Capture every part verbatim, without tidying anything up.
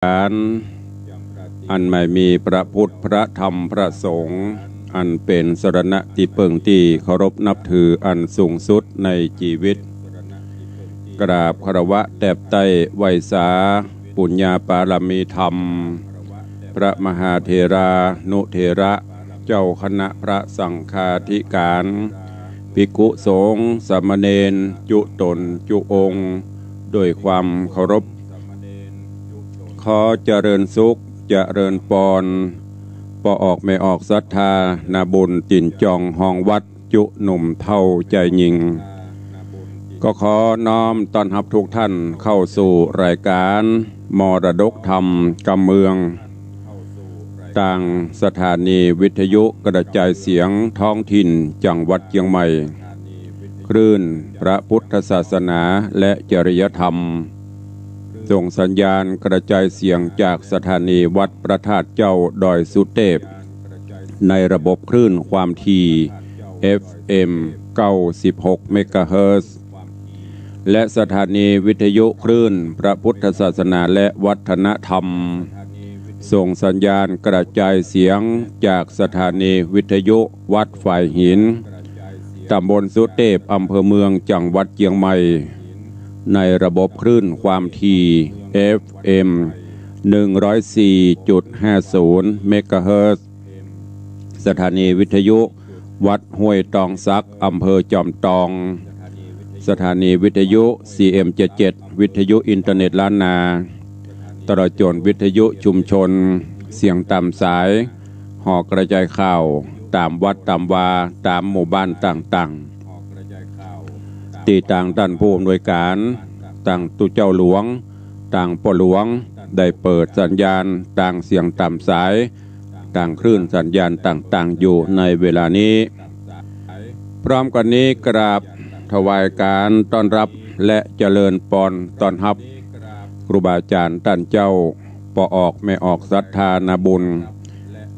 าน อันไม่มีพระพุทธ พระธรรม พระสงฆ์ อันเป๋นสรณะตี้เปิ้งตี้เคารพนับถืออันสูงสุดในจีวิต กราบคารวะแตบไต้ไหว้สา ปุญญาปารมีธรรม พระมหาเถรานุเถระ เจ้าคณะพระสังฆาธิการ ภิกขุสงฆ์สามเณร จุ๊ต๋นจุ๊องค์ โดยความเคารพ ขอเจริญสุข เจริญปอน ป้อออกแม่ออกศรัทธา นาบุญ ตี๋นจองฮองวัด จุ๊หนุ่มเฒ่าจายญิง ก็ขอน้อมต้อนฮับทุกท่านเข้าสู่รายการมรดกธรรมกำเมือง ตางสถานีวิทยุกระจายเสียงท้องถิ่นจังหวัดเจียงใหม่ คลื่นพระพุทธศาสนาและจริยธรรม ส่งสัญญาณกระจายเสียงจากสถานีวัดพระธาตุเจ้าดอยสุเตพ ในระบบคลื่นความถี่ เอฟเอ็ม เก้าสิบหก เมกะเฮิรตซ์ และสถานีวิทยุคลื่นพระพุทธศาสนาและวัฒนธรรม ส่งสัญญาณกระจายเสียงจากสถานีวิทยุวัดฝายหิน ตำบลสุเตพ อำเภอเมือง จังหวัดเจียงใหม่ ในระบบคลื่นความถี่ เอฟเอ็ม หนึ่งร้อยสี่จุดห้าศูนย์ เมกะเฮิรตซ์ สถานีวิทยุวัดห้วยตองสัก อำเภอจอมตอง สถานีวิทยุ ซีเอ็มเจ็ดเจ็ด วิทยุอินเทอร์เน็ตล้านนา ตลอดจ๋นวิทยุชุมชน เสียงต๋ามสาย หอกระจายข่าว ต๋ามวัดต๋ามวา ต๋ามหมู่บ้านต่างๆ ตี้ตางต้านผู้อำนวยการ ตางตุ๊เจ้าหลวง ตางป้อหลวง ได้เปิดสัญญาณตางเสียงต๋ามสาย ตางคลื่นสัญญาณต่างๆ อยู่ในเวลานี้ พร้อมกั๋นนี้กราบถวายก๋านต้อนฮับและเจริญปอนต้อนฮับ ครูบาอาจ๋ารย์ต้านเจ้า ป้อออกแม่ออกศรัทธานาบุญ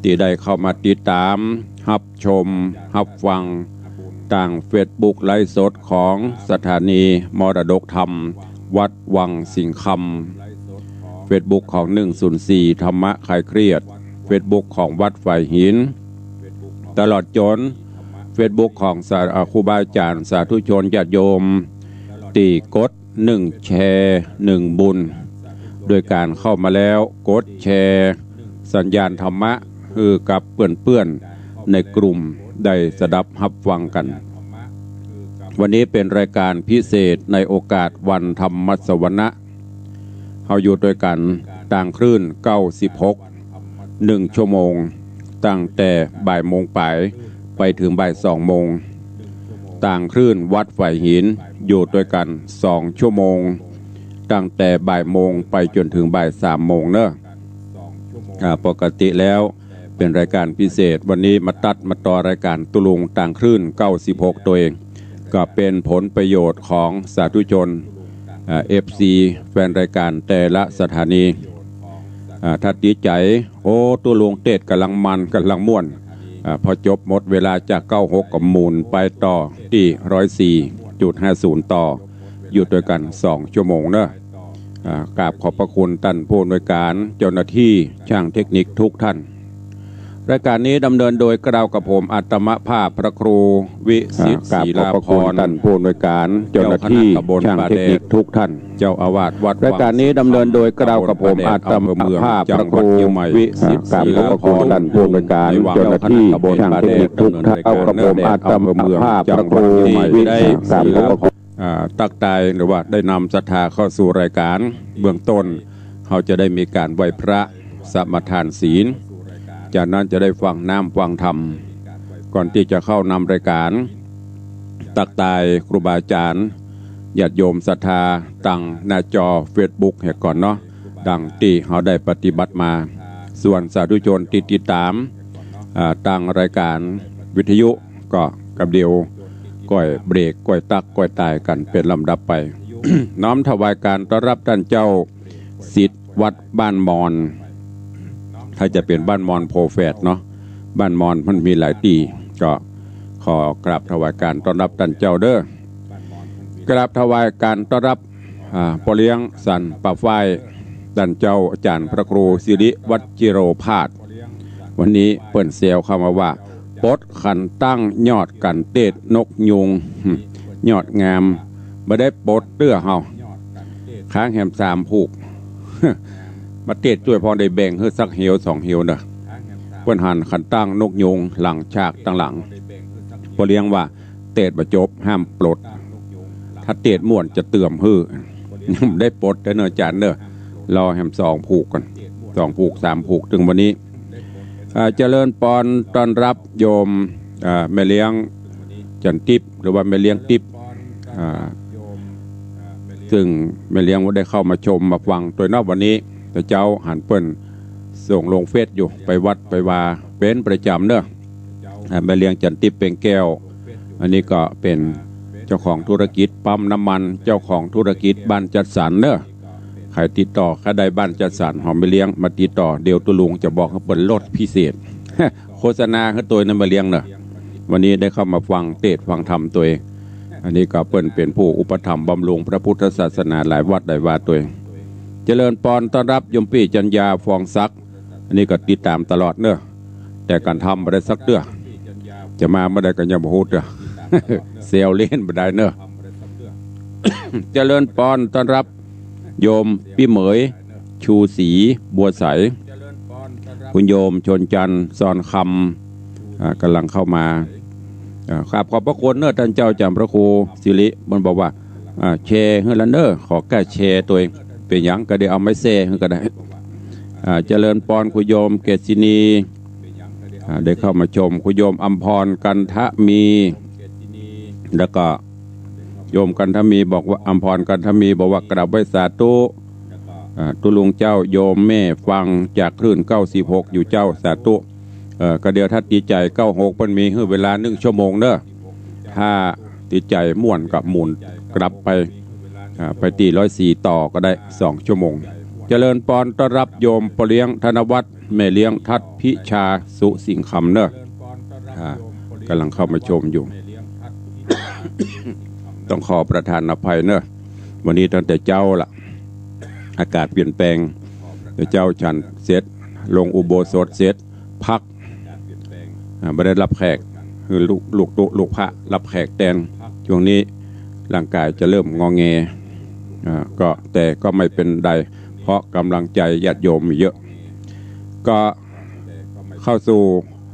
ตี้ได้เข้ามาติดต๋าม ฮับชม ฮับฟัง ตางเฟซบุ๊กไลฟ์สดของสถานีมรดกธรรมวัดวังสิงห์คำ เฟซบุ๊กของหนึ่งศูนย์สี่ธรรมะคลายเครียด เฟซบุ๊กของวัดฝายหิน ตลอดจ๋นเฟซบุ๊กของสา- เอ่อ ครูบาอาจ๋ารย์สาธุชนญาติโยม ตี้กดหนึ่งแชร์หนึ่งบุญ โดยก๋านเข้ามาแล้วกดแชร์สัญญาณธรรมะหื้อกับเปื้อนๆ ในกลุ่มได้สดับฮับฟังกั๋น วันนี้เป๋นรายก๋านพิเศษในโอกาสวันธรรมสวนะ เฮาอยู่ตวยกั๋นตางคลื่นเก้าสิบหก หนึ่งชั่วโมง ตั้งแต่บ่ายโมงป๋ายไปเถิงบ่ายสองโมง ตางคลื่นวัดฝายหินอยู่ตวยกั๋นสองชั่วโมง ตั้งแต่บ่ายโมงไปจ๋นเถิงบ่ายสามโมงเนาะ อ่า ปกติแล้วเป๋นรายก๋านพิเศษ วันนี้มาตั๊ดมาต่อรายก๋านตุ๊ลุงตางคลื่นเก้าสิบหกตวย ก็เป๋นผลประโยชน์ของสาธุชน อ่า เอฟซี แฟนรายก๋านแต่ละสถานี อ่า ถ้าติดใจ๋ โอ้ ตุ๊ลุงเตสน์ก่ำลังมัน ก่ำลังม่วน อ่า พอจบหมดเวลาจากเก้าหกก็หมุนไปต่อตี้ร้อยสี่จุดห้าศูนย์ต่อ อยู่ตวยกั๋นสองชั่วโมงเนาะ อ่า กราบขอบพระคุณต้านผู้อำนวยก๋าน เจ้าหน้าตี้ ช่างเทคนิคทุกท่าน รายก๋านนี้ดำเนินโดยเกล้ากับผมอาตมาภาพพระครูวิสิทธิ์ อ่ากราบขอบพระคุณ ศิลาพร ต้านผู้อำนวยก๋าน เจ้าหน้าตี้ เจ้าคณะตำบล ช่างเทคนิคทุกท่าน ป่าแดด เจ้าอาวาสวัด รายก๋านนี้ดำเนินโดยเกล้ากับผม วังสิงห์คำ อาตมาภาพพระครู อำเภอเมือง จังหวัดเชียงใหม่ วิสิทธิ์ อ่ากราบขอบพระคุณ ศิลาพร ต้านผู้อำนวยก๋าน เจ้าหน้าตี้ ช่างเทคนิคทุกท่าน เกล้ากับผมอาตมาภาพพระครูวิสิทธิ์ กราบขอบพระคุณ อ่า ตั๊กตายหรือว่าได้นำศรัทธาเข้าสู่รายก๋าน เบื้องต้นเฮาจะได้มีก๋านไหว้พระ สมาทานศีล จากนั้นจะได้ฟังน้ำฟังธรรม ก่อนตี้จะเข้านำรายก๋าน ตั๊กตายครูบาอาจ๋ารย์ ญาติโยมศรัทธาตางหน้าจอเฟซบุ๊กเหียก่อนเนาะ ดังตี้เฮาได้ปฏิบัติมา ส่วนสาธุชนตี้ติดต๋าม อ่า ตางรายก๋านวิทยุ ก็กำเดียวก้อยเบรก ก้อยตั๊ก ก้อยตายกั๋นเป๋นลำดับไป น้อมถวายก๋านต้อนฮับต้านเจ้าศิษย์วัดบ้านมอน ถ้าจะเป๋นบ้านมอนโพแฝดเนาะ บ้านมอนมันมีหลายตี้ ก็ขอกราบถวายก๋านต้อนฮับต้านเจ้าเด้อ กราบถวายก๋านต้อนฮับ อ่า ป้อเลี้ยงสันป่าฝ้าย ต้านเจ้าอาจ๋ารย์พระครูสิริวัชจิโรภาส วันนี้เปิ้นแซวเข้ามาว่า ปลดขันตั้งยอดกั๋นเตศน์นกยูง ยอดงาม บ่ได้ปลดเตื้อเฮา ค้างแหมสามผูก มาเตศน์จ้วยพอได้แบ่งหื้อสักเหวสองเหวเน่อ เปิ้นหันขันตั้งนกยูงหลังฉากตังหลัง ป้อเลี้ยงว่า เตศน์บ่จบห้ามปลด ถ้าเตศน์ม่วนจะเติมหื้อ ยังบ่ได้ปลดเตื้อเน่ออาจ๋ารย์เน่อ รอแหมสองผูกก่อน สองผูกสามผูก เถิงวันนี้ อ่า เจริญปอนต้อนฮับโยม อ่า แม่เลี้ยงจันทร์ติ๊บ หรือว่าแม่เลี้ยงติ๊บ อ่า ซึ่งแม่เลี้ยงได้เข้ามาชมมาฟังตวยเนาะวันนี้ แต่เจ๊าหันเปิ้นส่งลงเฟซอยู่ ไปวัดไปวาเป๋นประจ๋ำเน่อ อ่า แม่เลี้ยงจันทร์ติ๊บ เปล่งแก้ว อันนี้ก็เป๋นเจ้าของธุรกิจปั๊มน้ำมัน เจ้าของธุรกิจบ้านจัดสรรเน่อ ใผติดต่อ ใผได้บ้านจัดสรรหอมแม่เลี้ยงมาติดต่อ เดี๋ยวตุ๊ลุงจะบอกหื้อเปิ้นลดพิเศษ โฆษณาหื้อตวยเน่อแม่เลี้ยงเน่อ วันนี้ได้เข้ามาฟังเตศน์ฟังธรรมตวย อันนี้ก็เปิ้นเป๋นผู้อุปถัมภ์บำรุงพระพุทธศาสนาหลายวัดหลายวาตวย เจริญปอนต้อนฮับโยมปี้จัญญา ฟองศักดิ์ อันนี้ก็ติดต๋ามตลอดเน่อ แต่ก๋านทำบ่ได้สักเตื้อ จะมาเมื่อใดก็ยังบ่ฮู้เตื้อ แซวเล่นบ่ได้เน่อ เจริญปอนต้อนฮับโยมปี้เหมย ชูศรีบัวใส คุณโยมชนจันทร์ ซอนคำ อ่า ก่ำลังเข้ามา อ่า กราบขอบพระคุณเน่อต้านเจ้าอาจ๋ารย์พระครูสิริ มันบอกว่า อ่า แชร์หื้อละเน่อ ขอก้าแชร์ตวย เป๋นหยังก็ได้ เอาไม้แซ่หื้อก็ได้ อ่า เจริญปอนคุณโยมเกษณี อ่า ได้เข้ามาชม คุณโยมอำพรกันทะมี แล้วก็โยมกันทะมีบอกว่า อำพรกันทะมีบอกว่ากราบไหว้สาธุ อ่า ตุ๊ลุงเจ้า โยมแม่ฟังจากคลื่นเก้าสิบหกอยู่เจ้า สาธุ เอ่อ ก็เดี๋ยวถ้าติดใจ๋เก้าหก เปิ้นมีหื้อเวลานึ่งชั่วโมงเน่อ ถ้าติดใจ๋ม่วนก็หมุนกลับไป อ่า ไปตี้ร้อยสี่ต่อก็ได้สองชั่วโมง เจริญปอนต้อนฮับโยมป้อเลี้ยงธนวัฒน์ แม่เลี้ยงทัศน์พิชาสุสิงคำเน่อ อ่า ก่ำลังเข้ามาชมอยู่ ต้องขอประทานอภัยเน่อ วันนี้ตั้งแต่เจ๊าละ อากาศเปลี่ยนแปลง แต่เจ๊าฉันเสร็จ ลงอุโบสถเสร็จ พัก อ่า บ่ได้ฮับแขก คือลูก ลูกตุ๊ ลูกพระฮับแขกแตน ช่วงนี้ร่างกายจะเริ่มงอแง อ่า ก็ แต่ก็ไม่เป็นไร เพราะก๋ำลังใจ๋ญาติโยมมีเยอะ ก็เข้าสู่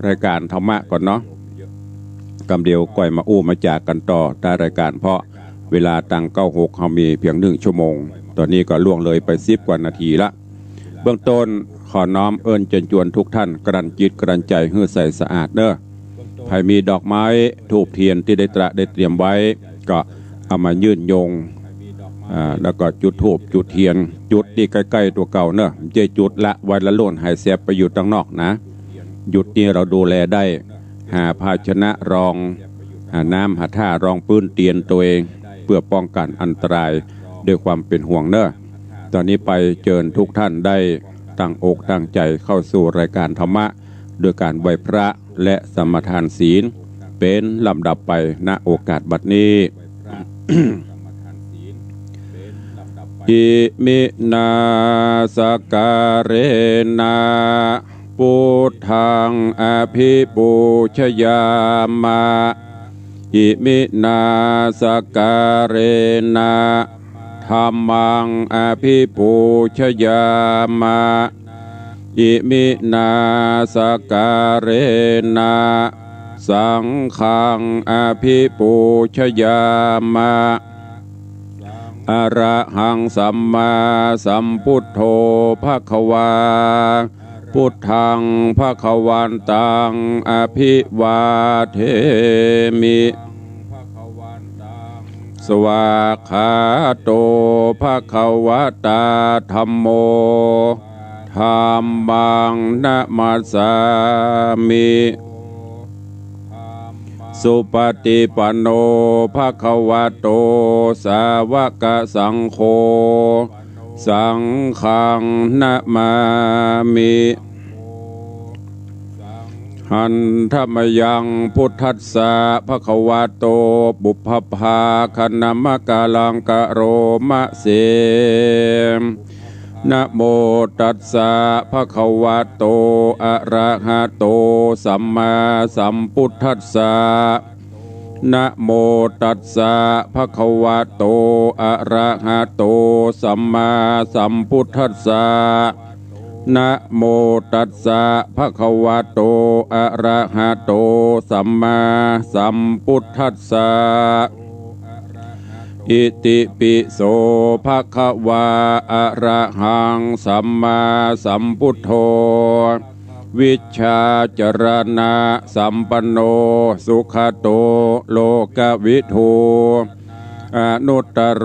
รายการธรรมะก่อนเนาะ กำเดียวก่อยมาอู้มาจ๋ากั๋นต่อใต้รายการ เพราะเวลาตังเก้าหกเฮามีเพียงนึ่งชั่วโมง ต๋อนนี้ก็ล่วงเลยไปสิบกว่านาทีละ เบื้องต้นขอน้อมเอิ้นเจิญจวนทุกท่านกลั่นจิตกลั่นใจ๋หื้อใสสะอาดเน่อ ใผมีดอกไม้ธูปเตียนตี้ได้ตระได้เตรียมไว้ ก็เอามายื่นโยง อ่า แล้วก็จุดธูปจุดเตียน จุดตี้ใก้ๆ ตั๋วเก่าเน่อ บ่ใจ้จุดละไว้ละโล่นหายแสบไปอยู่ตังนอกนะ จุดตี้เฮาดูแลได้ หาภาชนะรอง หาน้ำหาท่ารองปื้นเตียนตวย เปื้อป้องกั๋นอันตรายด้วยความเป๋นห่วงเน่อ ต๋อนนี้ไปเจิญทุกท่านได้ตั้งอกตั้งใจ๋เข้าสู่รายการธรรมะ โดยก๋านไหว้พระและสมาทานศีล เป๋นลำดับไป ณ โอกาสบัดนี้ อิมินาสการะนะ พุทธังอภิปูชยามะ อิมินาสการะนะ ธัมมังอภิปูชยามะ อิมินาสการะนะ สังฆังอภิปูชยามะ อะระหังสัมมาสัมพุทโธภะคะวา พุทธังภะคะวันตังอภิวาเทมิ สวากขาโตภะคะวะตาธัมโม ธัมมังนะมัสสามิ สุปฏิปันโนภะคะวะโต สาวกสังโฆ สังฆังนะมามิ หันทะมะยังพุทธัสสะภะคะวะโต ปุพพะภาคะนะมะกะลังกะโรมะเส นะโมตัสสะ ภะคะวะโต อะระหะโต สัมมาสัมพุทธัสสะ นะโมตัสสะ ภะคะวะโต อะระหะโต สัมมาสัมพุทธัสสะ นะโมตัสสะ ภะคะวะโต อะระหะโต สัมมาสัมพุทธัสสะ อิติปิโส ภะคะวา อะระหัง สัมมาสัมพุทโธ วิชชาจรณะสัมปันโน สุขะโต โลกะวิทู อนุตตโร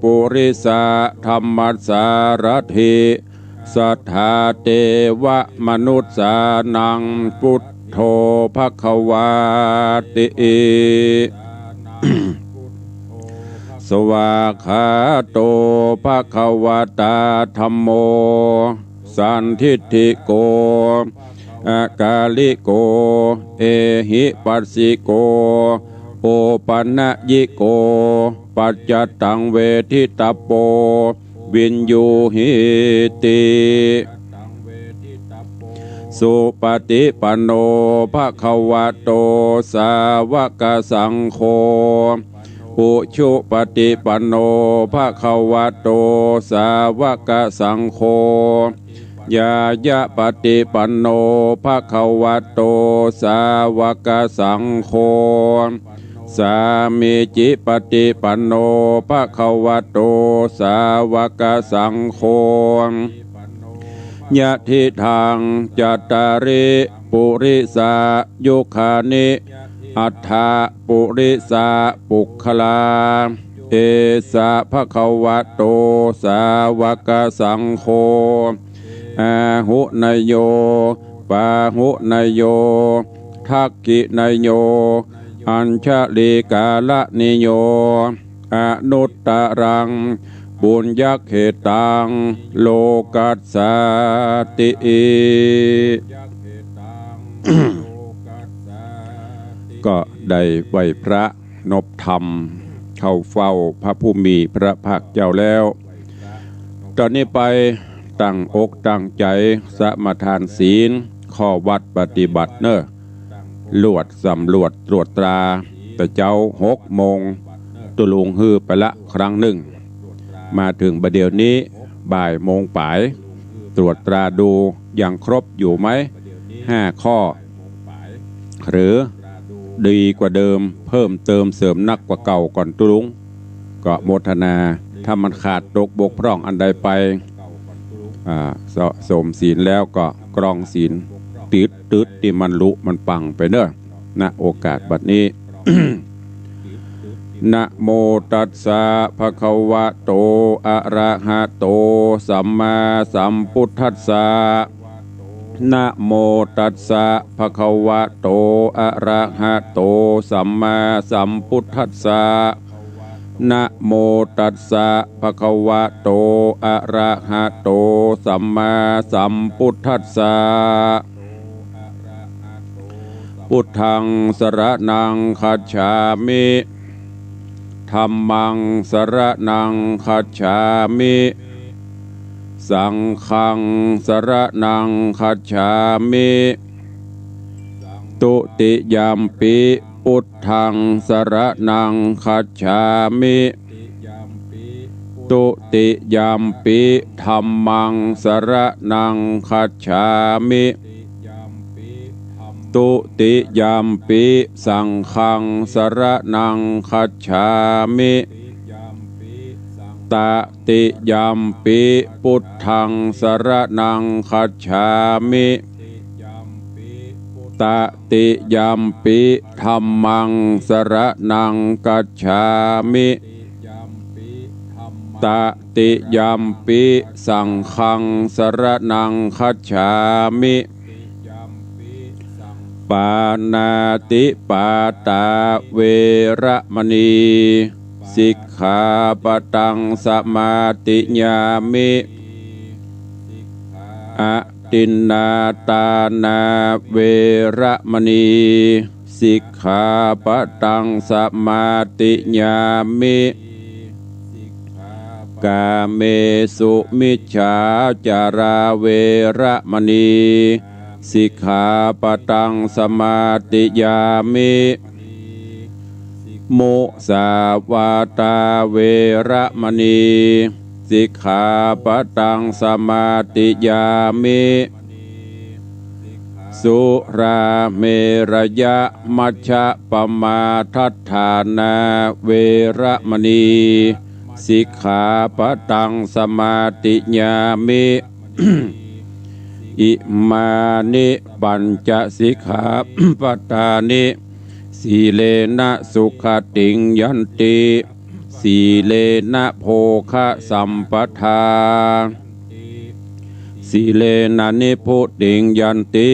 ปุริสะธัมมะสารถิ สัทธาเตวะมนุสสานัง พุทโธ ภะคะวาติ สวากขาโต ภะคะวะตา ธัมโม สันทิฏฐิโก อะกาลิโก เอหิปัสสิโก โอปะนะยิโก ปัจจัตตัง เวทิตัปโป วิญญูหีติ สุปะติปันโน ภะคะวะโต สาวะกะสังโฆ อุชุปะติปันโน ภะคะวะโต สาวะกะสังโฆ ญาญะปะติปันโน ภะคะวะโต สาวะกะสังโฆ สามีจิปะติปันโน ภะคะวะโต สาวะกะสังโฆ ยะทิทัง จัตตาริ ปุริสะยุคานิ อัตถะ ปุริสะปุคคลา เอสะ ภะคะวะโต สาวะกะสังโฆ อาหุเนโย ปาหุเนโย ทักขิเนโย อัญชลีกาละนิโย อนุตตรัง ปุญญะเขตัง โลกัสสาติ ก็ได้ไหว้พระนบธรรม เข้าเฝ้าพระผู้มีพระภาคเจ้าแล้ว ต๋อนนี้ไปตั้งอกตั้งใจ๋สมาทานศีล เข้าวัดปฏิบัติเน่อ ลวดสำรวจตรวจตรา แต่เจ๊าหกโมง ตุ๊ลุงหื้อไปละครั้งนึ่ง มาเถิงบ่าเดี่ยวนี้บ่ายโมงป๋าย ตรวจตราดูยังครบอยู่ไหม ห้าข้อ หรือดีกว่าเดิม เพิ่มเติมเสริมนักกว่าเก่าก่อนตุ๊ลุง ก็โมทนา ถ้ามันขาดตกบกพร่องอันใดไป อ่า สะสมศีลแล้วก็กรองศีล ตึ๊ดตึ๊ดตี้มันลุมันปังไปเน่อ ณ โอกาสบัดนี้ นะโมตัสสะ ภะคะวะโต อะระหะโต สัมมาสัมพุทธัสสะ นะโมตัสสะ ภะคะวะโต อะระหะโต สัมมาสัมพุทธัสสะ นะโมตัสสะ ภะคะวะโต อะระหะโต สัมมาสัมพุทธัสสะ พุทธัง สรณัง คัจฉามิ ธัมมัง สรณัง คัจฉามิ สังฆัง สรณัง คัจฉามิ ตุติยัมปิ พุทธัง สรณัง คัจฉามิ ตุติยัมปิ ธัมมัง สรณัง คัจฉามิ ตุติยัมปิ สังฆัง สรณัง คัจฉามิ ตติยัมปิ พุทธัง สรณัง คัจฉามิ ตติยัมปิ ธัมมัง สรณัง คัจฉามิ ตติยัมปิ สังฆัง สรณัง คัจฉามิ ปาณาติปาตา เวระมะนี สิกขาปะตัง สมาติยามิ อทินนาทานา เวระมะนี สิกขาปะตัง สมาติยามิ กาเมสุมิจฉาจาราเวระมณี สิกขาปะตังสมาธิยามิ มุสาวาทาเวระมณี สิกขาปะตังสมาธิยามิ สุราเมรยะมัชฌะปะมาทัฏฐานาเวระมณี สิกขาปะตังสมาธิยามิ อิมานิปัญจสิกขาปะทานิ สีเลนะสุขติงยันติ สีเลนะโภคะสัมปทา สีเลนะนิพพุติงยันติ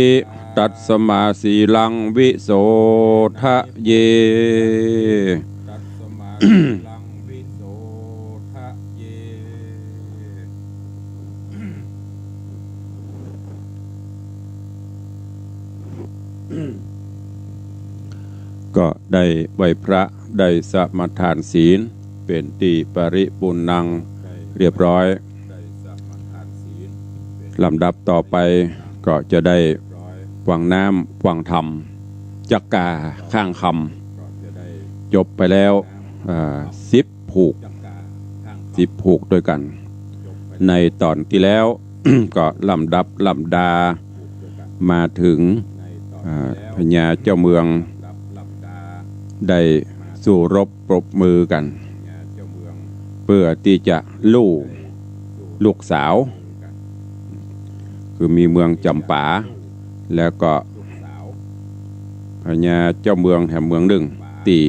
ตัสมาสีลังวิโสทะเย ก็ได้ไหว้พระ ได้สมาทานศีล เป๋นตี้ปริปูรณังเรียบร้อย ลำดับต่อไปก็จะได้ฟังน้ำฟังธรรม จักกาข้างคำ จบไปแล้ว อ่า สิบผูก สิบผูกด้วยกั๋น ในต๋อนตี้แล้ว ก็ลำดับลำดา มาเถิง อ่า พญาเจ้าเมือง ได้สู้รบปรบมือกั๋น เปื้อตี้จะลู่ลูกสาว คือมีเมืองจ๋ำปา แล้วก็พญาเจ้าเมืองแถมเมืองนึ่งตี้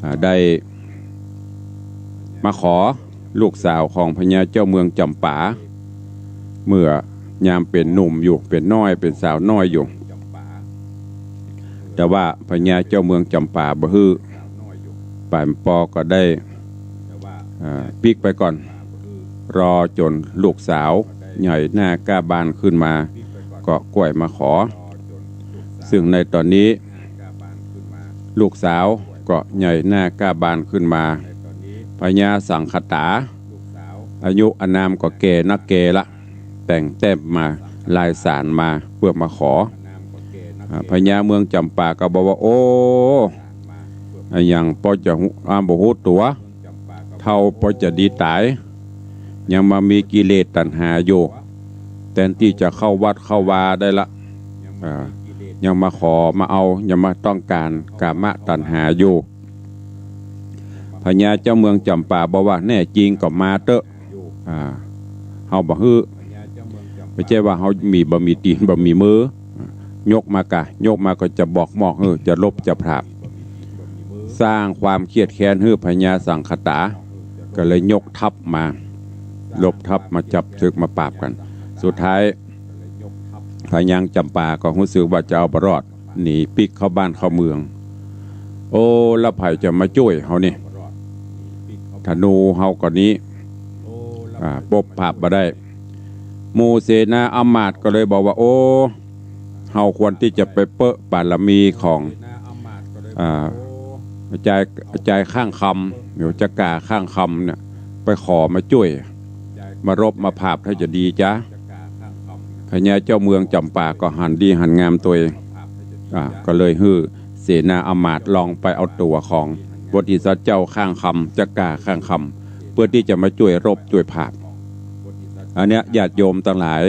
อ่า ได้มาขอลูกสาวของพญาเจ้าเมืองจ๋ำปา เมื่อยามเป๋นหนุ่มอยู่ เป๋นน้อย เป๋นสาวน้อยอยู่ แต่ว่าพญาเจ้าเมืองจ๋ำปาบ่หื้อ ป๋ายปอก็ได้ อ่า ปิ๊กไปก่อน รอจ๋นลูกสาวใหญ่หน้าก้าบานขึ้นมา ก็ก้วยมาขอ ซึ่งในต๋อนนี้ ลูกสาวก็ใหญ่หน้าก้าบานขึ้นมา พญาสังขตา อายุอานามก็แก่นักแก่ละ แต่งแต้มมาลายสารมาเปื้อมาขอ อ่า พญาเมืองจ๋ำปาก็บอกว่า โอ้ อะหยังปอจะฮู้ อ่า บ่ฮู้ตั๋ว เฒ่าปอจะดีต๋าย ยังมามีกิเลสตัณหาอยู่ แตนตี้จะเข้าวัดเข้าวาได้ละ อ่า ยังมาขอมาเอา ยังมาต้องก๋านกามตัณหาอยู่ พญาเจ้าเมืองจ๋ำปาบอกว่า แน่จริงก็มาเต๊อะ อ่า เฮาบ่หื้อ บ่ใจ้ว่าเฮามี บ่มีตี๋น บ่มีมือ ยกมากะ ยกมาก็จะบอกมอกหื้อ จะลบจะผลาบ สร้างความเครียดแค้นหื้อพญาสังขตา ก็เลยยกทัพมา ลบทัพมาจับศึกมาปราบกั๋น สุดท้าย พญาจ๋ำปาก็ฮู้สึกว่าจะเอาบ่รอด หนีปิ๊กเข้าบ้านเข้าเมือง โอ้ แล้วใผจะมาจ้วยเฮานี่ ธนูเฮาก็นี้ อ่า ปบผลาบบ่ได้ หมู่เสนาอำมาตย์ก็เลยบอกว่า โอ้ เฮาควรตี้จะไปเปิ้งบารมีของ อ่า อาจารย์ อาจารย์ข้างคำ หรือจักกาข้างคำเนี่ย ไปขอมาจ้วย มารบมาผลาบถ้าจะดีจ๊ะ พญาเจ้าเมืองจ๋ำปาก็หันดีหันงามตวย อ่า ก็เลยหื้อเสนาอำมาตย์ลองไปเอาตั๋วของโพธิสัตว์เจ้าข้างคำ จักกาข้างคำ เปื้อตี้จะมาจ้วยรบจ้วยผลาบ อันเนี้ยญาติโยมตังหลาย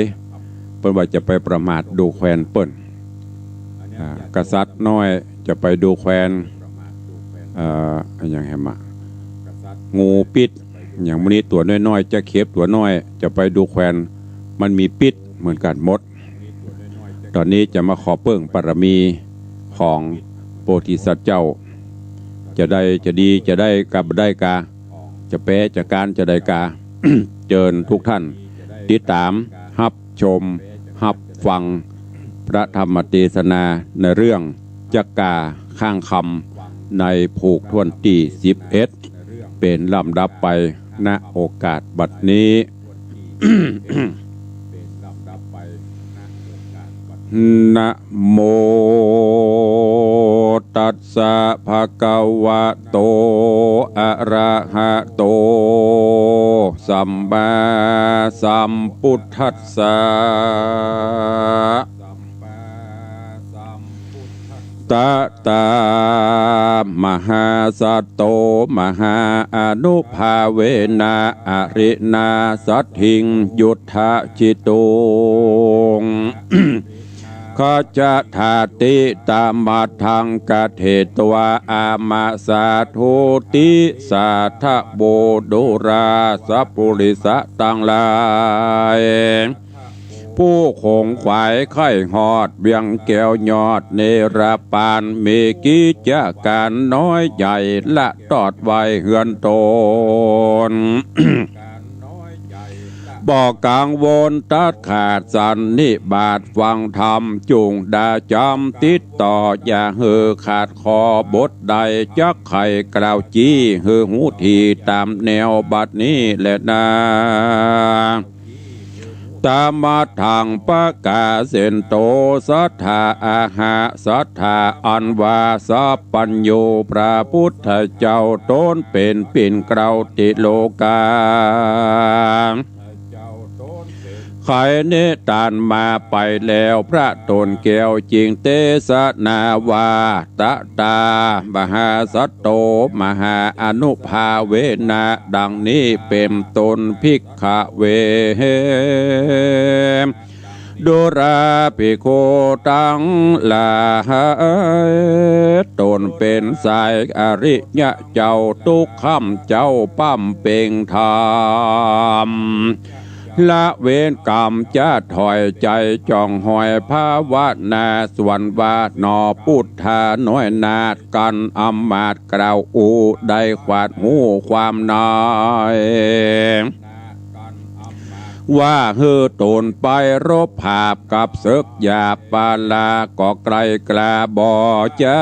เปิ้นว่าจะไปประมาทดูแควนเปิ้น อ่า กษัตริย์น้อยจะไปดูแควน เอ่อ อะหยังแหมอะ งูปิ๊ด อย่างมื้อนี้ตั๋วน้อยๆ จะเข็บตั๋วน้อย จะไปดูแควน มันมีปิ๊ดเหมือนกั๋นหมด ต๋อนนี้จะมาขอเปิ้งบารมีของโพธิสัตว์เจ้า จะได้จะดี จะได้กาบ่ได้กา จะแป๊จะก๊านจะได้กา เจิญทุกท่านติดต๋ามฮับชมฮับฟังพระธรรมเตสนาในเรื่องจักกาข้างคำในผูกถ้วนตี้สิบเอ็ด เป๋นลำดับไป ณ โอกาสบัดนี้ นะโม ตัสสะ ภะคะวะโต อะระหะโต สัมมาสัมพุทธัสสะ ตะตา มหาสัตโต มหาอานุภาเวนะ อรินาสัตถิง ยุทธะจิตุง ขะจะถาติ ตะมัทธัง กะเทตวา อามาสา ทุติสาทะโว ดูราสะปุริสะตังหลาย ผู้ขงขวายใค่ฮอด เวียงแก้วยอดเนรปาน มีกิจก๋านน้อยใหญ่ ละตอดไว้เฮือนตน บ่กังวลตัดขาดสันนิบาตฟังธรรม จุ่งดาจ๋ำติดต่อ อย่าหื้อขาดข้อบทใด จักใค่กล่าวจี้หื้อฮู้ถี่ต๋ามแนวบัดนี้แลนา ตะมัทธัง ปะกาเสนโต สัตถาอะหะ สัตถาอันว่าสัพพัญญู พระพุทธเจ้าต๋นเป๋นปิ่นเกล้าติโลกา ใค่เนตานมาไปแล้ว พระต๋นแก้วจึงเตสนาว่า ตะตา มหาสัตโต มหาอานุภาเวนะ ดังนี้เป๋นต้น ภิกขะเว ดูราภิกขุตังหลาย ต๋นเป๋นสายอริยะเจ้า ตุ๊กค่ำเจ๊าป้ำเป็งธรรม ละเว้นก๋รรมจะถอยใจ๋ จ้องฮอยภาวนา ส่วนว่าหนอปุทธาน้อยนาฏ กั๋นอำมาตย์กล่าวอู้ ได้ขวาดฮู้ความใน ว่าหื้อต๋นไปรบผาบกับเสิกหยาบ ปาลาก็ไกลกล้าบ่จะ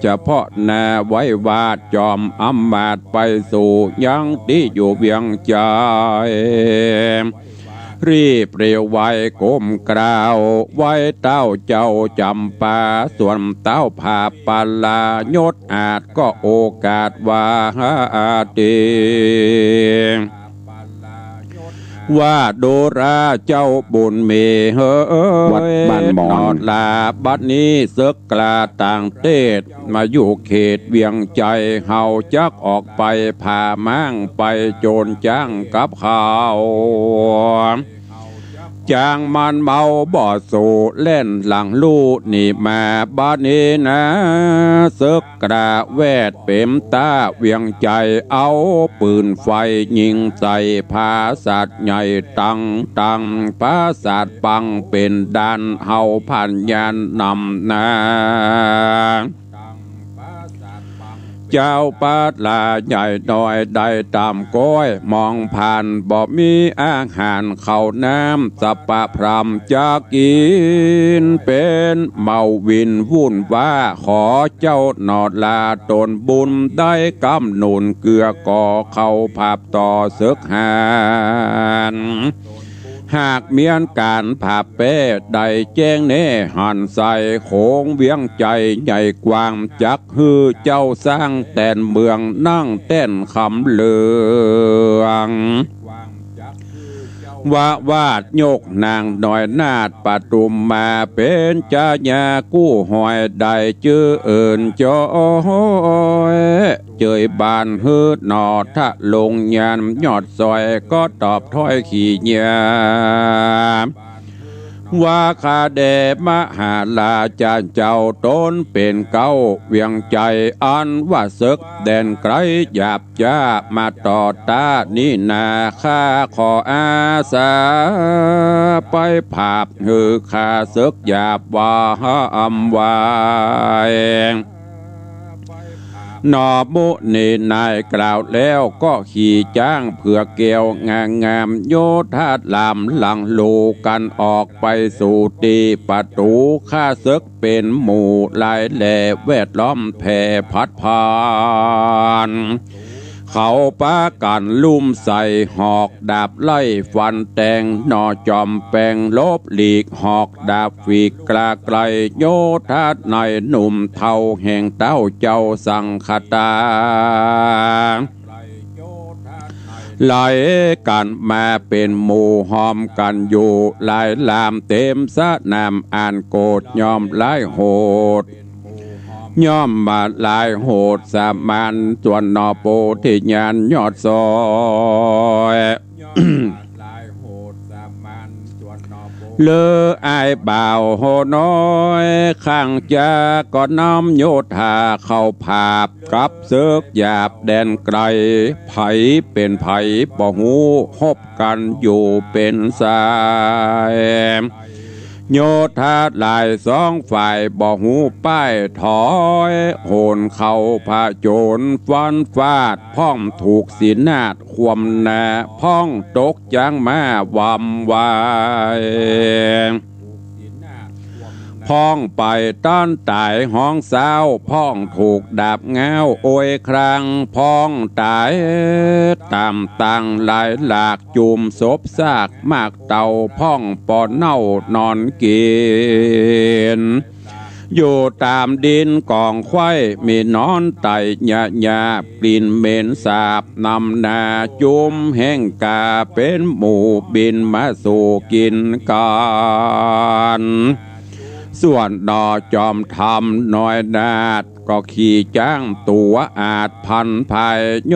เฉพาะหน้าไว้วาด จอมอำมาตย์ไปสู่ ยังตี้อยู่เวียงใจ๋ รีบเร็วไวก้มกราบไหว้เต้าเจ้าจ๋ำปา ส่วนเต้าผาบปาลายศอาจก็โอกาสว่าดี ว่าดูราเจ้าบุญมีเฮย วัดบ้านมอน หนอลา บัดนี้เสิกกล้าต่างเตส มาอยู่เขตเวียงใจ๋ เฮาจักออกไปผ่าม้างไปโจรจ๊างกับเขา จางมันเมาบ่สู่แล่นหลังลู่หนีมา บัดนี้นา เสิกกล้าแวดเป๋นต้าเวียงใจ๋ เอาปืนไฟยิงใส่ผาสัตว์ใหญ่ตังตัง ผาสัตว์ปังเป๋นด่าน เฮาผ่านยานนำนา เจ้าปาลาใหญ่น้อยได้ต๋ามก้อย มองผ่านบ่มีอาหารข้าวน้ำ สัพพะพรามจะกิ๋น เป๋นเมาวินวุ่นว่า ขอเจ้าหนอลาต๋นบุญได้กำหนุนเกื้อก่อเข้าผาบต่อเสิกหาน หากเมียนก๋านผาบแป๊ได้แจ้งแน่หันใส โขงเวียงใจ๋ใหญ่กว้าง จักหื้อเจ้าสร้างแต้นเมืองนั่งแต้นคำเหลือง วะวาดยกนางน้อยนาฏปทุมมา เป๋นจญากู้ฮอยได้จื้อเอิ้นจอย เจยบานหื้อหนอทะลงยานยอดซอย ก็ตอบถ้อยขี่เยียบ ว่าข้าแด่มหาราชาเจ้าต๋นเป๋นเก๊าเวียงใจ๋ อันว่าเสิกแดนไกลหยาบจ้า มาต่อต้านนี้นา ข้าขออาสาไปผาบหื้อข้าเสิกหยาบว่าอำไว้ หนอมุนีนายกล่าวแล้วก็ขี่จ๊างเผือกแก้วงางาม โยธาลามหลังลูกั๋นออกไปสู่ตี้ประตู๋ ข้าเสิกเป๋นหมู่หลายแหล่แวดล้อมแผ่พัดผ่าน เขาปากั๋นลุ่มใส่หอกดาบไล่ฟันแตง หน่อจอมแปงหลบหลีกหอกดาบฝีกล้าไกล โยธาหลายหนุ่มเฒ่าแห่งเต้าเจ้าสังฆตา ไหลกั๋นมาเป๋นหมู่หอมกั๋นอยู่หลายลาม เต๋มสนามอันโกฏย่อมหลายโหด ย่อมมาหลายโหดสมาน ส่วนหน่อโพธิญาณยอดซอย เลืออ้ายบ่าวโหน้อย ข้างจ๊าก็น้อมโยธาเข้าผาบ กับเสิกหยาบแดนไกล ใผเป๋นใผบ่ฮู้ ฮบกั๋นอยู่เป๋นสาย โยธาหลายสองฝ่ายบ่ฮู้ป้ายถอย โหนเข้าผจญฟันฟาด พ่องถูกสีหน้าคว่ำหน้า พ่องตกจ๊างม้าวำวาย พ่องไปต้านต๋ายฮ้องซ้าว พ่องถูกดาบง้าวโอยครั้ง พ่องต๋ายต๋ามตางหลายหลาก จุมศพซากหมากเต้า พ่องปอเน่านอนกิ๋น อยู่ต๋ามดินก๋องไคว้ มีหนอนไต่หญ้าหญ้า กลิ่นเหม็นสาบนำหน้า จุมแห้งกาเป๋นหมู่บินมาสู่กิ๋นกั๋น ส่วนหน่อจอมธรรมน้อยนาฏ ก็ขี่จ๊างตั๋วอาดพันภาย โย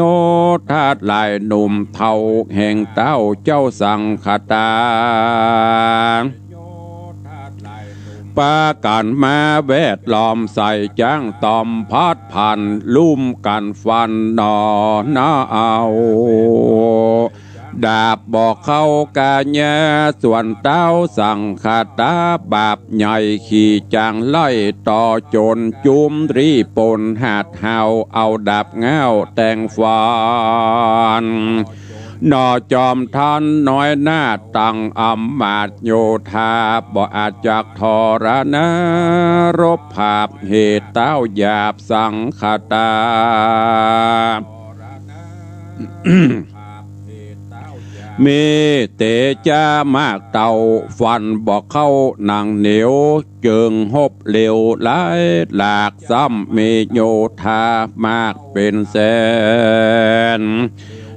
ธาหลายหนุ่มเฒ่าแห่งเต้าเจ้าสังฆตา ปากั๋นมาแวดล้อมใส่จ๊างตอมพัดพัน ลุ่มกั๋นฟันหน่อหน้าเอา ดาบบ่เข้ากาญา ส่วนเต้าสังฆตาบาปใหญ่ ขี่จ๊างไล่ต่อจน จุมรีปนหาดหาว เอาดาบง้าวแตงฟัน หน่อจอมธรรมน้อยนาฏ ตั้งอำมาตย์โยธา บ่อาจจักธรณา รบผาบเหตุเต้าหยาบสังฆตา มีเตจ๊ามากเต้า ฟันบ่เข้าหนังเหนียว เจิ่งฮบเร็วหลายหลาก ซ้ำมีโยธามากเป๋นแสน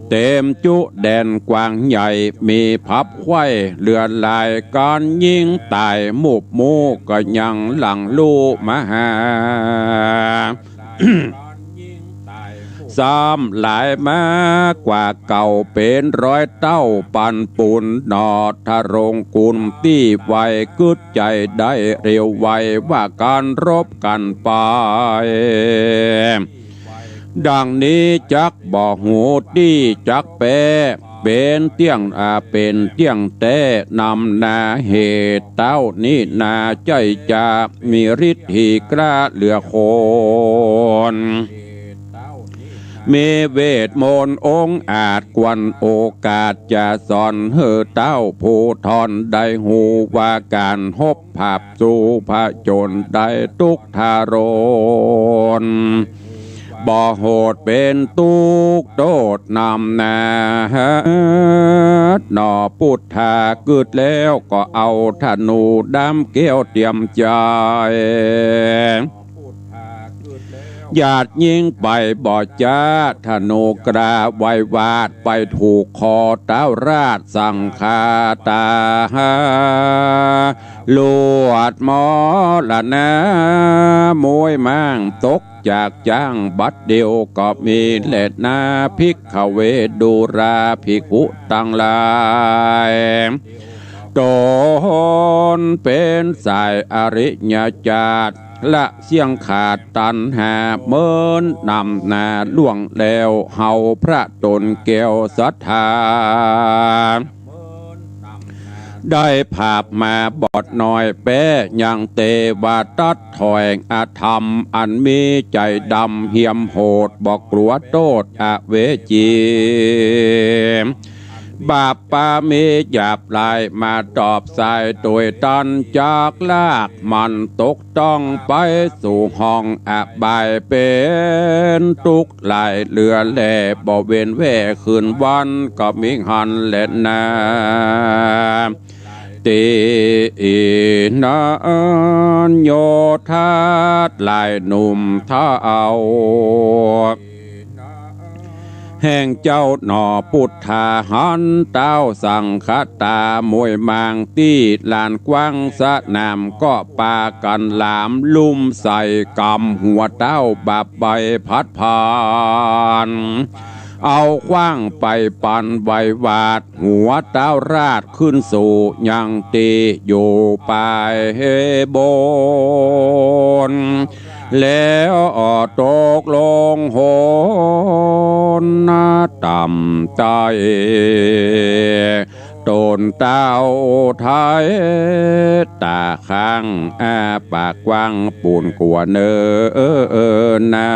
เต๋มจุแดนกว้างใหญ่ มีพับไขว้เหลือหลาย ก๋านยิงต๋ายมุบมู่ ก็ยังหลังลู่มาหา ซ้ำหลายมากกว่าเก่า เป๋นร้อยเต้าปันปุน หน่อทะรงกุนตี้ไว กึ๊ดใจ๋ได้เร็วไว ว่าก๋านรบกั๋นไป ดังนี้จักบ่ฮู้ตี้จักแป๊ เป๋นเตี้ยง อ่า เป๋นเตี้ยงแต๊ นำนาเหตุเต้านี้นา ใจ้จะมีฤทธิ์หีกล้าเหลือคน มีเวทมนต์องอาจ ควรโอกาสจะสอนหื้อเต้าผู้ท่อนได้ฮู้ ว่าก๋านฮบผาบสู้ผจญได้ตุ๊กข์ทรน บ่โหดเป๋นตุ๊กข์โต้ษนำนา หน่อปุทธากึ๊ดแล้ว ก็เอาธนูด้ามแก้วเตรียมใจ๋ หยาดยิงไปบ่จ๊า ธนูกล้าไววาด ไปถูกคอเต้าราชสังฆตา ลวดมรณะม้วยม่างตกจากจ๊างบัดเดียว ก็มีแลนา ภิกขเวดูราภิกขุตังหลาย ต๋นเป๋นสายอริยจาตร ละเสี้ยงขาดตัณหา เมินนำนาล่วงแล้ว เฮาพระต๋นแก้วศรัทธา ได้ผาบมาบอดน้อยแป๊ ยังเตวาตัดถอยอธรรม อันมีใจ๋ดำเหียมโหด บ่กลัวโต้ษอเวจี บาปปามีหยาบหลายมาตอบสาย ตวยตันจากลากมันตกต้องไปสู่ห้องอบาย เป๋นตุ๊กข์หลายเหลือแล บ่เว้นแว่คืนวันก็มีหั้นแลนา ตี้นั้นโยธาหลายหนุ่มเฒ่า แห่งเจ้าหน่อปุทธาหันเต้าสังฆตา มวยมางตี้ลานกว้างสนาม ก็ปากั๋นหลามลุ่มใส่ กำหัวเต้าบาปใบพัดผ่าน เอาขว้างไปปันไววาด หัวเต้าราดขึ้นสู่ยังตี้อยู่ปายบน แล้วตกลงหนต่ำใต้ ตนเต้าไท้ต๋าข้าง อ้าปากกว้างปูนกั๋วเนอนา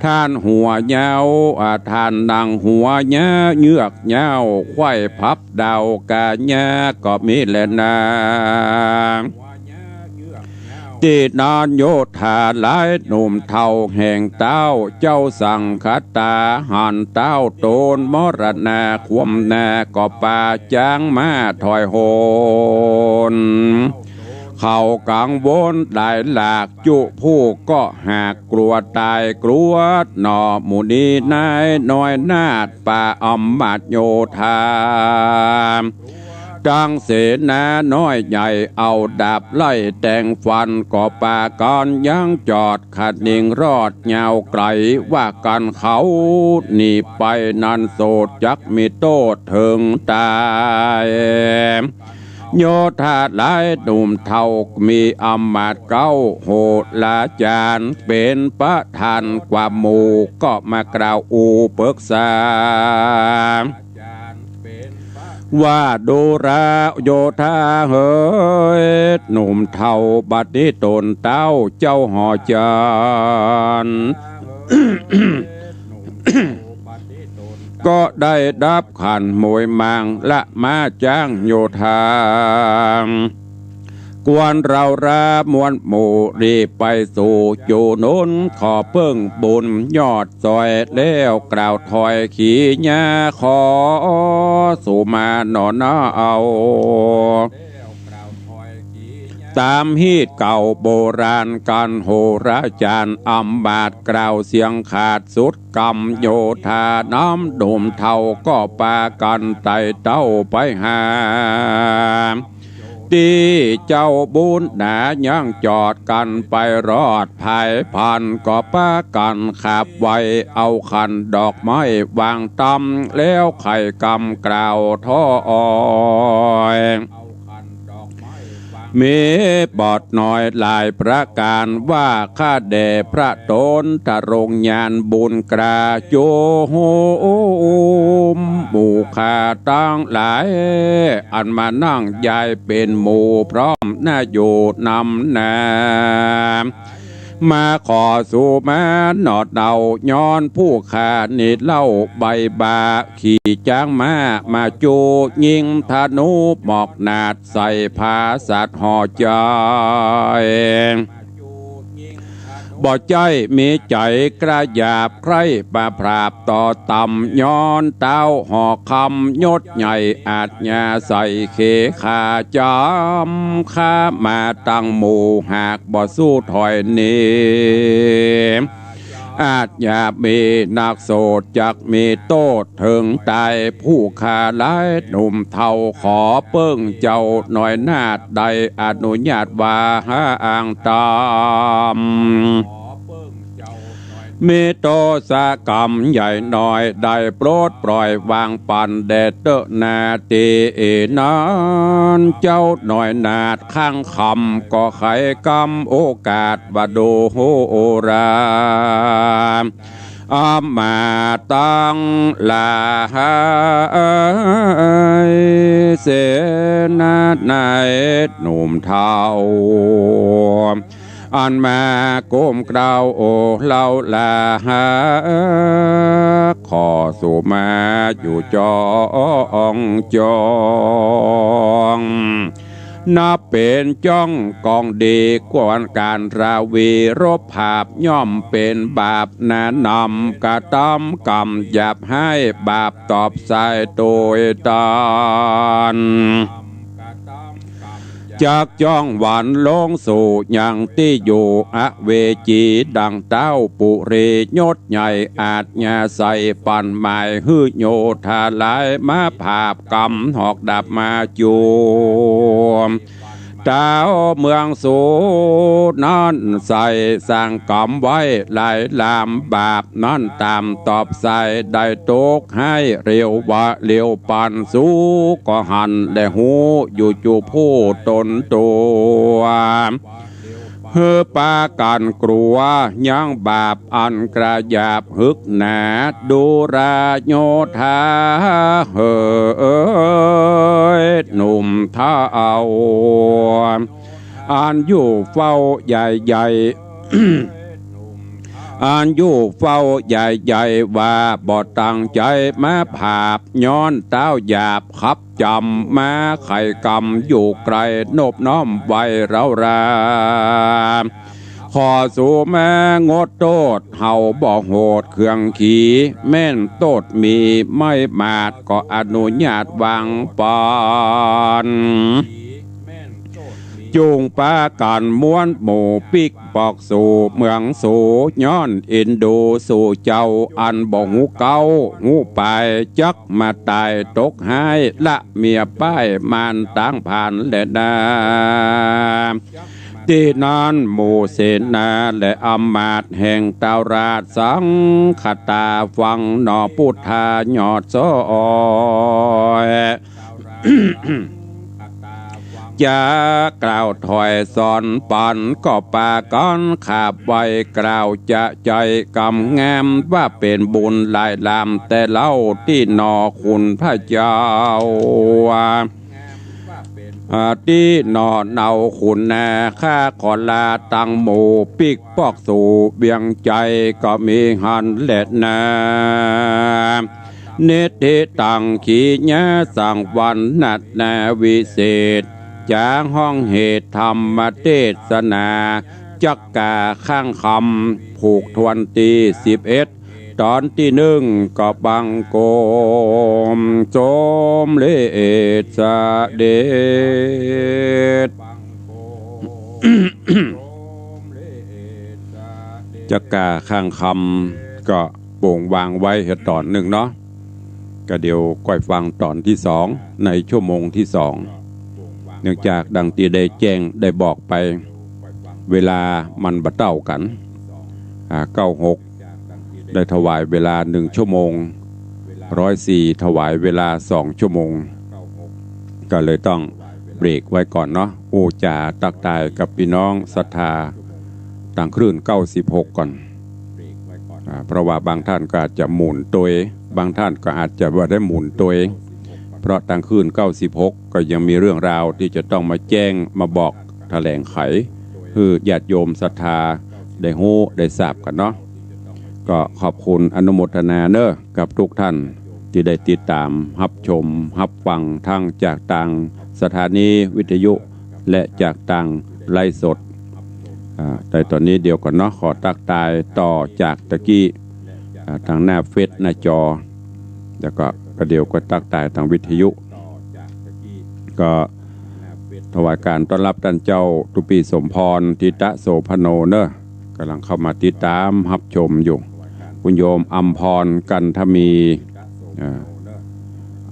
ท่านหัวยาว อ่า ท่านนั่งหัวยาว เยือกยาว ไขว้พับดาวกาญาก็มีแลนา ตี้นั้นโยธาหลายหนุ่มเฒ่าแห่งเต้า เจ้าสังฆตาหันเต้าตนมรณา คว่ำหน้าก็ปาจ๊างม้าถอยหน เขากังวลหลายหลาก จุผู้ก็หากกลัวต๋ายกลัวหน่อ หมู่นี้นายน้อยนาฏ ปาอำมาตย์โยธา ตังเสนาน้อยใหญ่ เอาดาบไล่แตงฟัน ก็ปากั๋นยังจอด คะนิงรอดยาวไก๋ ว่ากั๋นเขาหนีไปนั้นโสด จักมีโต้ษเถิงต๋าย โยธาหลายหนุ่มเฒ่า มีอำมาตย์เก๊า โหราจ๋ารย์เป๋นประธานกว่าหมู่ ก็มากล่าวอู้ปึกษา ว่าดูราโยธาเหย หนุ่มเฒ่าบัดนี้ตนเต้าเจ้าหอจันทร์ ก็ได้ดับขันมวยมังละมาจ๊างโยธา กวนเรารามวลหมู่รีบไปสู่จู๋นุน ขอเปิ้งบุญยอดซอย แล้วกล่าวถอยขีญา ขอสู่มาหน่อนาเอา ต๋ามฮีตเก่าโบราณ กั๋นโหราจ๋ารย์อำมาตย์ กล่าวเสียงขาดสุดกำ โยธานำหนุ่มเฒ่า ก็ปากั๋นไต่เต้าไปหา ตี้เจ้าบุญหนา ยังจอดกั๋นไปรอดภายพัน ก็ปากั๋นขับไว เอาขันดอกไม้วางตำ แล้วไขกำกล่าวถอย มีบทน้อยหลายประก๋าน ว่าข้าแด่พระต๋นทรงญาณบุญกล้า จุมหมู่ข้าตังหลาย อันมานั่งยายเป๋นหมู่พร้อมนาอยู่นำนา มาขอสู่มาหน่อเต้า ย้อนผู้ข้านี่เล่าใบบ่า ขี่จ๊างม้ามาจู๋ยิงธนูหมอกหนาด ใส่ผาสัตว์หอใจ๋ บ่ใจ้มีใจ๋กล้าหยาบใคร่มาผาบต่อต่ำ ย้อนเต้าหอคำยศใหญ่ อาชญาใส่เขขาจ๋ำ ข้ามาตังหมู่หากบ่สู้ถอยหนี อาชญามีนักโสด จักมีโต้ษเถิงต๋าย ผู้ข้าหลายหนุ่มเฒ่า ขอเปิ้งเจ้าน้อยนาฏ ได้อนุญาตว่าหาอ้างต๋าม มีโตษะกรรมใหญ่น้อย ได้โปรดปล่อยวางปั๋นแด่เต๊อะนา ตี้นั้นเจ้าน้อยนาฏ ครั้งค่ำก็ไขกำโอกาส ว่าดูโหรา อำมาตย์ตังหลาย เสนาในหนุ่มเฒ่า อันมาก้มเกล้าโอเฮาหลา ขอสู่มาอยู่จองจอง นับเป๋นจ้องกองดี ควรก๋านราวีรบผาบ ย่อมเป๋นบาปหนานำ กระตำกรรมหยาบฮ้าย บาปตอบใส่ตวยตน จักจ้องหวันลงสู่ยังตี้อยู่อเวจี ดังเต๊าปุรียศใหญ่ อาชญาใส่ปั่นหมาย หื้อโยธาลายมาผาบกรรม หอกดาบมาจุ่ม เต๊าเมืองสูนั้นใส่ สั่งกรรมไว้หลายลาม บาปนั้นต๋ามตอบใส่ ได้ตกฮ้ายเร็ววาเร็วปาน สูก็หันและฮู้อยู่จุผู้ตนตั๋ว หื้อปากั๋นกลัวยังบาปอันกระหยาบหึกหนา ดูราโยธาเหยหนุ่มเฒ่า อันอยู่เฝ้าใหญ่ๆ อันอยู่เฝ้าใหญ่ๆ ว่าบ่ตั้งใจ๋มาผาบ ย้อนเต๊าหยาบคับ จ๋ำมาไขกรรมอยู่ไกล นบน้อมไหว้เฮารา ขอสู่มางดโต้ษ เฮาบ่โหดเคืองขี แม่นโต้ษมีไม่หมาด ก็อนุญาตวางปาน จุ่งปากั๋นม้วนหมู่ปิ๊ก ปอกสู่เมืองสู ย้อนเอ็นดูสู่เจ้า อันบ่ฮู้เก๊าฮู้ปาย จักมาต๋ายตกฮ้าย ละเมียป้ายมารตางผานแลนา ตี้นั้นหมู่เสนาและอำมาตย์แห่งเต๊าราชสังฆตา ฟังหนอปุทธายอดซ้อย จะกล่าวถ้อยสอนปัน ก็ปากั๋นขาบไหว้กล่าวจะใจ๋กำงาม ว่าเป๋นบุญหลายลามแต่เล่า ตี้หนอขุนพระเจ้า อ่า ตี้หนอเนาขุนนา ข้าขอลาตังหมู่ปิ๊ก ปอกสู่เวียงใจ๋ ก็มีหั้นแลนา นิทธิตังขีญาสังวรรณนาวิเศษ จ๋าฮ้องเหตุธรรมเตสนา จักก๋าข้างคำ ผูกถ้วนตี้สิบเอ็ด ต๋อนตี้นึ่ง ก็บังคมสมเร็จเสด็จ จักก๋าข้างคำก็โป่งวางไว้ต๋อนนึ่งเนาะ ก็เดี๋ยวก้อยฟังต๋อนตี้สองในชั่วโมงตี้สอง เนื่องจากดังตี้ได้แจ้งได้บอกไป เวลามันบ่เต้ากั๋น อ่า เก้าหก ได้ถวายเวลาหนึ่งชั่วโมง ร้อยสี่ ถวายเวลาสองชั่วโมง ก็เลยต้องเบรกไว้ก่อนเนาะ อู้จ๋าตักตายกับปี้น้องศรัทธาตางคลื่นเก้าสิบหกก่อน อ่า เพราะว่าบางท่านก็อาจจะหมุนตวย บางท่านก็อาจจะบ่ได้หมุนตวย เพราะตางคลื่นเก้าสิบหกก็ยังมีเรื่องราวตี้จะต้องมาแจ้งมาบอกแถลงไข หื้อญาติโยมศรัทธาได้ฮู้ได้ทราบกั๋นเนาะ ก็ขอบคุณอนุโมทนาเน้อ กับทุกท่านตี้ได้ติดต๋ามฮับชมฮับฟัง ทั้งจากตางสถานีวิทยุ และจากตางไลฟ์สด อ่า แต่ต๋อนนี้เดี๋ยวก่อนเนาะ ขอตักตายต่อจากตะกี้ อ่า ตางหน้าเฟซหน้าจอ แล้วก็ ก็เดี๋ยวก็ตักตายตางวิทยุ ก็ถวายการต้อนรับต้านเจ้าตุ๊ปี้สมภร ทิตะโสภโณเน้อ ก่ำลังเข้ามาติดต๋ามฮับชมอยู่ คุณโยมอำพร กันทมี อ่า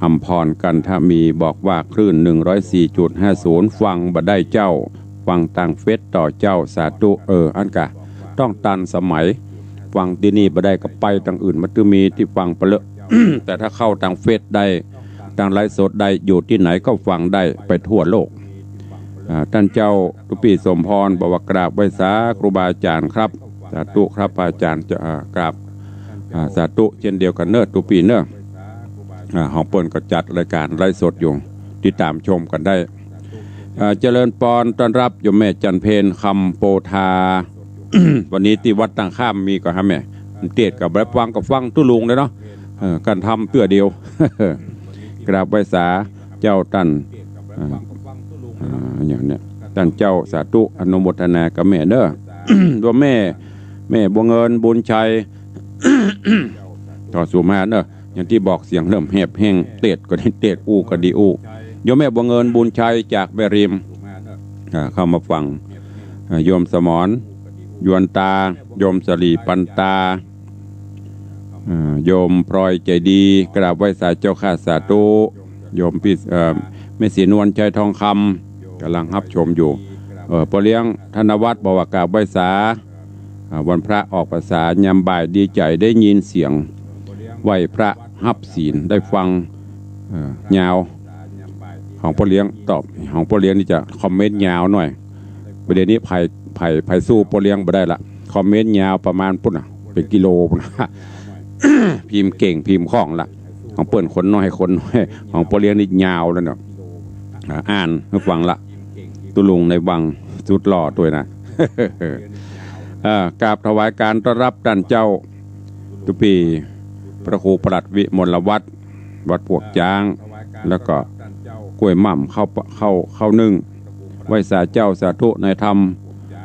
อำพร กันทมี บอกว่าคลื่น หนึ่งร้อยสี่จุดห้าศูนย์ ฟังบ่ได้เจ้า ฟังตางเฟซต่อเจ้า สาธุ เออ อันกะ ต้องตันสมัย ฟังตี้นี่บ่ได้ก็ไปตางอื่น มันต้องมีตี้ฟังไปเลอะ แต่ถ้าเข้าตางเฟซได้ ตางไลฟ์สดได้ อยู่ตี้ไหนก็ฟังได้ไปทั่วโลก อ่า ต้านเจ้าตุ๊ปี้สมภรบอกว่ากราบไหว้สาครูบาอาจ๋ารย์ครับ สาธุครับ พระอาจ๋ารย์จะ อ่า กราบ อ่า สาธุเจ้นเดียวกั๋นเน้อตุ๊ปี้เน้อ อ่า ของเปิ้นก็จัดรายการไลฟ์สดอยู่ ติดต๋ามชมกั๋นได้ เอ่อ เจริญปอน ต้อนฮับโยมแม่จันเพ็ญ คำโปธา วันนี้ตี้วัดตางข้ามมีก่อฮะแม่ เตสน์ก็บ่ได้ฟัง ก็ฟังตุ๊ลุงเลยเนาะ เอ่อ กั๋นทำเตื้อเดียว กราบไหว้สาเจ้าต้าน อ่า อ่า อย่างเนี้ย ต้านเจ้าสาธุอนุโมทนากับแม่เด้อ ว่าแม่ แม่บัวเงินบุญชัย ขอสุมาเนอะ อย่างตี้บอกเสียงเริ่มแหบแห้ง เตสน์ก็ได้เตสน์ อู้ก็ดีอู้ โยมแม่บัวเงินบุญชัยจากแม่ริม อ่า เข้ามาฟัง อ่า โยมสมร ยวนตา โยมสลีปันตา อ่า โยมพลอยใจดี กราบไหว้สาเจ้าข้า สาธุ โยมพี่ เอ่อ แม่ศรีนวลชัยทองคำ ก่ำลังฮับชมอยู่ เอ่อ ป้อเลี้ยงธนวัฒน์บอกว่ากราบไหว้สา อ่า วันพระออกพรรษายามบ่าย ดีใจ๋ได้ยินเสียงไหว้พระฮับศีล ได้ฟัง เอ่อ ยาว ของป้อเลี้ยงตอบ ของป้อเลี้ยงนี่จะคอมเมนต์ยาวหน่อย ประเดี๋ยวนี้ใผ ใผ ใผสู้ป้อเลี้ยงบ่ได้ละ คอมเมนต์ยาวประมาณปุ้นน่ะ เป๋นกิโลปุ้นน่ะ พิมพ์เก่งพิมพ์คล่องละ ของเปิ้นคนน้อยคนน้อย ของป้อเลี้ยงนี่ยาวแล้วเนาะ อ่า อ่านหื้อฟังละ ตุ๊ลุงในวังสุดหล่อตวยนะ เอ่อ กราบถวายการต้อนฮับต้านเจ้า ตุ๊ปี้ พระครูประหลัดวิมลวัฒน์ วัดปวกจ๊าง แล้วก็กล้วยหม่ำ ข้าวปะ ข้าว ข้าวนึ่ง ไหว้สาเจ้า สาธุ ในธรรม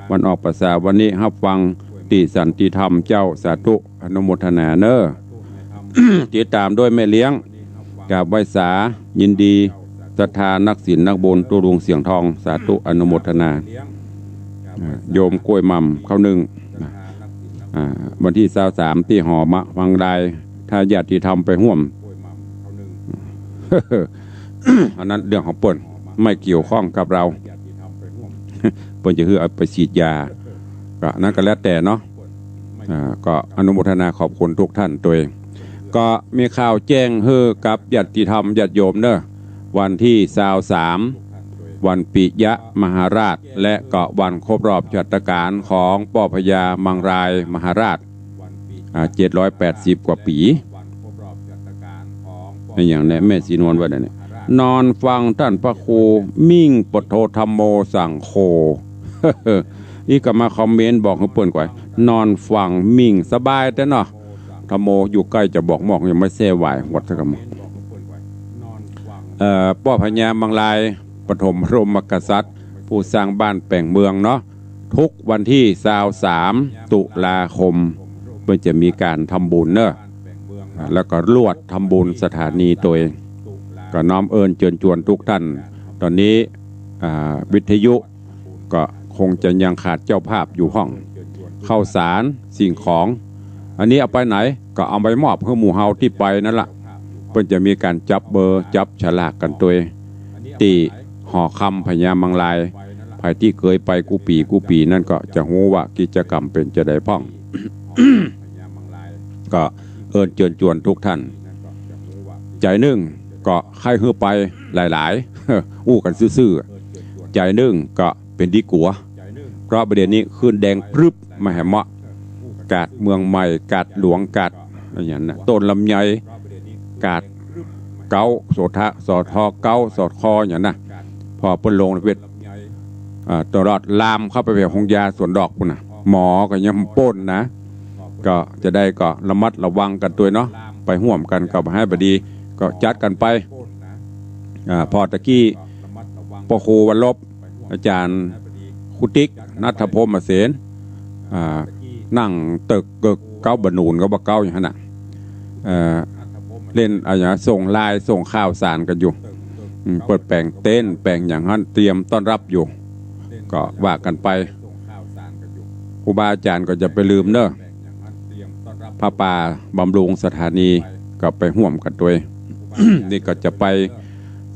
วันออกพรรษาวันนี้ ฮับฟังตี้สันติธรรมเจ้า สาธุ อนุโมทนาเนอะ ติดต๋ามด้วยแม่เลี้ยง กราบไหว้สา ยินดีศรัทธานักศีลนักบุญ ตุ๊ลุงเสียงทอง สาธุ อนุโมทนา อ่า โยมกล้วยหม่ำ ข้าวนึ่ง อ่า วันตี้ซาวสามตี้หอมะวังราย ถ้าญาติธรรมไปฮ่วม อันนั้นเรื่องของเปิ้น ไม่เกี่ยวข้องกับเรา เปิ้นจะหื้อเอาไปฉีดยา ก็อันนั้นก็แล้วแต่เนาะ อ่า ก็อนุโมทนาขอบคุณทุกท่านตวย ก็มีข่าวแจ้งหื้อกับญาติธรรมญาติโยมเนอะ วันตี้ซาวสาม วันปิยมหาราช และก็วันครบรอบชาตกาลของป้อพญามังรายมหาราช อ่า เจ็ดร้อยแปดสิบกว่าปี๋ นี่อย่างเนี้ย แม่ศรีนวลว่าเนี่ย นอนฟังต้านพระครูมิ่งปุทโธธัมโมสังโฆ อี้ก็มาคอมเมนต์บอกหื้อเปิ้นก่อย นอนฟังมิ่งสบายแต๊เนาะ ธัมโมอยู่ใก้จะบอกมอก ยังไม่แซ่หวายหวดสักกำ เอ่อ ป้อพญามังราย ปฐมบรมกษัตริย์ ผู้สร้างบ้านแป๋งเมืองเนาะ ทุกวันตี้ซาวสาม ตุลาคม เปิ้นจะมีก๋านทำบุญเนอะ แล้วก็ลวดทำบุญสถานีตวย ก็น้อมเอิญเจิญจวนทุกท่าน ต๋อนนี้ อ่า วิทยุก็คงจะยังขาดเจ้าภาพอยู่ห้อง ข้าวสาร สิ่งของ อันนี้เอาไปไหน ก็เอาไปมอบหื้อหมู่เฮาตี้ไปนั่นละ เปิ้นจะมีก๋านจับเบอร์ จับฉลากกั๋นตวย ตี้หอคำพญามังราย ใผตี้เกยไปกู้ปี๋กู้ปี๋นั่นก็จะฮู้ว่ากิจกรรมเป๋นจาใดพ่อง ก็เอิญเจิญจวนทุกท่าน ใจ๋นึ่งก็ใค่หื้อไปหลายๆ อู้กั๋นซื่อๆ ใจ๋นึ่งก็เป๋นดีกั๋ว เพราะบ่าเดี่ยวนี้ขึ้นแดงปรึ๊บ มาแหมเมาะ กาดเมืองใหม่ กาดหลวง กาดอะหยังนะ ต้นลำไย กาดเก๊า โสทะ สทเก๊า สค อย่างนะ พอเปิ้นลงเว็บ อ่า ตลอดลามเข้าไปแบบโฮงยาสวนดอกปุ้นน่ะ หมอก็ยังป้นนะ ก็จะได้ก็ระมัดระวังกั๋นตวยเนาะ ไปฮ่วมกั๋นก็บ่หื้อบ่ดี ก็จัดกั๋นไป อ่า พอตะกี้ ป้อครูวันลบ อาจ๋ารย์ครูติ๊ก ณัฐพรหมเสน อ่า นั่งเติกเกิกเก๊าบ่าหนุนก็บ่าเก๊าอย่างนั้นน่ะ เอ่อ เล่นอะหยัง ส่งไลน์ ส่งข่าวสารกั๋นอยู่ อืม เปิดแป๋งเต็นท์ แป๋งอย่างนั้น เตรียมต้อนฮับอยู่ ก็ว่ากั๋นไป ครูบาอาจ๋ารย์ก็จะไปลืมเน่อ ผ้าป่าบำรุงสถานีก็ไปฮ่วมกั๋นตวย นี่ก็จะไป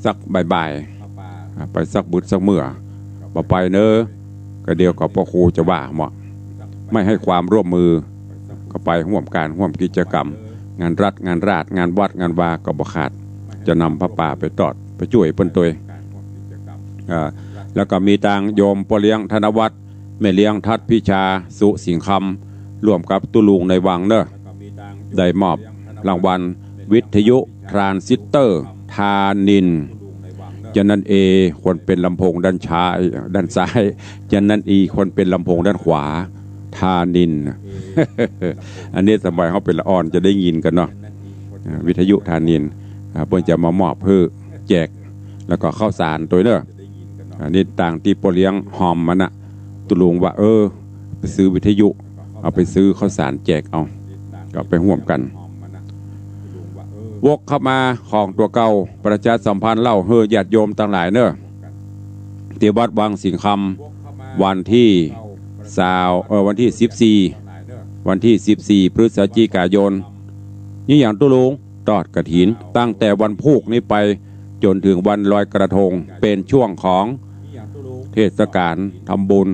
สักบ่ายๆ อ่า ไปสักบึดสักเมื่อ บ่ไปเน่อ ก็เดี๋ยวก็ป้อครูจะว่าเมาะ ไม่ให้ความร่วมมือ ก็ไปฮ่วมก๋านฮ่วมกิจกรรม งานรัฐงานราษฎร์ งานวัดงานวาก็บ่ขาด จะนำผ้าป่าไปตอด ไปจ้วยเปิ้นตวย อ่า แล้วก็มีตางโยมป้อเลี้ยงธนวัฒน์ แม่เลี้ยงทัดพิชา สุสิงคำ ร่วมกับตุ๊ลุงในวังเน่อ ได้มอบรางวัลวิทยุทรานซิสเตอร์ ธานินทร์ จะนั่นเอควรเป๋นลำโพงด้านซ้าย ด้านซ้าย จะนั่นอีควรเป๋นลำโพงด้านขวา ธานินทร์ อันนี้สมัยเฮาเป๋นละอ่อนจะได้ยินกั๋นเนาะ อ่า วิทยุธานินทร์ อ่า เปิ้นจะมามอบหื้อแจก แล้วก็ข้าวสารตวยเนาะ อันนี้ตางตี้ป้อเลี้ยงฮอมมันน่ะ ตุ๊ลุงว่า เออ ไปซื้อวิทยุ เอาไปซื้อข้าวสารแจกเอา ก็ไปฮ่วมกั๋น วกเข้ามาของตั๋วเก่า ประชาสัมพันธ์เล่าหื้อญาติโยมตังหลายเนาะ ตี้วัดวังสิงห์คำ วันตี้ซาว เออ วันตี้สิบสี่ วันตี้สิบสี่ พฤศจิกายน นี่หยังตุ๊ลุง ทอดกฐิน ตั้งแต่วันพูกนี้ไปจ๋นเถิงวันลอยกระทง เป๋นช่วงของเทศกาลทำบุญ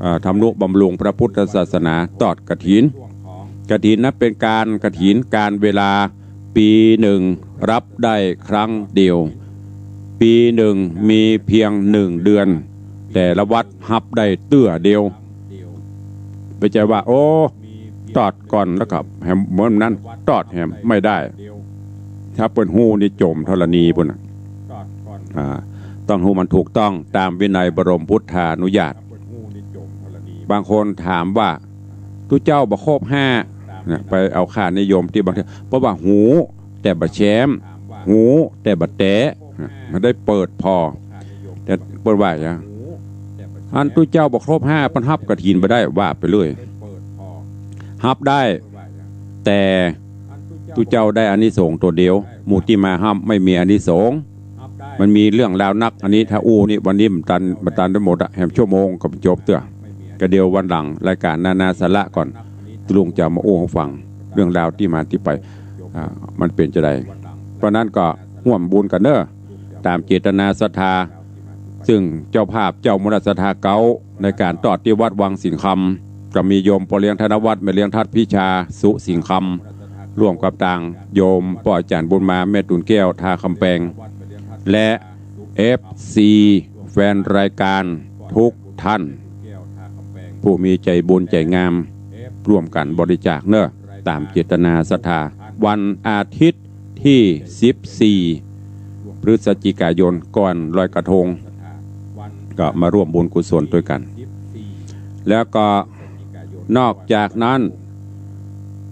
เอ่อ ทำนุบำรุงพระพุทธศาสนา ทอดกฐิน กฐินนั้นเป๋นก๋านกฐินก๋านเวลา ปี๋หนึ่งฮับได้ครั้งเดียว ปี๋หนึ่งมีเพียงหนึ่งเดือน แต่ละวัดฮับได้เตื้อเดียว บ่ใจ้ว่า โอ้ ทอดก่อนแล้วก็แหมเหมือนนั้น ทอดแหมไม่ได้ ถ้าเปิ้นฮู้นี่จ๋มธรณีปู้นน่ะ อ่า ต้องฮู้มันถูกต้องต๋ามวินัยบรมพุทธานุญาต บางคนถามว่า ตุ๊เจ้าบ่ครบห้า นะ ไปเอาค่านิยมตี้บางที เพราะว่าฮู้แต่บ่แชม ฮู้แต่บ่แตะ นะ มันได้เปิดผ่อ แต่เปิ้นว่าหยัง อันตุ๊เจ้าบ่ครบห้า เปิ้นฮับกฐินบ่ได้ ว่าไปเลย ฮับได้ แต่ตุ๊เจ้าได้อานิสงส์ตั๋วเดียว หมู่ตี้มาฮับไม่มีอานิสงส์ มันมีเรื่องราวนัก อันนี้ถ้าอู้นี่วันนี้บ่ตัน บ่ตันได้หมดอะ แหมชั่วโมงก็บ่จบเตื้อ ก็เดี๋ยววันหลังรายก๋านนานาสาระก่อน ตุ๊ลุงจะมาอู้หื้อฟังเรื่องราวตี้มาตี้ไป อ่า มันเป๋นจะใด เพราะนั้นก็ฮ่วมบุญกั๋นเนาะ ต๋ามเจตนาศรัทธา ซึ่งเจ้าภาพเจ้ามูลศรัทธาเก๊า ในก๋านทอดตี้วัดวังสิงห์คำ ก็มีโยมป้อเลี้ยงธนวัฒน์ แม่เลี้ยงทัดพิชา สุสิงห์คำ ร่วมกับตางโยมป้ออาจ๋ารย์บุญมา แม่ตูนแก้ว ท่าคำแปง และ เอฟซี แฟนรายก๋านทุกท่าน ผู้มีใจ๋บุญใจ๋งาม ร่วมกั๋นบริจาคเนาะ ต๋ามเจตนาศรัทธา วันอาทิตย์ตี้สิบสี่ พฤศจิกายน ก่อนลอยกระทง ก็มาร่วมบุญกุศลตวยกั๋น แล้วก็นอกจากนั้น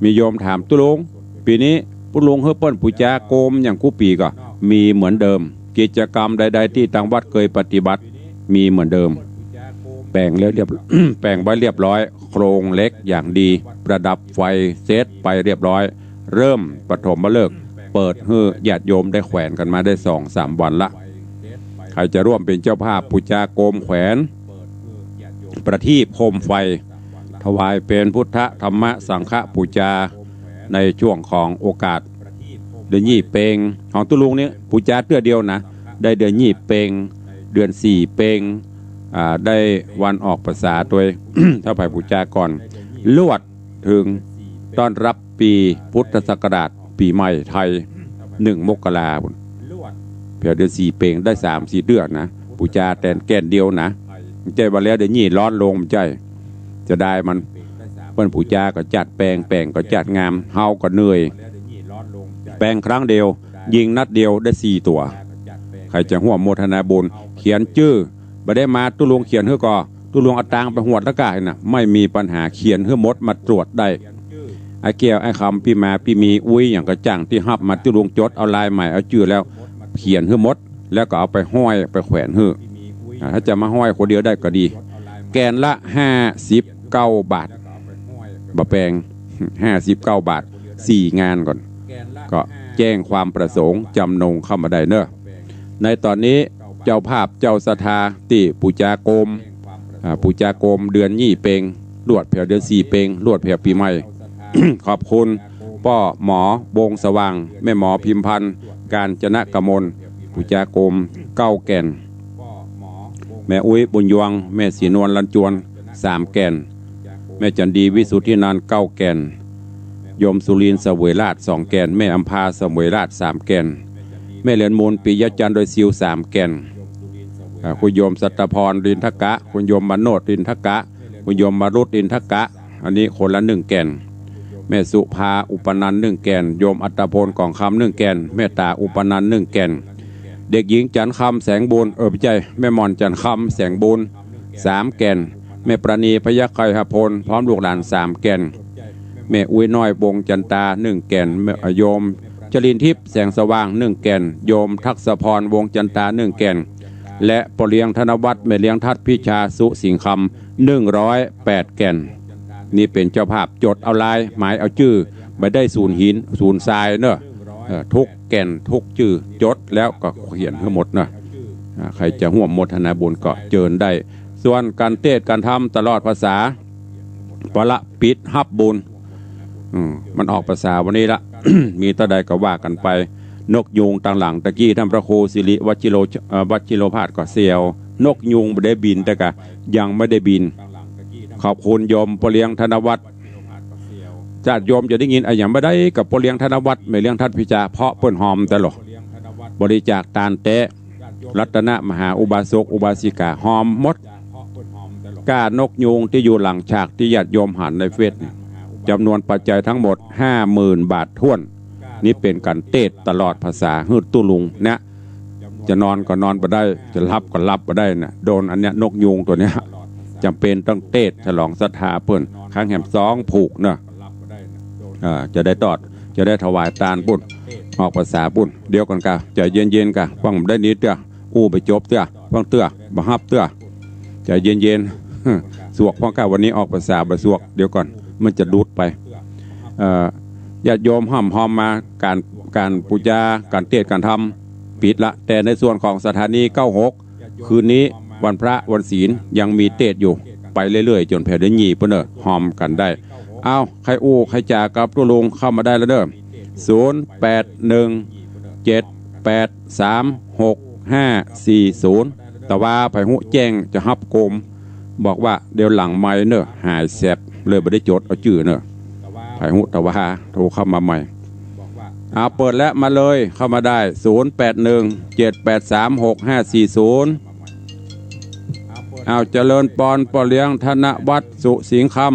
มีโยมถาม ตุ๊ลุง ปี๋นี้ตุ๊ลุงหื้อเปิ้นปู๋จาโกมอย่างกู้ปี๋ก่อ มีเหมือนเดิม กิจกรรมใดๆ ตี้ตางวัดเกยปฏิบัติ มีเหมือนเดิม แป๋งแล้วเรียบ แป๋งไว้เรียบร้อย โครงเหล็กอย่างดี ประดับไฟเสร็จไปเรียบร้อย เริ่มปฐมฤกษ์ เปิดหื้อญาติโยมได้แขวนกั๋นมาได้สองสามวันละ ใผจะร่วมเป๋นเจ้าภาพปู๋จาโกมแขวน ประทีปโคมไฟ ถวายเป๋นพุทธธรรมสังฆปู๋จา ในช่วงของโอกาสเดือนยี่เป็ง ของตุ๊ลุงนี่ปู๋จาเตื้อเดียวนะ ได้เดือนยี่เป็ง เดือนสี่เป็ง อ่า ได้วันออกพรรษาตวย ถ้าใผปู๋จาก่อน ลวดเถิงต้อนรับปี๋พุทธศักราช ปี๋ใหม่ไทย หนึ่งมกราพุ้น เปียเดือนสี่เป็งได้สามสี่เตื้อนะ ปู๋จาแตนแก่นเดียวนะ บ่ใจ้ว่าแล้วเดี๋ยวนี้ฮ้อนลง บ่ใจ้ เสียดายมัน เปิ้นปู๋จาก็จัดแป๋ง แป๋งก็จัดงาม เฮาก็เหนื่อย แป๋งครั้งเดียว ยิงนัดเดียวได้สี่ตั๋ว ใผจะฮ่วมโมทนาบุญ เขียนจื้อ บ่ได้มาตุ๊ลุงเขียนหื้อก่อ ตุ๊ลุงเอาตางไปหวดแล้วก่านะ ไม่มีปัญหา เขียนหื้อหมด มาตรวจได้ ไอ้แก้ว ไอ้คำ ปี้มา ปี้มี อุ๊ย หยังก็จ้าง ตี้ฮับมา ตุ๊ลุงจดเอาลายหมาย เอาจื้อแล้ว เขียนหื้อหมด แล้วก็เอาไปห้อย ไปแขวนหื้อ อ่า ถ้าจะมาห้อยคนเดียวได้ก็ดี แก่นละห้าสิบเก้าบาท บ่แปง ห้าสิบเก้าบาท สี่งานก่อน ก็แจ้งความประสงค์ จำนงเข้ามาได้เนาะ ในต๋อนนี้เจ้าภาพเจ้าศรัทธาตี้ปู๋จาโกม อ่า ปู๋จาโกมเดือนยี่เป็ง ลวดแผวเดือนสี่เป็ง ลวดแผวปี๋ใหม่ ขอบคุณป้อหมอวงศ์สว่าง แม่หมอพิมพันธ์ กาญจนกมล ปู๋จาโกมเก้าแก่น แม่อุ๊ยบุญยวง แม่ศรีนวลลันจวน สามแก่น แม่จันดีวิสุทธินันท์ เก้าแก่น โยมสุรินทร์เสวยราช สองแก่น แม่อำภาเสวยราช สามแก่น แม่เรือนมูล ปิยะจันทร์ ดอยซิว สามแก่น อ่า คุณโยมสัตตพร รินทกะ คุณโยมมโนด รินทกะ คุณโยมมรุต รินทกะ อันนี้คนละหนึ่งแก่น แม่สุภา อุปนันท์ หนึ่งแก่น โยมอัตตพล กองคำ หนึ่งแก่น แม่ต๋า อุปนันท์ หนึ่งแก่น เด็กหญิงจันทร์คำ แสงบุญ เออ บ่ใจ้ แม่หม่อนจันทร์คำ แสงบุญ สามแก่น แม่ปราณี พยัคฆไคหพล พร้อมลูกหลาน สามแก่น แม่อุ๊ยน้อย วงจันตา หนึ่งแก่น แม่ โยมจรินทิพย์ แสงสว่าง หนึ่งแก่น โยมทักษพร วงจันตา หนึ่งแก่น และป้อเลี้ยงธนวัฒน์ แม่เลี้ยงทัด พิชา สุสิงคำ หนึ่งร้อยแปดแก่น นี่เป๋นเจ้าภาพ จดเอาลาย หมายเอาจื้อ บ่ได้สูญหิน สูญทรายเนาะ เออ ทุกแก่น ทุกจื้อ จดแล้วก็เขียนหื้อหมดเนาะ อ่า ใผจะฮ่วมโมทนาบุญก็เจิญได้ ส่วนก๋านเตสน์ก๋านธรรมตลอดพรรษา ปะละปิดฮับบุญ อืม มันออกพรรษาวันนี้ละ มีเต้าใดก็ว่ากั๋นไป นกยูงตางหลังตะกี้ ต้านพระครูสิริวัชชิโร เอ่อ วัชชิโรภาสก็เสี่ยว นกยูงบ่ได้บิน แต่กะยังบ่ได้บิน ขอบคุณโยมป้อเลี้ยงธนวัฒน์ ญาติโยมจะได้ยินอะหยังบ่ได้กับป้อเลี้ยงธนวัฒน์ แม่เลี้ยงทัด พิชา เพราะเปิ้นฮอมตลอด บริจาคตานแต๊ รัตนมหาอุบาสกอุบาสิกา ฮอมหมด ก้านกยูงตี้อยู่หลังฉากตี้ญาติโยมหันในเฟซเนี่ย จ๋ำนวนปัจจัยตึงหมด ห้าหมื่นบาทถ้วน นี่เป๋นก๋านเตสน์ตลอดพรรษา หื้อตุ๊ลุงเนี่ย จะนอนก็นอนบ่ได้ จะหลับก็หลับบ่ได้เนี่ย โดนอันเนี้ย นกยูงตั๋วเนี้ย จ๋ำเป๋นต้องเตสน์ฉลองศรัทธาเปิ้น ครั้งแหมสองผูกเนาะ อ่า จะได้ตอด จะได้ถวายตานปุ้น ออกพรรษาปุ้น เดี๋ยวก่อนกะ ใจ๋เย็นๆ กะ ฟังบ่ได้นิดเตื้อ อู้บ่จบเตื้อ ฟังเตื้อ บ่ฮับเตื้อ ใจ๋เย็นๆ สวกพ่องกะ วันนี้ออกพรรษาบ่สวก เดี๋ยวก่อน มันจะหลุดไป เอ่อ ญาติโยมฮ่อมๆ มา ก๋าน ก๋านปู๋จา ก๋านเตสน์ก๋านธรรม ปิดละ แต่ในส่วนของสถานี เก้าหก คืนนี้วันพระวันศีลยังมีเตสน์อยู่ ไปเรื่อยๆ จ๋นแผวเดือนยี่ปุ้นเน่อ ฮอมกั๋นได้ เอ้า ใผอู้ใผจ๋ากับตุ๊ลุงเข้ามาได้แล้วเน่อ ศูนย์แปดหนึ่ง เจ็ดแปดสาม หกห้าสี่ศูนย์ ตะวา ใผฮู้แจ้งจะฮับโกม บอกว่าเดี๋ยวหลังไมค์เน่อ หายแสบ เลยบ่ได้จดเอาจื้อเน่อ ใผฮู้ตะวา โทรเข้ามาใหม่ เอา เปิดแล้ว มาเลย เข้ามาได้ ศูนย์แปดหนึ่ง เจ็ดแปดสาม หกห้าสี่ศูนย์ เอา เจริญปอน ป้อเลี้ยงธนวัฒน์ สุสิงคำ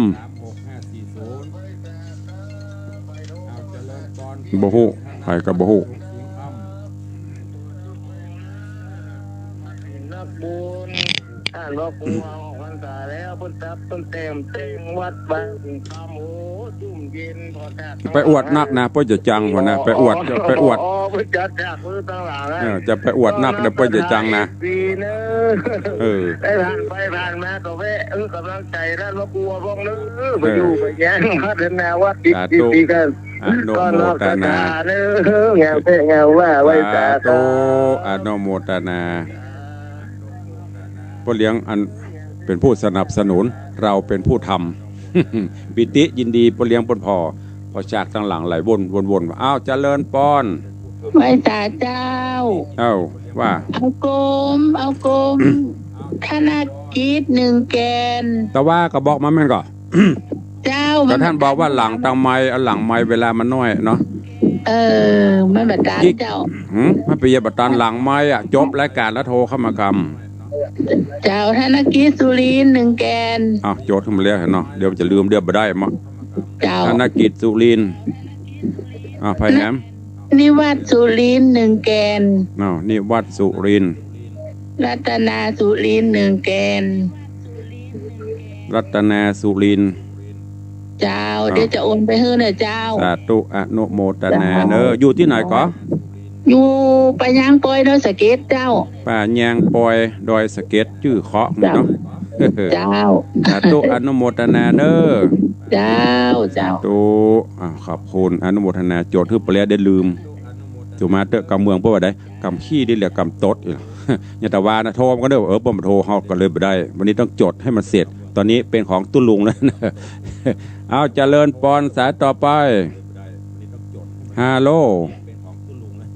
บ่ฮู้ ใผก็บ่ฮู้ นักบุญ ต้านว่าครูออกพรรษาแล้ว เปิ้นจัดเปิ้นแต่ง แต่งวัดบ้านคำ โอ้ จุ่มเย็น พอจัด ไปอวดนักนะ เปิ้นจะจังหัวนะ ไปอวด จะไปอวด อ๋อ เปิ้นจัดจากพื้นต่างหลังนะ เออ จะไปอวดนัก เดี๋ยวเปิ้นจะจังนะ ดีเนอะ เออ ได้ผ่านไปผ่านมาก็แวะ เออ กำลังใจต้านว่าครูบ้างเนอะ เออ ไปอยู่ไปแย้งพัฒนาวัดอีก สาธุ ดีๆ กัน อนุโมทนา ก็นอกจากเนอะ งามแท้งามว่า ไหว้สา สาธุ อนุโมทนา ป้อเลี้ยงอันเป๋นผู้สนับสนุน เฮาเป๋นผู้ทำ ปีติยินดีป้อเลี้ยงเปิ้นผ่อ ผ่อฉากตังหลังไหลวน วนๆ อ้าว เจริญปอน ไหว้สาเจ้า เอ้า ว่า เอาโกม เอาโกม ธนกิจ หนึ่งแก่น ตะวาก็บอกมาแม่นก่อ เจ้า ก็ต้านบอกว่าหลังตังไมค์ เอาหลังไมค์เวลามันน้อยเนาะ เออ มันบ่ตันเจ้า หืม มันเปียบ่ตัน หลังไมค์อะ จบรายก๋านแล้วโทรเข้ามากำ เจ้า ธนกิจ สุรินทร์ หนึ่งแก่น อ้าว จดขึ้นมาแล้วหันเนาะ เดี๋ยวมันจะลืม เดี๋ยวบ่ได้มา เจ้า ธนกิจ สุรินทร์ อ้าว ไผแหม นิวัฒน์ สุรินทร์ หนึ่งแก่น อ้าว นิวัฒน์ สุรินทร์ รัตนา สุรินทร์ หนึ่งแก่น รัตนา สุรินทร์ เจ้า อ้าว เดี๋ยวจะโอนไปหื้อเน่อเจ้า สาธุ อนุโมทนา เจ้า เน่อ อยู่ตี้ไหนก่อ อยู่ป่ายางปอย ดอยสะเก็ดเจ้า ป่ายางปอย ดอยสะเก็ด จื้อเคราะห์ เจ้า เนาะ เจ้า สาธุ อนุโมทนาเน่อ เจ้า เจ้า สาธุ อ่า ขอบคุณ อนุโมทนา จดหื้อไปแล้ว เดี๋ยวลืม สุมาเต๊อะ กำเมืองเปิ้นว่าใด กำขี้นี่แหละ กำตดอีก อย่าตะวานะ โทรมันก็ได้ เออ เปิ้นบ่โทร เฮาก็เลยบ่ได้ วันนี้ต้องจดหื้อมันเสร็จ ต๋อนนี้เป๋นของตุ๊ลุงแล้วนะ เอา เจริญปอน สายต่อไป ฮัลโหล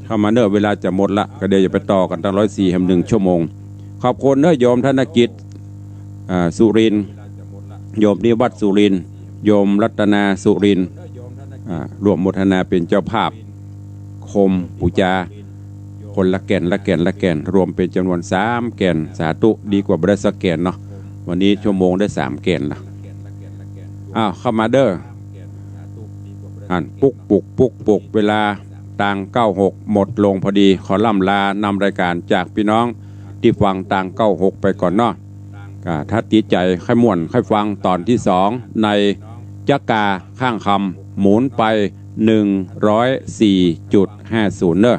เข้ามาเน่อ เวลาจะหมดละ ก็เดี๋ยวจะไปต่อกั๋นตั้งร้อยสี่แหม หนึ่งชั่วโมง ขอบคุณเน่อ โยมธนกิจ อ่า สุรินทร์ โยมนิวัฒน์ สุรินทร์ โยมรัตนา สุรินทร์ อ่า ร่วมโมทนาเป๋นเจ้าภาพ โคมปู๋จา คนละแก่น ละแก่น ละแก่น รวมเป๋นจ๋ำนวนสามแก่น สาธุ ดีกว่าบ่ได้สักแก่นเนาะ วันนี้ชั่วโมงได้สามแก่นละ อ้าว เข้ามาเน่อ อัน ปุ๊กปุก ปุ๊กปุก เวลา ตางเก้าหกหมดลงพอดี ขอล่ำลานำรายก๋านจากปี้น้องตี้ฟังตางเก้าหกไปก่อนเนาะ อ่า ถ้าติดใจ๋ใค่ม่วนใค่ฟังต๋อนตี้สอง ในจ๊ะกาข้างคำ หมุนไป หนึ่งร้อยสี่จุดห้าศูนย์ เนาะ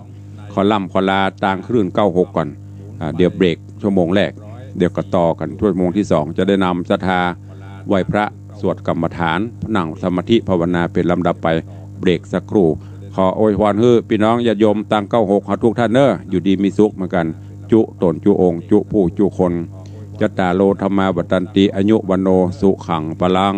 ขอล่ำขอลาตางคลื่นเก้าหกก่อน อ่า เดี๋ยวเบรกชั่วโมงแรก เดี๋ยวก็ต่อกั๋นชั่วโมงตี้สอง จะได้นำศรัทธาไหว้พระ สวดกรรมฐาน นั่งสมาธิภาวนาเป๋นลำดับไป เบรกสักครู่ ขออวยพรหื้อปี้น้องญาติโยมตางเก้าหกเฮากู้ต้านเน่อ อยู่ดีมีสุขเหมือนกั๋น กู้ต๋นกู้องค์ กู้ผู้กู้คน จัตตาโร ธัมมา วัฑฒันติ อายุ วัณโณ สุขัง พลัง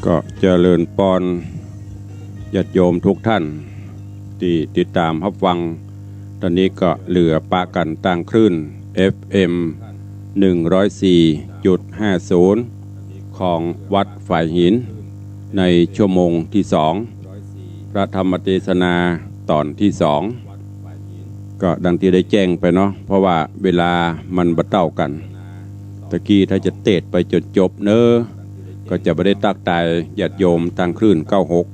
ก็เจริญปอนญาติโยมทุกท่านตี้ติดต๋ามฮับฟัง ต๋อนนี้ก็เหลือปะกั๋นตางคลื่น เอฟเอ็ม หนึ่งร้อยสี่จุดห้าศูนย์ ของวัดฝายหิน ในชั่วโมงตี้สอง พระธรรมเตสนาต๋อนตี้สอง ก็ดังตี้ได้แจ้งไปเนาะ เพราะว่าเวลามันบ่เต้ากั๋น ตะกี้ถ้าจะเตสน์ไปจ๋นจบเนาะ ก็จะบ่ได้ตั๊กตายญาติโยมตางคลื่นเก้าหก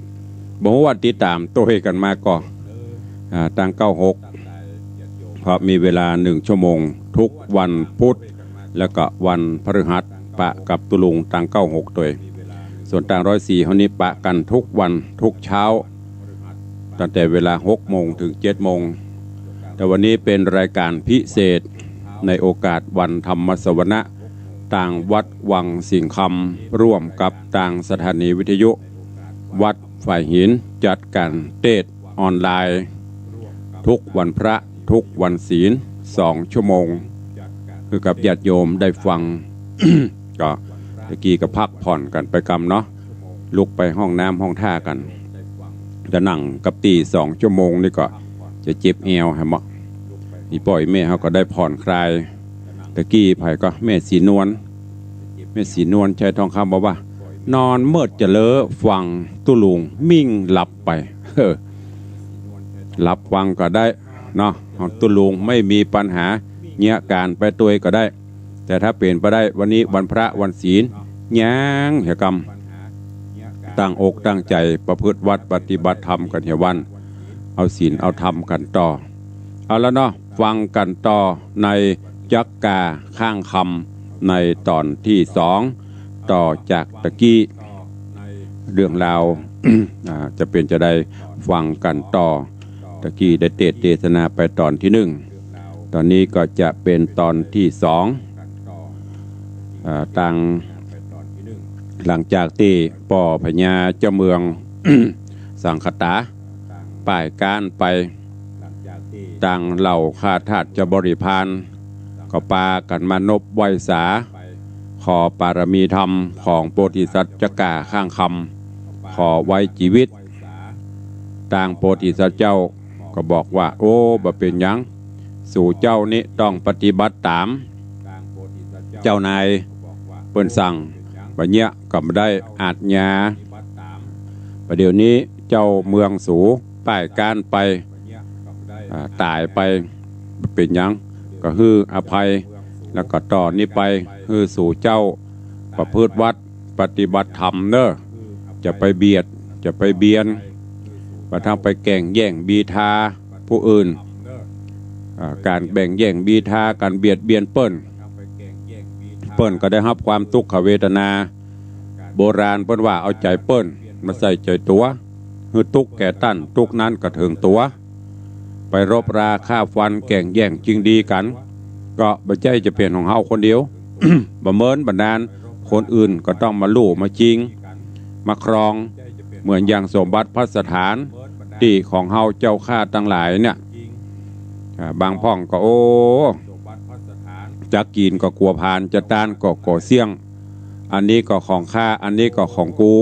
บ่ฮู้ว่าติดต๋ามตวยกั๋นมาก่อ อ่า ตางเก้าหก เพราะมีเวลาหนึ่งชั่วโมง ทุกวันพุธ แล้วก็วันพฤหัส ปะกับตุ๊ลุงตางเก้าหกตวย ส่วนตางร้อยสี่เฮานี้ปะกั๋นทุกวันทุกเช้า ตั้งแต่เวลาหกโมงเถิงเจ็ดโมง แต่วันนี้เป๋นรายก๋านพิเศษในโอกาสวันธรรมสวนะ ตางวัดวังสิงห์คำ ร่วมกับตางสถานีวิทยุวัดฝายหิน จัดก๋านเตสน์ออนไลน์ ทุกวันพระ ทุกวันศีล สองชั่วโมง หื้อกับญาติโยมได้ฟัง ก็ตะกี้ก็พักผ่อนกั๋นไปกำเนาะ ลุกไปห้องน้ำห้องท่ากั๋น จะนั่งกับตี้สองชั่วโมงนี่ก็จะเจ็บแอวแหมเนาะ อี่ป้ออี่แม่เฮาก็ได้ผ่อนคลาย ตะกี้ใผก็แม่ศรีนวล แม่ศรีนวล ชัยทองคำ บอกว่า นอนเมิดจะเล้อฟังตุ๊ลุงมิ่งหลับไป เออ หลับฟังก็ได้เนาะ ตุ๊ลุงไม่มีปัญหา เยียะก๋านไปตวยก็ได้ แต่ถ้าเป๋นไปได้ วันนี้วันพระวันศีล ยังเหียกำ ตั้งอกตั้งใจ๋ประพฤติวัตรปฏิบัติธรรมกั๋นเหียวัน เอาศีลเอาธรรมกั๋นต่อ เอาละเนาะ ฟังกั๋นต่อในจักกาข้างคำ ในต๋อนตี้สอง ต่อจากตะกี้ เรื่องราว อ่า จะเป๋นจะใด ฟังกั๋นต่อ ตะกี้ได้เตสน์เตสนาไปต๋อนตี้หนึ่ง ต๋อนนี้ก็จะเป๋นต๋อนตี้สอง อ่า ตาง หลังจากตี้ป้อพญาเจ้าเมือง สังขตา ป้ายก๊านไป ตางเหล่าข้าทาสบริพาร ก็ปากั๋นมานบไหว้สา ขอปารมีธรรมของโพธิสัตว์จักกาข้างคำ ขอไว้จีวิต ตางโพธิสัตว์เจ้าก็บอกว่า โอ้ บ่เป๋นหยัง สูเจ้านี้ต้องปฏิบัติต๋าม เจ้านายเปิ้นสั่ง บ่าเยียะก็บ่ได้อาจญา บ่าเดี่ยวนี้เจ้าเมืองสูป้ายก๊านไป อ่า ต๋ายไป บ่เป๋นหยัง ก็หื้ออภัย แล้วก็ต่อนี้ไป หื้อสูเจ้าประพฤติวัตรปฏิบัติธรรมเนาะ จะไปเบียด จะไปเบียน บ่าต้องไปแก่งแย่งบีทาผู้อื่น อ่า ก๋านแบ่งแย่งบีทา ก๋านเบียดเบียนเปิ้น เปิ้นก็ได้ฮับความตุ๊กขเวทนา โบราณเปิ้นว่าเอาใจ๋เปิ้นมาใส่ใจ๋ตั๋ว หื้อตุ๊กข์แก่ต้านตุ๊กข์นั้นก็เถิงตั๋ว ไปรบราฆ่าฟันแก่งแย่งจิงดีกั๋น ก็บ่ใจ้จะเป๋นของเฮาคนเดียว บ่าเมินบ่านาน คนอื่นก็ต้องมาลู่มาจิง มาครอง เหมือนอย่างสมบัติภัสถานตี้ของเฮาเจ้าข้าตังหลายเนี่ย อ่า บางพ่องก็ โอ้ จะกิ๋นก็กั๋วผลาญ จะตานก็กั๋วเสี้ยง อันนี้ก็ของข้า อันนี้ก็ของกู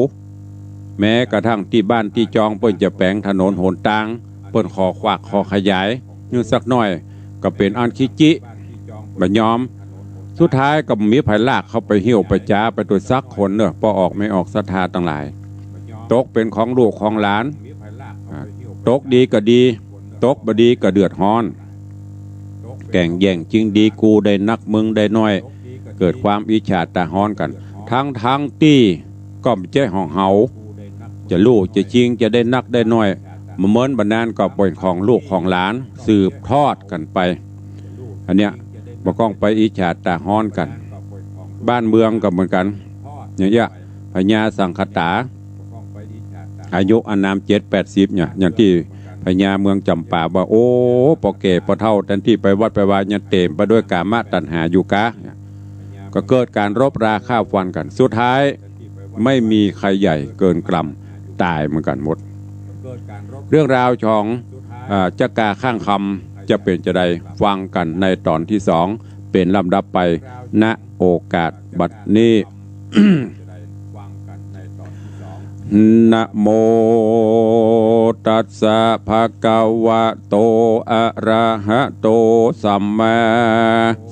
แม้กระทั่งตี้บ้านตี้จองเปิ้นจะแป๋งถนนหนตาง เปิ้นขอขวักขอขยายหื้อสักหน้อย ก็เป๋นอันขี้จิ บ่ยอม สุดท้ายก็บ่มีใผลากเข้าไปหิ้วไปจ๋าไปตวยสักคนเนาะ ป้อออกแม่ออกศรัทธาตังหลาย ตกเป๋นของลูกของหลาน อ่า ตกดีก็ดี ตกบ่ดีก็เดือดฮ้อน แก่งแย่งจิงดี กูได้นักมึงได้น้อย เกิดความอิจฉาต๋าฮ้อนกั๋น ทั้งๆ ตี้ก็บ่ใจ้ของเฮา จะลู่จะจิงจะได้นักได้น้อย บ่าเมินบ่านานก็เป๋นของลูกของหลานสืบทอดกั๋นไป อันเนี้ยบ่ต้องไปอิจฉาต๋าฮ้อนกั๋น บ้านเมืองก็เหมือนกั๋น อย่างเนี้ย พญาสังขตา อายุอานามเจ็ดแปดสิบเนี่ย อย่างตี้พญาเมืองจ๋ำปาว่า โอ้ ป้อแก่ป้อเฒ่า แตนตี้ไปวัดไปวายังเต๋มไปตวยก๋ามตัณหาอยู่ก๊า เนี่ย ก็เกิดก๋านรบราฆ่าฟันกั๋น สุดท้ายไม่มีใผใหญ่เกินกำลัง ต๋ายเหมือนกั๋นหมด เรื่องราวของ อ่า จักกาข้างคำจะเป๋นจะใด ฟังกั๋นในต๋อนตี้สอง เป๋นลำดับไป ณ โอกาสบัดนี้ ฟังกั๋นในต๋อนตี้สอง นะโมตัสสะ ภะคะวะโต อะระหะโต สัมมา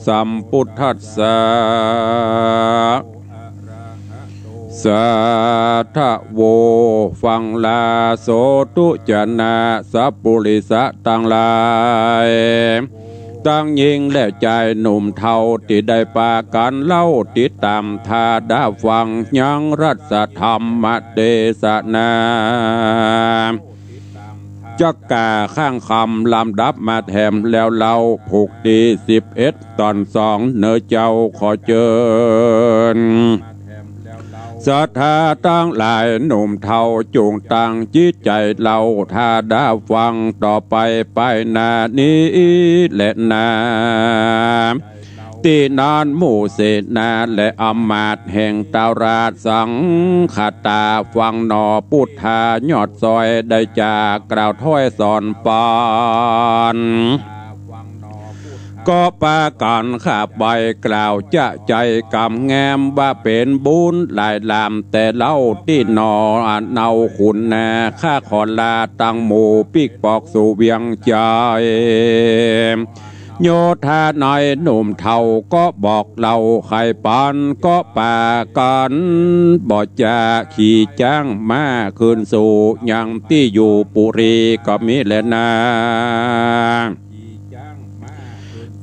สัมพุทธัสสะ สาธะโว ฟังลาโสธุจะนะ สัปปุริสะตังหลาย ตังญิงและจายหนุ่มเฒ่า ตี้ได้ปากั๋นเล่าติดต๋ามถ้าดะฟังยังรัตถธรรมเตสนา จักกล่าวข้างคำลำดับมาแถมแล้วเล่า ผูกตี้สิบเอ็ด ต๋อนสอง เน่อเจ้า ขอเจิญ ศรัทธาตังหลายหนุ่มเฒ่า จุ่งตั้งจิตใจ๋เล่าถ้าดะฟังต่อไป ไปหน้านี้แลนา ตี้นั้นหมู่เสนาและอำมาตย์แห่งตราชสังฆตา ฟังหนอปุทธายอดซอย ได้จากกล่าวถ้อยสอนปั๋น ก็ปากั๋นข้าไปกล่าวจะใจ๋กำแง้ม ว่าเป๋นบุญหลายหลามแต่เล่าตี้หนอ เนาคุณนา ข้าขอลาตังหมู่ปิ๊กปอกสู่เวียงใจ๋ โยธาหน่อยหนุ่มเฒ่าก็บอกเล่าไขปั๋น ก็ปากั๋นบ่จะขี่จ๊างม้าคืนสู่ยังตี้อยู่ปุรีก็มีแลนา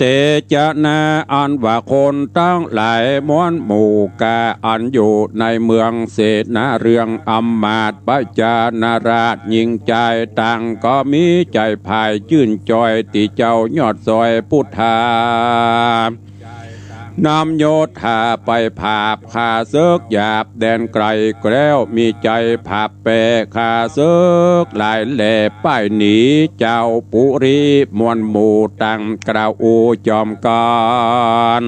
เตจะนา อันว่าคนตังหลายมวลหมู่กา อันอยู่ในเมืองเสนาเรือง อำมาตย์ประจานาราชญิงจายต่าง ก็มีใจ๋ผายจื้นจอยตี้เจ้ายอดซอยปุทธา นำโยธาไปผาบข้าเสิกหยาบแดนไก๋ แล้วมีใจ๋ผาบแปข้าเสิกหลายแหล่ ป้ายหนีเจ้าปุรีมวลหมู่ต่างกล่าวอู้จอมกั๋น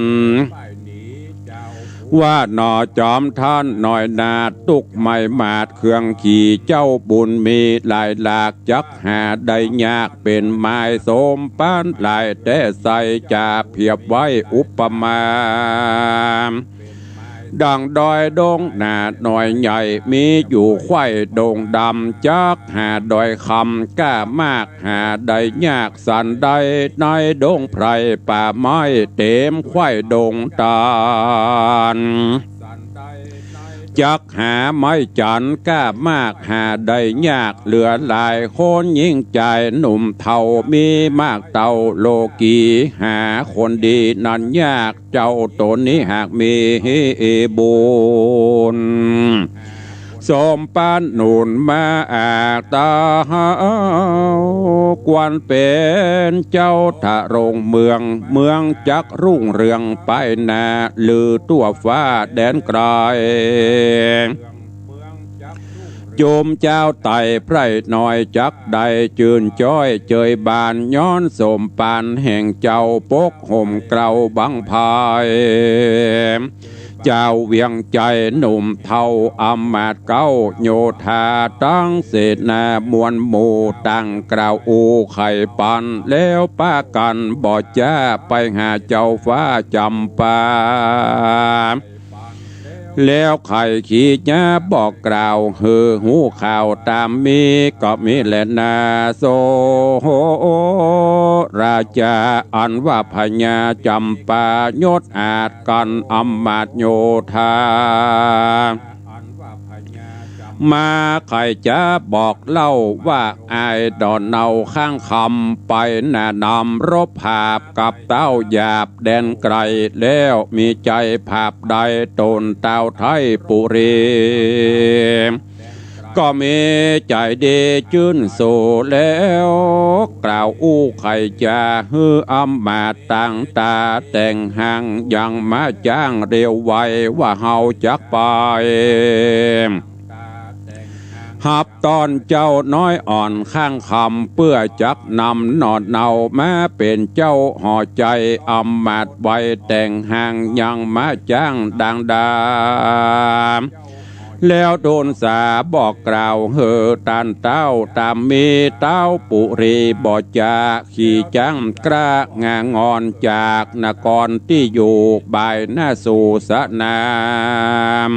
ว่าหนอจอมท่านหน่อยนา ตุ๊กไม้มาดเครื่องขี่เจ้าบุญมีหลายหลาก จักหาได้ยากเป๋นไม้สมปานหลาย แต่ใส่จะเปรียบไว้อุปมา ดั่งดอยดงนาหน่อยใหญ่ มีอยู่ไขว้ดงดำ จักหาดอยคำกล้ามาก หาได้ยากสันใด ในดงไพรป่าไม้เต๋มไขว้ดงตาล จักหาไม้จันทร์กล้ามาก หาได้ยากเหลือหลาย คนญิงจายหนุ่มเฒ่ามีมากเต้าโลกี หาคนดีนั้นยาก เจ้าต๋นนี้หากมีบุญ สมปานหนุนมาอากเต้า ควรเป๋นเจ้าทรงเมือง เมืองจักรุ่งเรืองไปหน้า ลือทั่วฟ้าแดนไก๋ จุมเจ้าไต่ไพร่น้อยจักได้จื้นจ้อยเจยบาน ย้อนสมปานแห่งเจ้าปกห่มเกล้าบังไพร เจ้าเวียงใจ๋หนุ่มเฒ่าอำมาตย์เก๊า โยธาตังเสนามวลหมู่ต่างกล่าวอู้ไขปั๋น แล้วปากั๋นบ่จะไปหาเจ้าฟ้าจ๋ำปา แล้วใค่ขีหญ้าบอกกล่าวหื้อฮู้ข่าวต๋ามมีก็มีแลนา โสราจะ อันว่าพญาจ๋ำปายศอาจกั๋นอำมาตย์โยธา มาใค่จะบอกเล่าว่า อ้ายดอนเนาข้างคำไปหน้านำรบผาบกับเต้าหยาบแดนไก๋ แล้วมีใจ๋ผาบได้ตนเต้าไทยปุรี ก็มีใจ๋ดีจื้นสู่แล้ว กล่าวอู้ไขจะหื้ออำมาตย์ต่างต๋าแต่งห้างยังมาจ้างเร็วไวว่าเฮาจักไป ฮับต้อนเจ้าน้อยอ่อนข้างคำ เปื้อจักนำหนอนเนามาเป๋นเจ้าหอใจ๋ อำมาตย์ไวแต่งห้างยังมาจ้างดังดา แล้วทูลสาบอกกล่าวหื้อต้านเต้าต๋ามมี เต้าปุรีบ่จะขี่จ๊างกล้างางอนจากนครตี้อยู่บ่ายหน้าสู่สนาม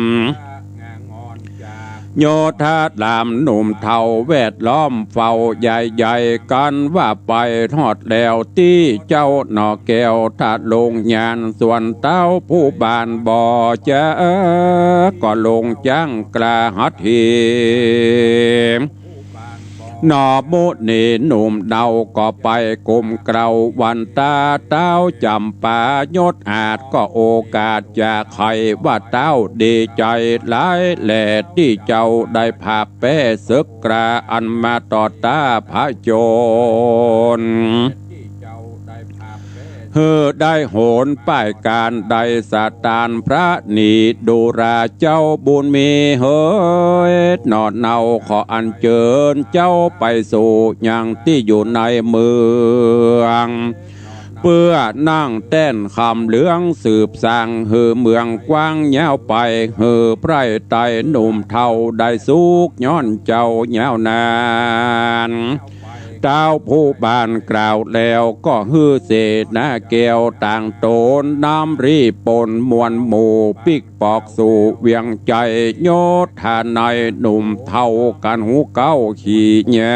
โยธารามหนุ่มเฒ่าแวดล้อมเฝ้าใยใยกั๋นว่าไปฮอดแล้วตี้เจ้าหน่อแก้ว ถ้าลงยานส่วนเต้าผู้บ้านบ่จ๊า ก็ลงจั้งกล้าหัดเห หน่อมุนีหนุ่มเฒ่าก็ไปก้มเกล้าวันตา เต้าจ๋ำปายศอาจก็โอกาสจะไขว่าเต้าดีใจ๋หลายแลตี้เจ้าได้ผาบแป๊เสิกกล้าอันมาต่อต้าพระโจร หื้อได้โหนป้ายก๋านได้สถานพระนีดูราเจ้าบุญมีเหย หน่อเฒ่าขออัญเจิญเจ้าไปสู่ยังตี้อยู่ในเมือง เปื้อนั่งแต้นคำเหลืองสืบสร้างหื้อเมืองกว้างยาวไป หื้อไพร่ไตรหนุ่มเฒ่าได้สุขย้อนเจ้ายาวนาน เต้าผู้บ้านกล่าวแล้วก็หื้อเสนาแก้วต่างต๋นนำรีบปนมวลหมู่ปิ๊กปอกสู่เวียงใจ๋ โยธานัยหนุ่มเฒ่ากั๋นหูเก๊าขี่ยา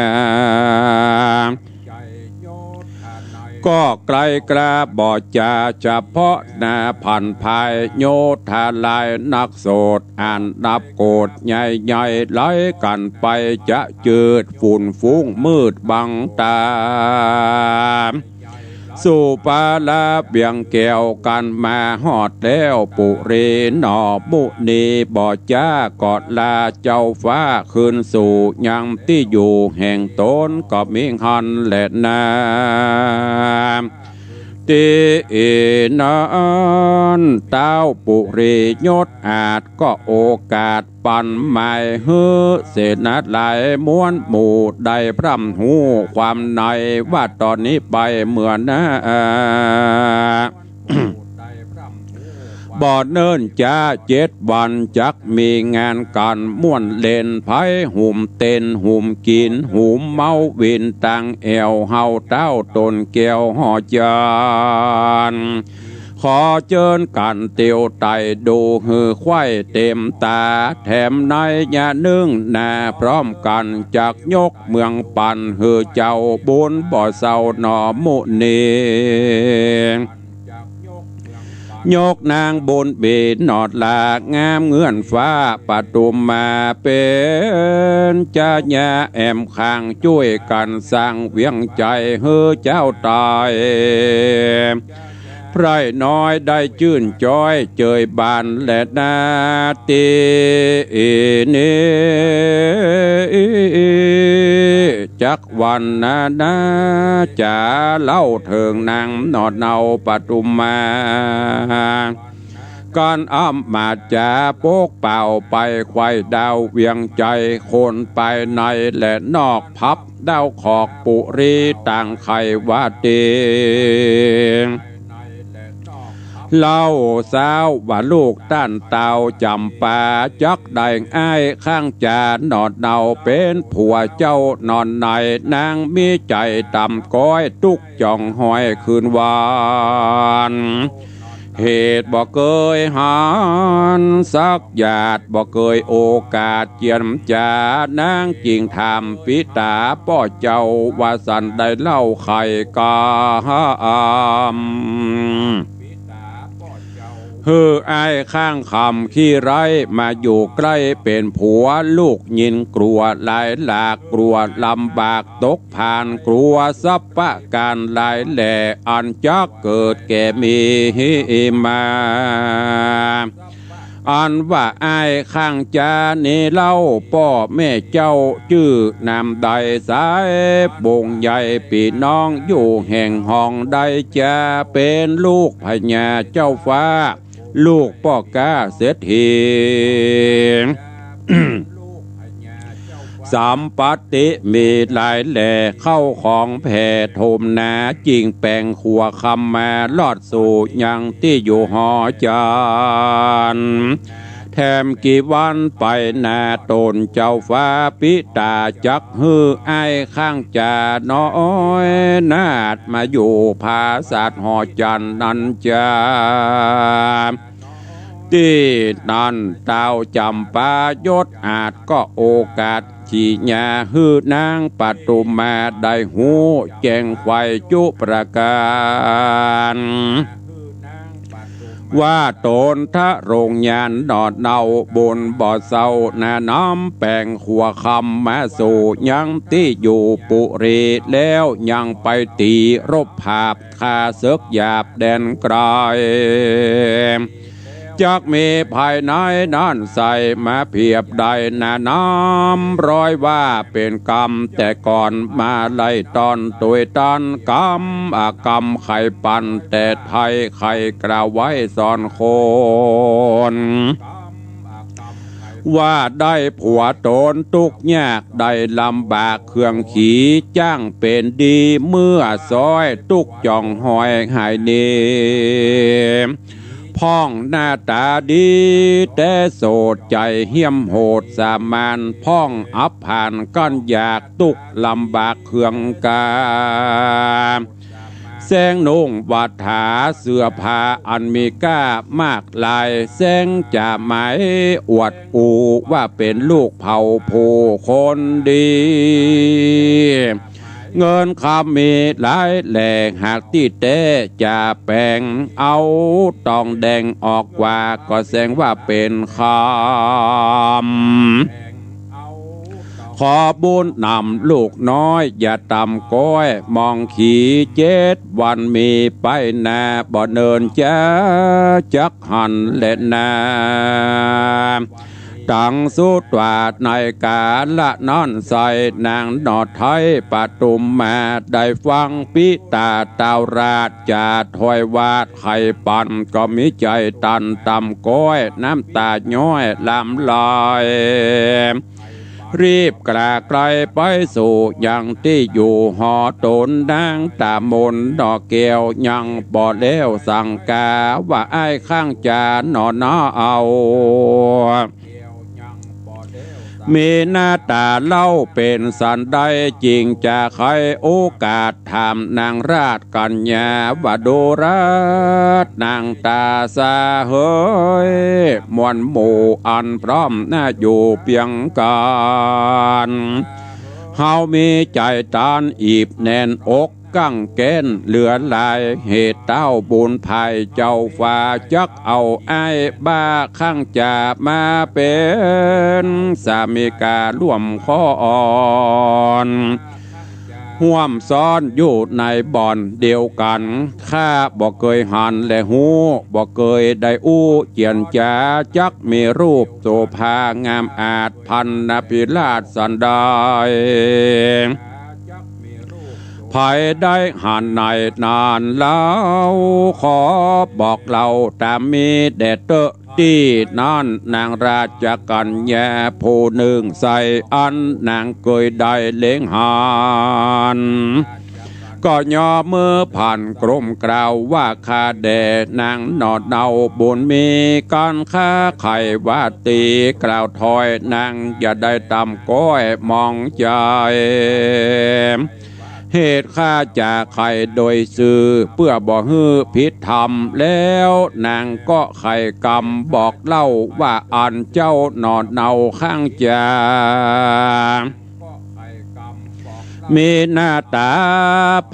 ก็ไกลกล้าบ่จ๋าเฉพาะหน้าผันภาย โยธาลายนักโสด อันนับโกดใหญ่ๆ ไหลกั๋นไปจะจืดฝุ่นฟุ้งมืดบังต๋า สู่ปาละเวียงแก้วกั๋นมาฮอดแล้วปุรี หน่อมุนีบ่จ๋าก็ลาเจ้าฟ้าคืนสู่ยังตี้อยู่แห่งต๋นก็มีหั้นแลนา ตี้นั้นเต้าปุรียศอาจก็โอกาสปันหมายหื้อเสนาลายมวลหมู่ได้พร่ำฮู้ความในว่าต่อนนี้ไปเมื่อหน้า บ่เนิ่นจ๊าเจ็ดวันจักมีงานกั๋นม่วนเล่น ไผหุมเต้นหุมกิ๋นหุมเมาวินตังแอ่ว เฮาเต้าต๋นแก้วห่อจันทร์ ขอเจิญกั๋นเตียวไต่ดูหื้อไขว่เต็มต๋า แถมในยะนึ่งหน้าพร้อมกั๋นจักยกเมืองปั๋นหื้อเจ้าบุญบ่เศร้าหน่อมุนี ยกนางบุญมีหนอดลางามเงือนฟ้าปทุมมาเป๋นจาญาแอมข้างจ้วยกั๋นสร้างเวียงใจ๋หื้อเจ้าไต่ ไพร่น้อยได้จื้นจ้อยเจยบานแลนา ตี้นี้ จักวันนานาจ๋าเล่าเถิงนางหนอดเนาปทุมมา กั๋นอำมาตย์จ๋าปกเป่าไปไขว่ดาวเวียงใจ๋ คนภายในและนอกพับดาวขอกปุรีต่างใค่ว่าเต๋ง เล่าสาวว่าลูกต้านเต้าจ๋ำปา จักได้อ้ายข้างจ๋าหนอดเนาเป๋นผัวเจ้าหนอดใน นางมีใจ๋ต่ำก้อยตุ๊กจ่องห้อยคืนวัน เหตุบ่เกยหันสักหยาด บ่เกยโอกาสเจียมจ๋า นางจึงถามปิต๋าป้อเจ้าว่าสันใดเล่าใค่กำ หื้ออ้ายข้างคำขี้ไร้มาอยู่ใก้เป๋นผัว ลูกยิ่งกลัวหลายหลาก กลัวลำบากตกพาน กลัวสัพพะก๋านหลายแหล่ อันจักเกิดแก่มีมา อันว่าอ้ายข้างจ๋านี้เล่า ป้อแม่เจ้าจื้อนามใด สายปงใหญ่ปี้น้องอยู่แห่งห้องใด จะเป๋นลูกพญาเจ้าฟ้า ลูกป้อก๊าเศรษฐี สัมปัตติมีหลายแหล่ เข้าของแผ่ถมหนา จึงแป๋งขัวคำมารอดสู่ยังตี้อยู่หอจันทร์ แถมกี่วันไปหน้าต๋นเจ้าฟ้าปิต๋าจักหื้ออ้ายข้างจ๋าน้อยนาฏมาอยู่ผาสาทหอจันทร์นั้นจ๋า ตี้นั้น ท้าวจ๋ำปายศอาจก็โอกาส จิญาหื้อนางปทุมมาได้ฮู้แจ้งไขว่จุประก๋าน ว่าต๋นทรงยานหน่อเนาบุญบ่เซา นาน้ำแป๋งขัวคำมาสู่ยังตี้อยู่ปุรี แล้วยังไปตี๋รบผาบ ฆ่าเสิกหยาบแดนไก๋ จักมีภายในนั้นใส่มาเผียบได้ นาน้ำร้อยว่าเป๋นกำแต่ก่อน มาไล่ต้อนตวยต้านกำ อากำใค่ปันแต่ไทย ใค่กล่าวไว้สอนคน ว่าได้ผัวต๋นตุ๊กข์ยาก ได้ลำบากเครื่องขี่ จ้างเป๋นดีเมื่อซ้อย ตุ๊กข์จ่องหอยหายหนี พ่องหน้าต๋าดี แต่โสดใจ๋เหี้ยมโหดสามาน พ่องอับผ่านกั้นอยาก ตุ๊กข์ลำบากเครื่องกา แสงนุ่งบาดถาเสื้อผ้าอันมีก้ามากลาย แสงจะหมายอวดอู่ว่าเป๋นลูกเผ่าผู้คนดี เงินคำมีหลายแหล่ หากตี้แต๊จะแป๋งเอาตองแดงออกกว่า ก็แสงว่าเป๋นคำ ขอบุญนำลูกน้อยอย่าต่ำก้อย มองขี่เจ็ดวันมีไปนา บ่เนินจ๊าจักหันแลนา ตังสุดว่าในกาละนั้นใส่ นางหน่อไทยปทุมมา ได้ฟังปิตาเต้าราชจะถวายวาทไขปัน ก็มีใจ๋ตันต่ำก้อย น้ำต๋าย้อยหลั่งไหล รีบกล้าไก๋ไปสู่ยังตี้อยู่หอต๋น นางต๋ามนหน่อแก้วยังบ่แล้วสังกา ว่าอ้ายข้างจ๋าหน่อหน้าเอา มีหน้าต๋าเล่าเป๋นสันใด จึงจะไขโอกาสถามนางราชกัญญา ว่าดูราชนางต๋าสาเหย มวลหมู่อันพร้อมหน้าอยู่เปียงกั๋น เฮามีใจ๋ตันอีบแน่นอก กั๋งแก้นเหลือหลาย เหตุเต้าบุญภายเจ้าฟ้า จักเอาอ้ายบ้าข้างจ๋ามาเป๋นสามิก๋าร่วมครอง ร่วมซ้อนอยู่ในบ่อนเดียวกั๋น ข้าบ่เกยหันและฮู้ บ่เกยได้อู้เจียนจ๋า จักมีรูปโสภางามอาจ พรรณพิราชสันใด ใผได้หันในนั้นเล่า ขอบอกเล่าต๋ามมีแด่เต๊อะ ตี้นั้นนางราชกัญญาผู้นึ่งใส่ อันนางเกยได้เล็งหัน ก็ย่อมือผันกรมกล่าวว่า ข้าแด่นางหน่อเนาบุญมี กั๋นข้าไขว่าตี้กล่าวถ้อย นางอย่าได้ต่ำก้อยมองใจ๋ เหตุข้าจะไขโดยซื่อ เปื้อบ่หื้อผิดธรรม แล้วนางก็ไขกำบอกเล่าว่า อันเจ้าหน่อเนาข้างจ๋า มีหน้าต๋า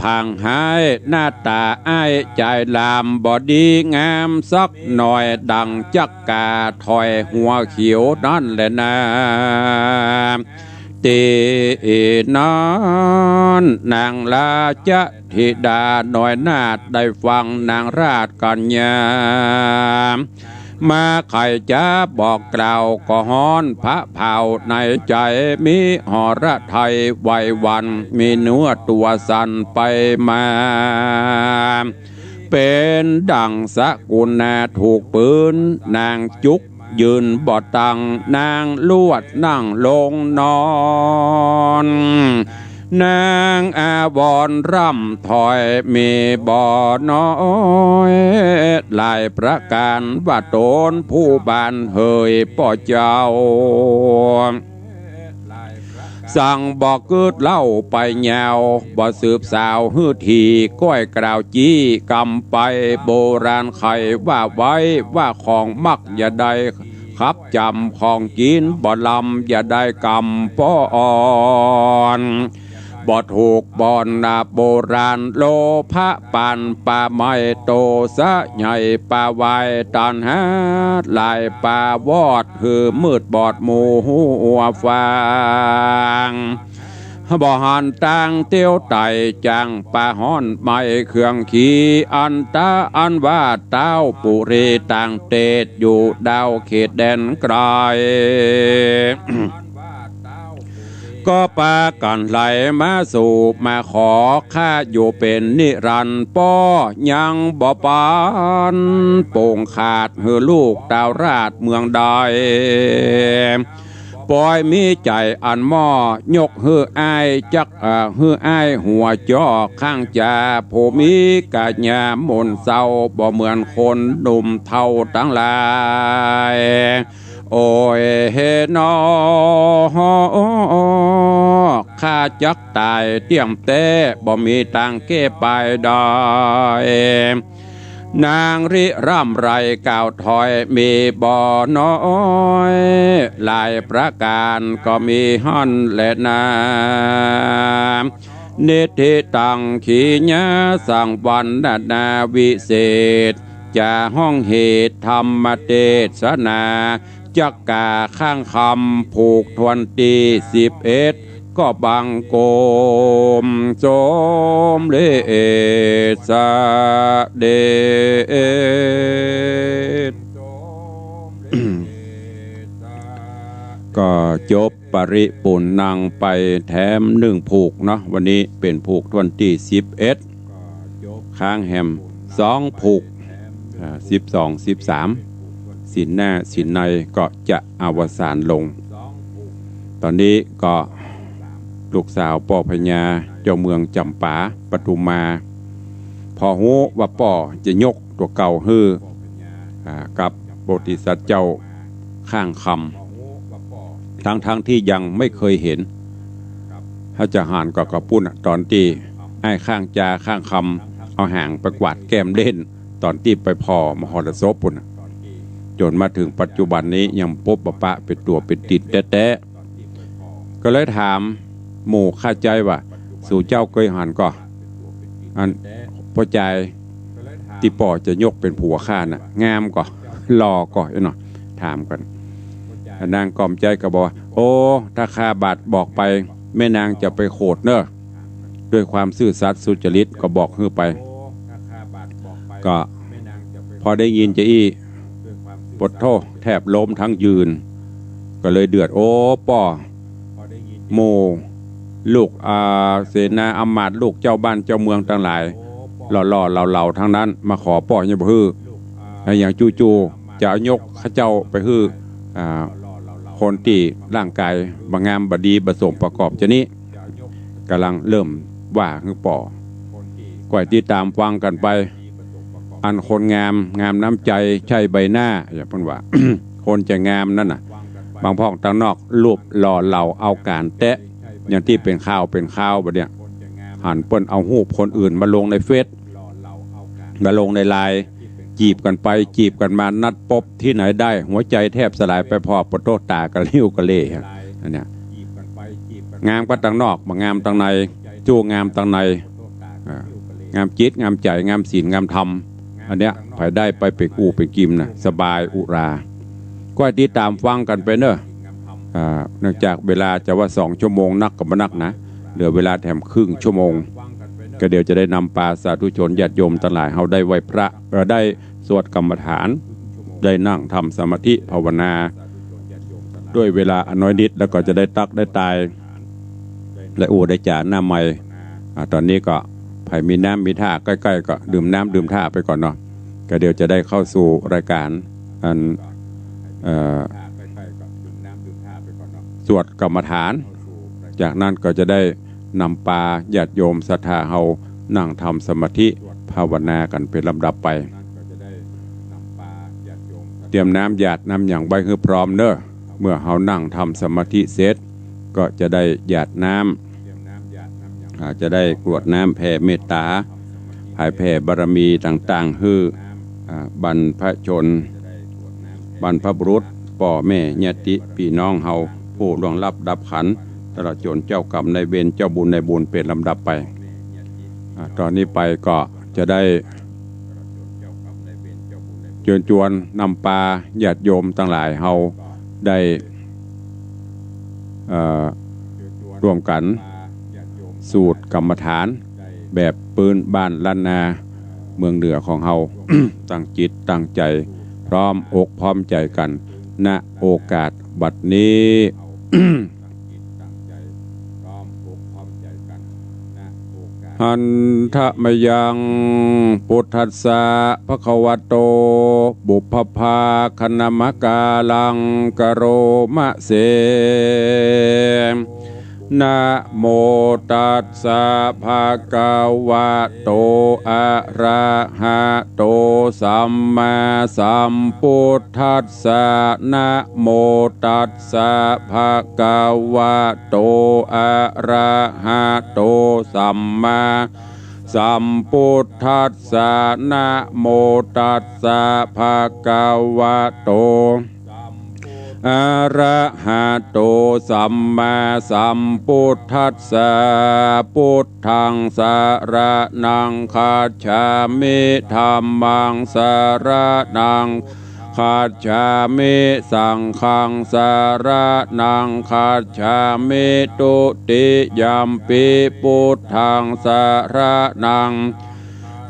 ผางฮ้าย หน้าต๋าอ้ายจายหลาม บ่ดีงามสักหน่อย ดั่งจั๊กก๋าถ้อยหัวเขียวนั้นแลนา ตี้นั้นนางราชธิดาน้อยนาถได้ฟังนางราชกัญญา มาไขจ๋าบอกกล่าวก็ฮ้อนผะเผาในใจ๋ มีหฤทัยไหวหวั่น มีเนื้อตั๋วสั่นไปมา เป๋นดั่งสกุณาถูกปืน นางจุกยืนบ่ตัง นางลวดนั่งลงนอน นางอาวรณ์ร่ำถ้อยมีบ่น้อย หลายประก๋านว่าต๋นผู้บ้านเหยป้อเจ้า สั่งบ่กึ๊ดเล่าไปยาว บ่สืบสาวหื้อถี่ ก้อยกล่าวจี้กำไป โบราณใครว่าไว้ ว่าของมักอย่าได้คับจ๋ำ ของกิ๋นบ่ลำอย่าได้กำป้อน บ่ถูกบ่อนนาโบราณ โลภะปานป่าไม้ โตสะใหญ่ป่าไว ตัณหาหลายป่าวอด หื้อมืดบอดหมู่หัวฟาง บ่หันตางเตียวไต่ จ้างป่าฮ้อนไม้เครื่องขี อันตะอันว่าต้าวปุรี ต่างเตศอยู่ดาวเขตแดนไกล ก็ปากั๋นไหลมาสู่มาขอ ข้าอยู่เป๋นนิรันดร์ ป้อยังบ่ปานโป่งขาด หื้อลูกต้าวราชเมืองใด ปอยมีใจ๋อันหม้อ ยกหื้ออ้ายจัก เอ่อ หื้ออ้ายหัวจ้อ ข้างจ๋าผู้มีกัญญามนเศร้า บ่เหมือนคนหนุ่มเฒ่าตังหลาย โอ้ยเฮนอ ข้าจักต๋ายเตี้ยมแต๊ บ่มีตางแก้ไปได้ นางริร่ำไรกล่าวถอย มีบ่น้อย หลายประก๋านก็มีหั้นแลนา นิทธิตังขีญาสังวรรณนาวิเศษ จ๋าฮ้องเหตุธรรมเตสนา จักกล่าวข้างคำผูกถ้วนตี้สิบเอ็ด ก็บังคมสมเร็จเสด็จ ก็จบปริปุณณังไปแถมหนึ่งผูกเนาะ วันนี้เป๋นผูกถ้วนตี้สิบเอ็ด ค้างแหมสองผูก อ่า สิบสอง สิบสาม ศีลหน้าศีลในก็จะอวสานลง ต๋อนนี้ก็ลูกสาวป้อพญาเจ้าเมืองจ๋ำปาปทุมมา พอฮู้ว่าป้อจะยกตั๋วเก่าหื้อ อ่า กับโพธิสัตว์เจ้าข้างคำ ทั้งๆ ตี้ยังไม่เคยเห็น ถ้าจะหันก็กระปุ้นน่ะ ต๋อนตี้ไอ้ข้างจ๋าข้างคำเอาหางไปกวาดแก้มเล่น ต๋อนตี้ไปผ่อมหรสพปุ้นน่ะ จ๋นมาเถิงปัจจุบันนี้ยังปบบ่ปะเป๋นตั๋วเป๋นตินแต๊ๆ ก็เลยถามหมู่ข้าใจ๊ว่า สูเจ้าเกยหันก่อ อันป้อจายตี้ป้อจะยกเป๋นผัวข้าน่ะ งามก่อ หล่อก่อ เอ้ยเนาะ ถามกั๋น นางกล่อมใจ๊ก็บอกว่า โอ้ ถ้าข้าบาดบอกไป แม่นางจะไปโขดเน่อ ด้วยความซื่อสัตย์สุจริตก็บอกหื้อไป ก็พอได้ยินจาอี้ ปะโธ่ แทบล้มทั้งยืน ก็เลยเดือด โอ้ ป้อ หมู่ลูก อ่า เสนาอำมาตย์ ลูกเจ้าบ้านเจ้าเมืองตังหลาย หล่อๆ เหลาๆ ตังนั้น มาขอป้อยังบ่หื้อ แล้วอย่างจู่ๆ จะเอายกข้าเจ้าไปหื้อ อ่า คนตี้ร่างก๋ายบ่งามบ่ดีบ่สมประกอบจานี้ ก่ำลังเริ่มว่าหื้อป้อ ก้อยติดต๋ามฟังกั๋นไป อันคนงาม งามน้ำใจ๋ ใช่ใบหน้า อย่างเปิ้นว่า คนจะงามนั้นน่ะ บางพ่องตังนอกรูปหล่อเหลาเอาก๋านแต๊ อย่างตี้เป๋นข่าวเป๋นข่าวบ่าดเนี่ย หันเปิ้นเอาฮูปคนอื่นมาลงในเฟซ มาลงในไลน์ จีบกั๋นไปจีบกั๋นมา นัดปบตี้ไหนได้ หัวใจ๋แทบสลายไปผ่อ ปะโธ่ ต๋ากะลิ้วกะเลฮะ อันเนี้ย งามกว่าตังนอก บ่งามตังใน จั่วงามตังใน อ่า งามจิต งามใจ๋ งามศีล งามธรรม อันเนี้ย ใผได้ไปเป๋นกู้เป๋นกิ๋มน่ะ สบายอุรา ก้อยติดต๋ามฟังกั๋นไปเน่อ อ่า เนื่องจากเวลาจะว่าสองชั่วโมงนักก็บ่นักนะ เหลือเวลาแถมครึ่งชั่วโมง ก็เดี๋ยวจะได้นำปาสาธุชนญาติโยมตังหลาย เฮาได้ไหว้พระ เอ่อ ได้สวดกรรมฐาน ได้นั่งทำสมาธิภาวนา ด้วยเวลาอันน้อยนิด แล้วก็จะได้ตั๊กได้ตาย ได้อู้ได้จ๋าหน้าไมค์ อ่า ต๋อนนี้ก็ใผมีน้ำมีท่าใก้ๆ ก็ดื่มน้ำดื่มท่าไปก่อนเนาะ ก็เดี๋ยวจะได้เข้าสู่รายก๋านอัน เอ่อ สวดกรรมฐาน จากนั้นก็จะได้นำปาญาติโยมศรัทธาเฮานั่งทำสมาธิภาวนากั๋นเป๋นลำดับไป เตรียมน้ำหยาดน้ำหยังไว้หื้อพร้อมเน่อ เมื่อเฮานั่งทำสมาธิเสร็จ ก็จะได้หยาดน้ำ อ่า จะได้กรวดน้ำแผ่เมตต๋า ให้แผ่บารมีต่างๆ หื้อ อ่า บรรพชน บรรพบุรุษ ป้อแม่ญาติปี้น้องเฮา ผู้ล่วงลับดับขันธ์ ตลอดจ๋นเจ้ากรรมนายเวร เจ้าบุญนายบุญเป๋นลำดับไป อ่า ต่อนี้ไปก็จะได้ เจิญจวนนำปาญาติโยมตังหลายเฮาได้ เอ่อ ร่วมกั๋นสูตรกรรมฐานแบบปื๊นบ้านล้านนาเมืองเหนือของเฮา ตั้งจิตตั้งใจ๋ พร้อมอกพร้อมใจ๋กั๋น ณ โอกาสบัดนี้ Handa mayaṃ buddhassa bhagavato pubbabhāganamakāraṃ karoma se. Namo tassa bhagavato arahato sammāsambuddhassa. Namo tassa bhagavato arahato sammāsambuddhassa. Namo tassa bhagavato arahato sammāsambuddhassa. Buddhaṃ saraṇaṃ gacchāmi. Dhammaṃ saraṇaṃ gacchāmi. Saṅghaṃ saraṇaṃ gacchāmi. Dutiyampi buddhaṃ saraṇaṃ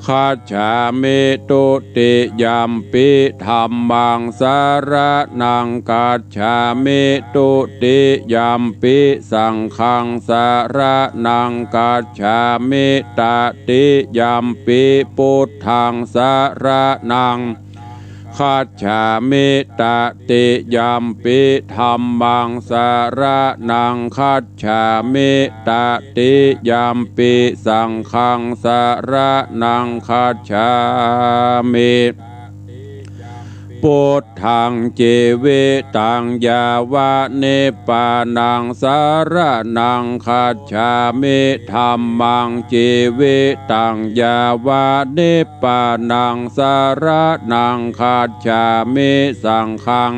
gacchāmi. Dutiyampi dhammaṃ saraṇaṃ gacchāmi. Dutiyampi saṅghaṃ saraṇaṃ gacchāmi. Tatiyampi buddhaṃ saraṇaṃ gacchāmi. Tatiyampi dhammaṃ saraṇaṃ gacchāmi. Tatiyampi saṅghaṃ saraṇaṃ gacchāmi. Buddhaṃ jīvitaṃ yāva nibbānaṃ saraṇaṃ gacchāmi. Dhammaṃ jīvitaṃ yāva nibbānaṃ saraṇaṃ gacchāmi. Saṅghaṃ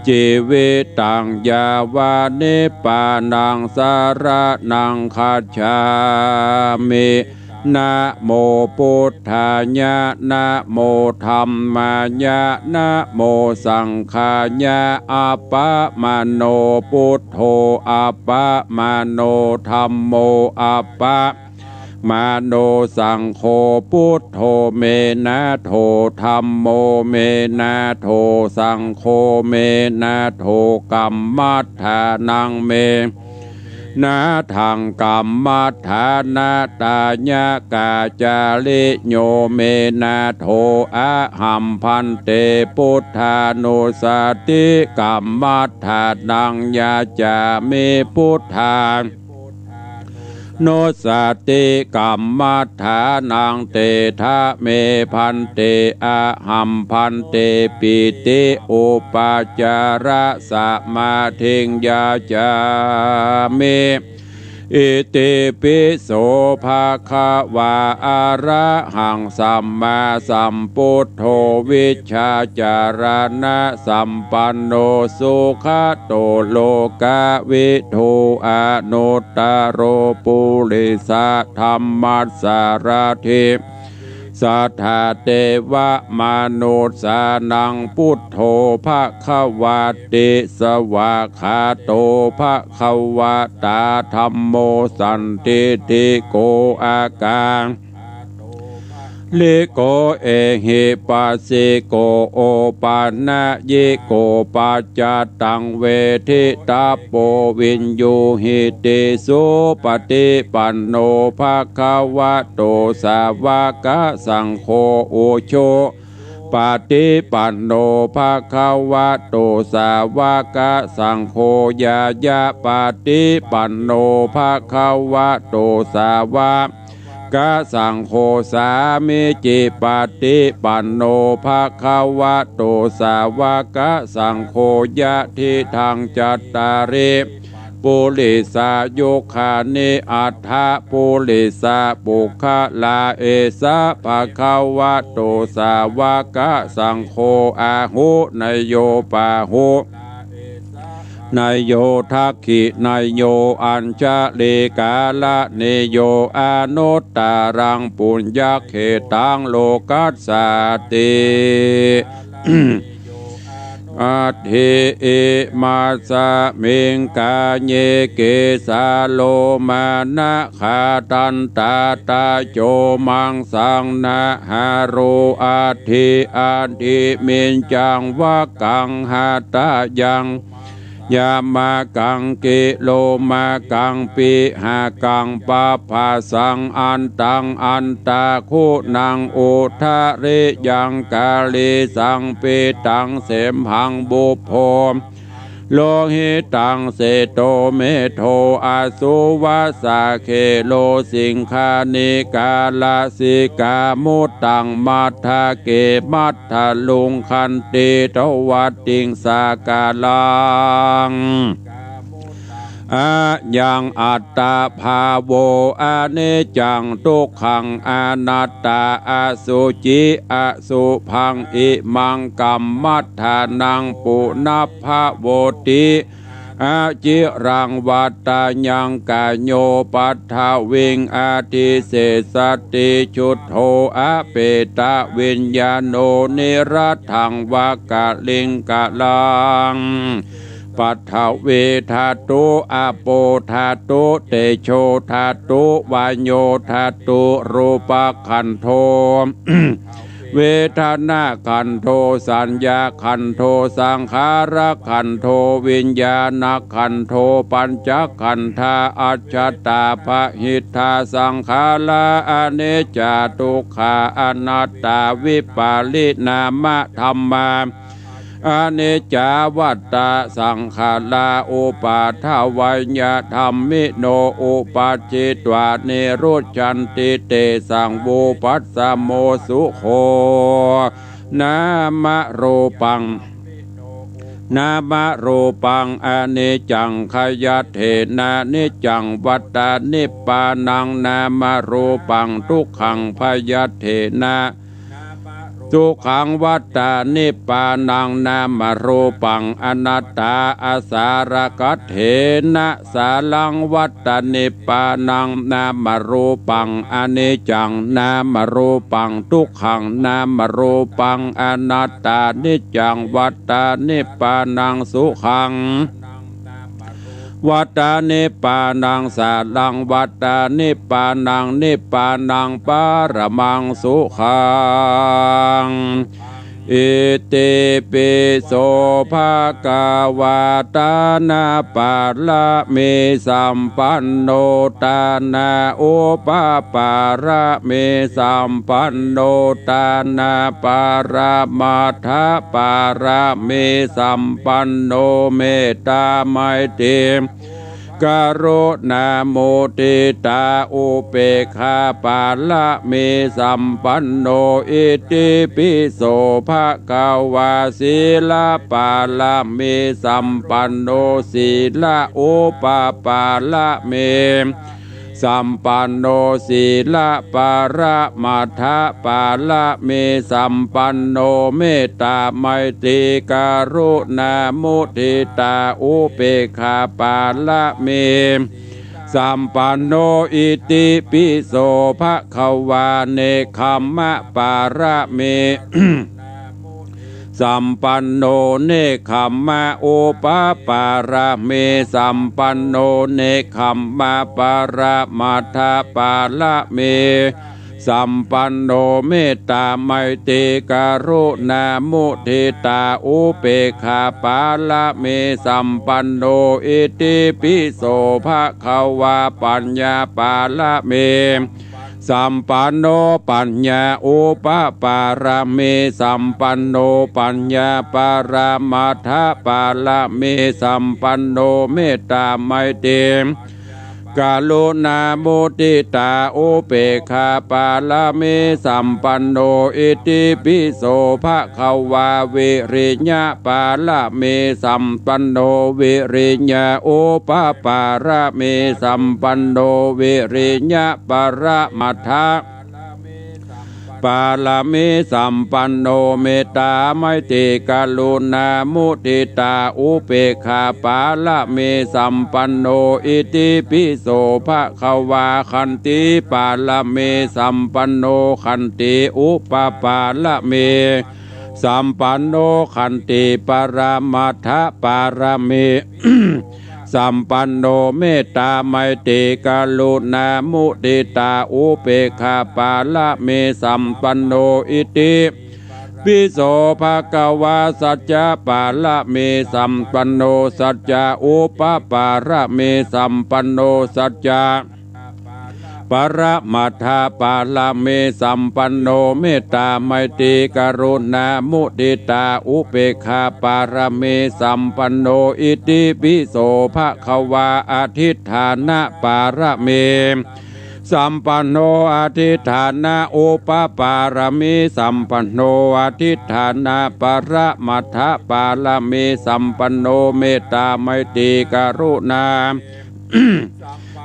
jīvitaṃ yāva nibbānaṃ saraṇaṃ gacchāmi. Namo buddhāya, namo dhammāya, namo saṅghāya. Appamāṇo buddho, appamāṇo dhammo, appamāṇo saṅgho. Buddho me nātho, dhammo me nātho, saṅgho me nātho. Kammaṭṭhānaṃ me nāthaṃ, kammaṭṭhānattāya. Kācāriyo me nātho, ahaṃ bhante buddhānussati kammaṭṭhānaṃ yācāmi. Buddhā nussati kammaṭṭhānaṃ. Tedha me bhante, ahaṃ bhante pīti upācārasamādhiṃ yācāmi. Itipi so bhagavā arahaṃ sammāsambuddho vijjācaraṇasampanno sugato lokavidū anuttaro purisadammasārathi satthā devamanussānaṃ buddho bhagavāti. Svākkhāto bhagavatā dhammo sandiṭṭhiko akā liko ehipassiko opanayiko paccattaṃ veditabbo viññūhīti. Supaṭipanno bhagavato sāvakasaṅgho, ujupaṭipanno bhagavato sāvakasaṅgho, ñāyapaṭipanno bhagavato sāva kasaṅgho, sāmīcipaṭipanno bhagavato sāvakasaṅgho, yadidaṃ cattāri ปุริสายุคคานิ อัฏฐปุริสปุคคลา เอสะภะคะวะโต สาวกสังโฆ อาหุเนยโย ปาหุเนยโย ทักขิเนยโย อัญชลีกรณีโย อนุตตรังปุญญเขตตัง โลกัสสาติ อัตถิ อิมัสสมิง กาเย เกสา โลมา นะขา ทันตา ตาโจ มังสัง นะหารู อัตถิ อัตถิมิญจัง วะกัง หะตะยัง ยะมะกัง กิโลมะกัง ปิหะกัง ปัพพะสัง อันตัง อันตะคุณัง อุทะริยัง กะลีสัง ปิตัง เสมหัง บุพโพ โลหิตัง เสโต เมโท อสุวัสสะ เคโล สิงคานิกา ลสิกา มุตตัง มัทธะเก มัทธลุง ขันติ ทวัตติง สากาลัง อะยัง อัตตาภาโว อนิจจัง ทุกขัง อนัตตา อสุจิ อสุภัง อิมัง กัมมัฏฐานัง ปุณัพพะโวติ อจิรัง วัตตะยัง กะโญ ปัทวิง อธิเสสติ ชุตโธ อเปตวิญญาโณ นิรัตถัง วะกะลิงกะลัง ปัทวีธาตุ อะโปธาตุ เตโชธาตุ วาโยธาตุ รูปขันโธ เวทนาขันโธ สัญญาขันโธ สังขารขันโธ วิญญาณขันโธ ปัญจขันธา อัจฉตา บหิดဓາ สังขารา อนิจจา ทุกขา อนัตตา วิปาริณามะธัมมา อนิจจา วัตตะสังขารา อุปาทวายะธัมมิโน อุปัจฉิตวา นิรุจฉันติ เตสัง วุปพัสสโม สุโข นามะรูปัง นามะรูปัง อนิจจัง ขยัตเถนะ นิจจัง วัตตานิพพานัง นามะรูปัง ทุกขัง พยัตเถนะ สุขัง วัตตานิพพานัง นามะรูปัง อนัตตา อสารกัตเถนะ สารัง วัตตานิพพานัง นามะรูปัง อนิจจัง นามะรูปัง ทุกขัง นามะรูปัง อนัตตา นิจจัง วัตตานิพพานัง สุขัง วัตตานิพพานัง สารัง วัตตานิพพานัง นิพพานัง ปรมัง สุขัง อิติปิโส ภะคะวา ทานะปารมีสัมปันโน ทานะอุปปารมีสัมปันโน ทานะปรมัตถปารมีสัมปันโน เมตตาไมตรี กรุณา มุทิตา อุเปกขาปารมีสัมปันโน อิติปิโส ภะคะวา สีลปารมีสัมปันโน สีลอุปปารมีสัมปันโน สีลปรมัตถปารมีสัมปันโน เมตตาไมตรี กรุณา มุทิตา อุเปกขาปารมีสัมปันโน อิติปิโส ภะคะวา เนกขัมมปารมีสัมปันโน เนกขัมมอุปปารมีสัมปันโน เนกขัมมปรมัตถปารมีสัมปันโน เมตตาไมตรี กรุณา มุทิตา อุเปกขาปารมีสัมปันโน อิติปิโส ภะคะวา ปัญญาปารมีสัมปันโน ปัญญาอุปปารมีสัมปันโน ปัญญาปรมัตถปารมีสัมปันโน เมตตาไมตรี กรุณามุติตาอุเปกขาปารมีสัมปันโน อิติปิโสภะคะวา วิริยะปารมีสัมปันโน วิริยะอุปปารมีสัมปันโน วิริยะปรมัตถ ปารมีสัมปันโน เมตตาไมตรีกรุณามุติตาอุเปกขาปารมีสัมปันโน อิติปิโสภะคะวา ขันติปารมีสัมปันโน ขันติอุปปารมีสัมปันโน ขันติปรมัตถปารมี สัมปันโน เมตตาไมตรีกรุณามุติตาอุเปกขาปารมีสัมปันโน อิติปิโสภะคะวา สัจจะปารมีสัมปันโน สัจจะอุปปารมีสัมปันโน สัจจะ ปรมัตถปารมีสัมปันโน เมตตาไมตรีกรุณามุติตาอุเปกขาปารมีสัมปันโน อิติปิโสภะคะวา อธิฏฐานปารมีสัมปันโน อธิฏฐานอุปปารมีสัมปันโน อธิฏฐานปรมัตถปารมีสัมปันโน เมตตาไมตรีกรุณา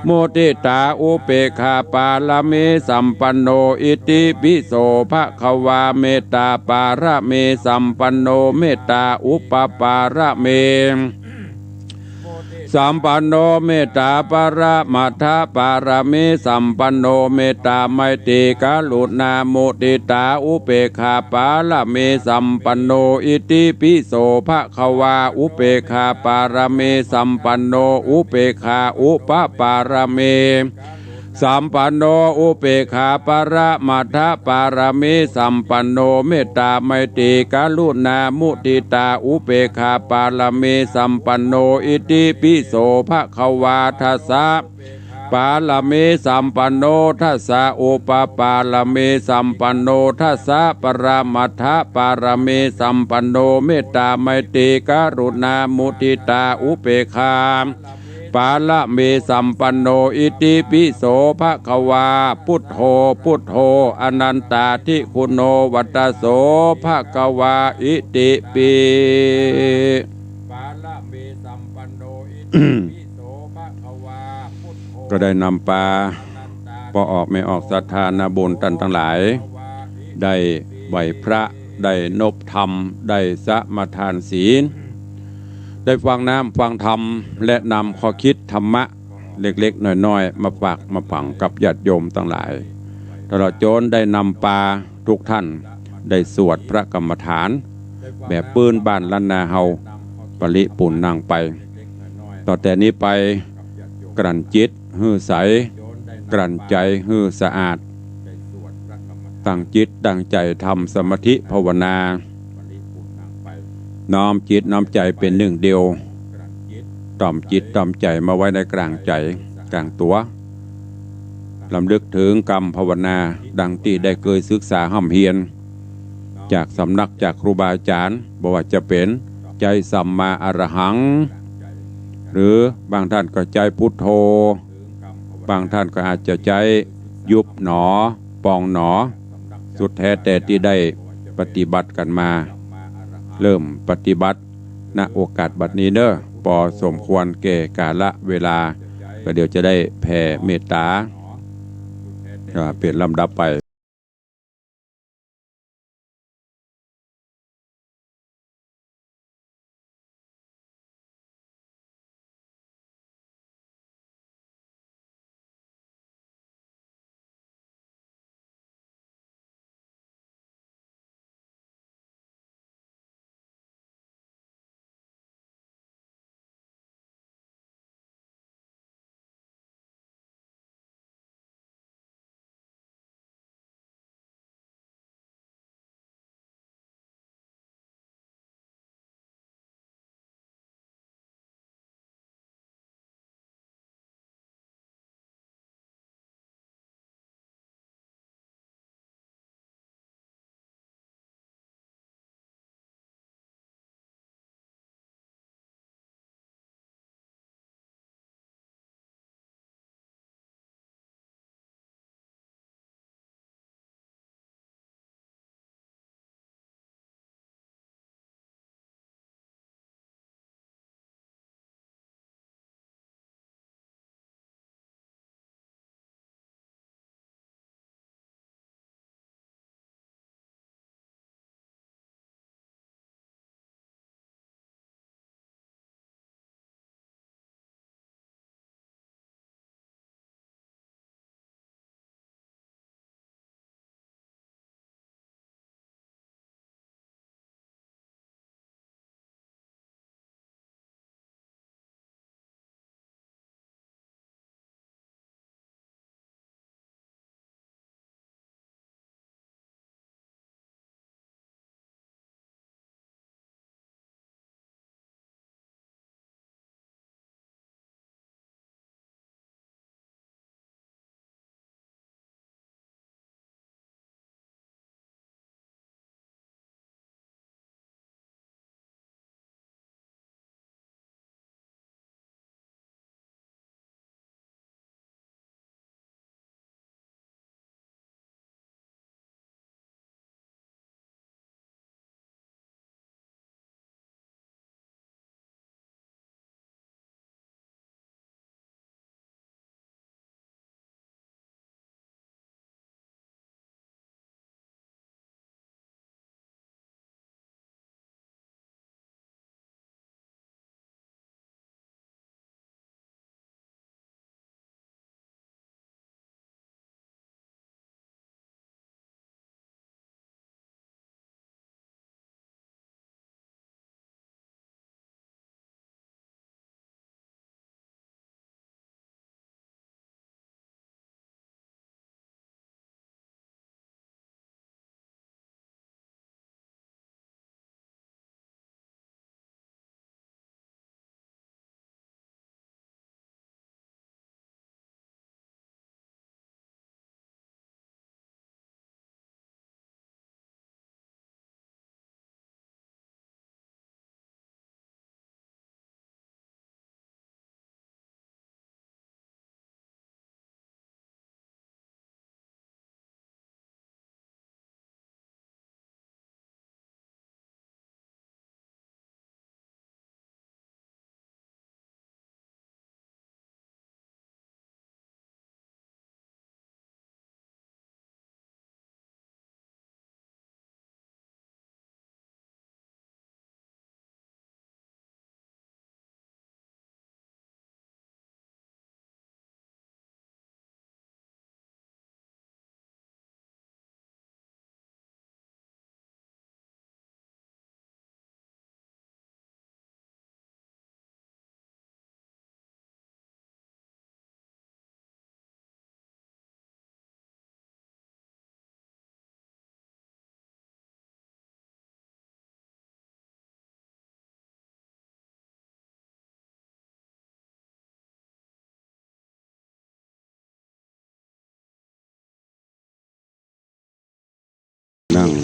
มุติตาอุเปกขาปารมีสัมปันโน อิติปิโสภะคะวา เมตตาปารมีสัมปันโน เมตตาอุปปารมีสัมปันโน เมตตาปรมัตถปารมีสัมปันโน เมตตาไมตรีกรุณามุติตาอุเปกขาปารมีสัมปันโน อิติปิโสภะคะวา อุเปกขาปารมีสัมปันโน อุเปกขาอุปปารมีสัมปันโน อุเปกขาปรมัตถปารมีสัมปันโน เมตตาไมตรีกรุณามุติตาอุเปกขาปารมีสัมปันโน อิติปิโสภะคะวา ทัสสะ ปารมีสัมปันโน ทัสสะอุปปารมีสัมปันโน ทัสสะปรมัตถปารมีสัมปันโน เมตตาไมตรีกรุณามุติตาอุเปกขาปารมีสัมปันโน อิติปิโสภะคะวา พุทโธ พุทโธ อนันตาธิคุณโน วัตโสภะคะวา อิติปิ ปารมีสัมปันโน อิติปิโสภะคะวา พุทโธ ก็ได้นำปา ปอออกแม่ออกศรัทธานาบุญต้านตังหลาย ได้ไหว้พระ ได้นบธรรม ได้สมาทานศีล ได้ฟังน้ำฟังธรรม และนำข้อคิดธรรมะเล็กๆ น้อยๆ มาฝากมาฝังกับญาติโยมตังหลาย ตลอดจนได้นำปาทุกท่าน ได้สวดพระกรรมฐาน แบบปื้นบ้านล้านนาเฮา ปริปุณณังไป ต่อแต่นี้ไป กลั่นจิตหื้อใส กลั่นใจหื้อสะอาด ตั้งจิตตั้งใจทำสมาธิภาวนา น้อมจิตน้อมใจเป๋นหนึ่งเดียว ต้อมจิตต้อมใจมาไว้ในกลางใจ๋กลางตั๋ว รำลึกเถิงกำภาวนา ดังตี้ได้เกยศึกษาฮ่ำเฮียน จากสำนักจากครูบาอาจ๋ารย์ บ่ว่าจะเป๋น ใจ๊สัมมาอรหัง หรือบางท่านก็ใจ๊พุทโธ บางท่านก็อาจจะใจ๊ยุบหนอ ปองหนอ สุดแท้แต่ตี้ได้ปฏิบัติกั๋นมา เริ่มปฏิบัติ ณ โอกาสบัดนี้เน่อ ปอสมควรแก่กาละเวลา ก็เดี๋ยวจะได้แผ่เมตต๋า อ่า เป๋นลำดับไป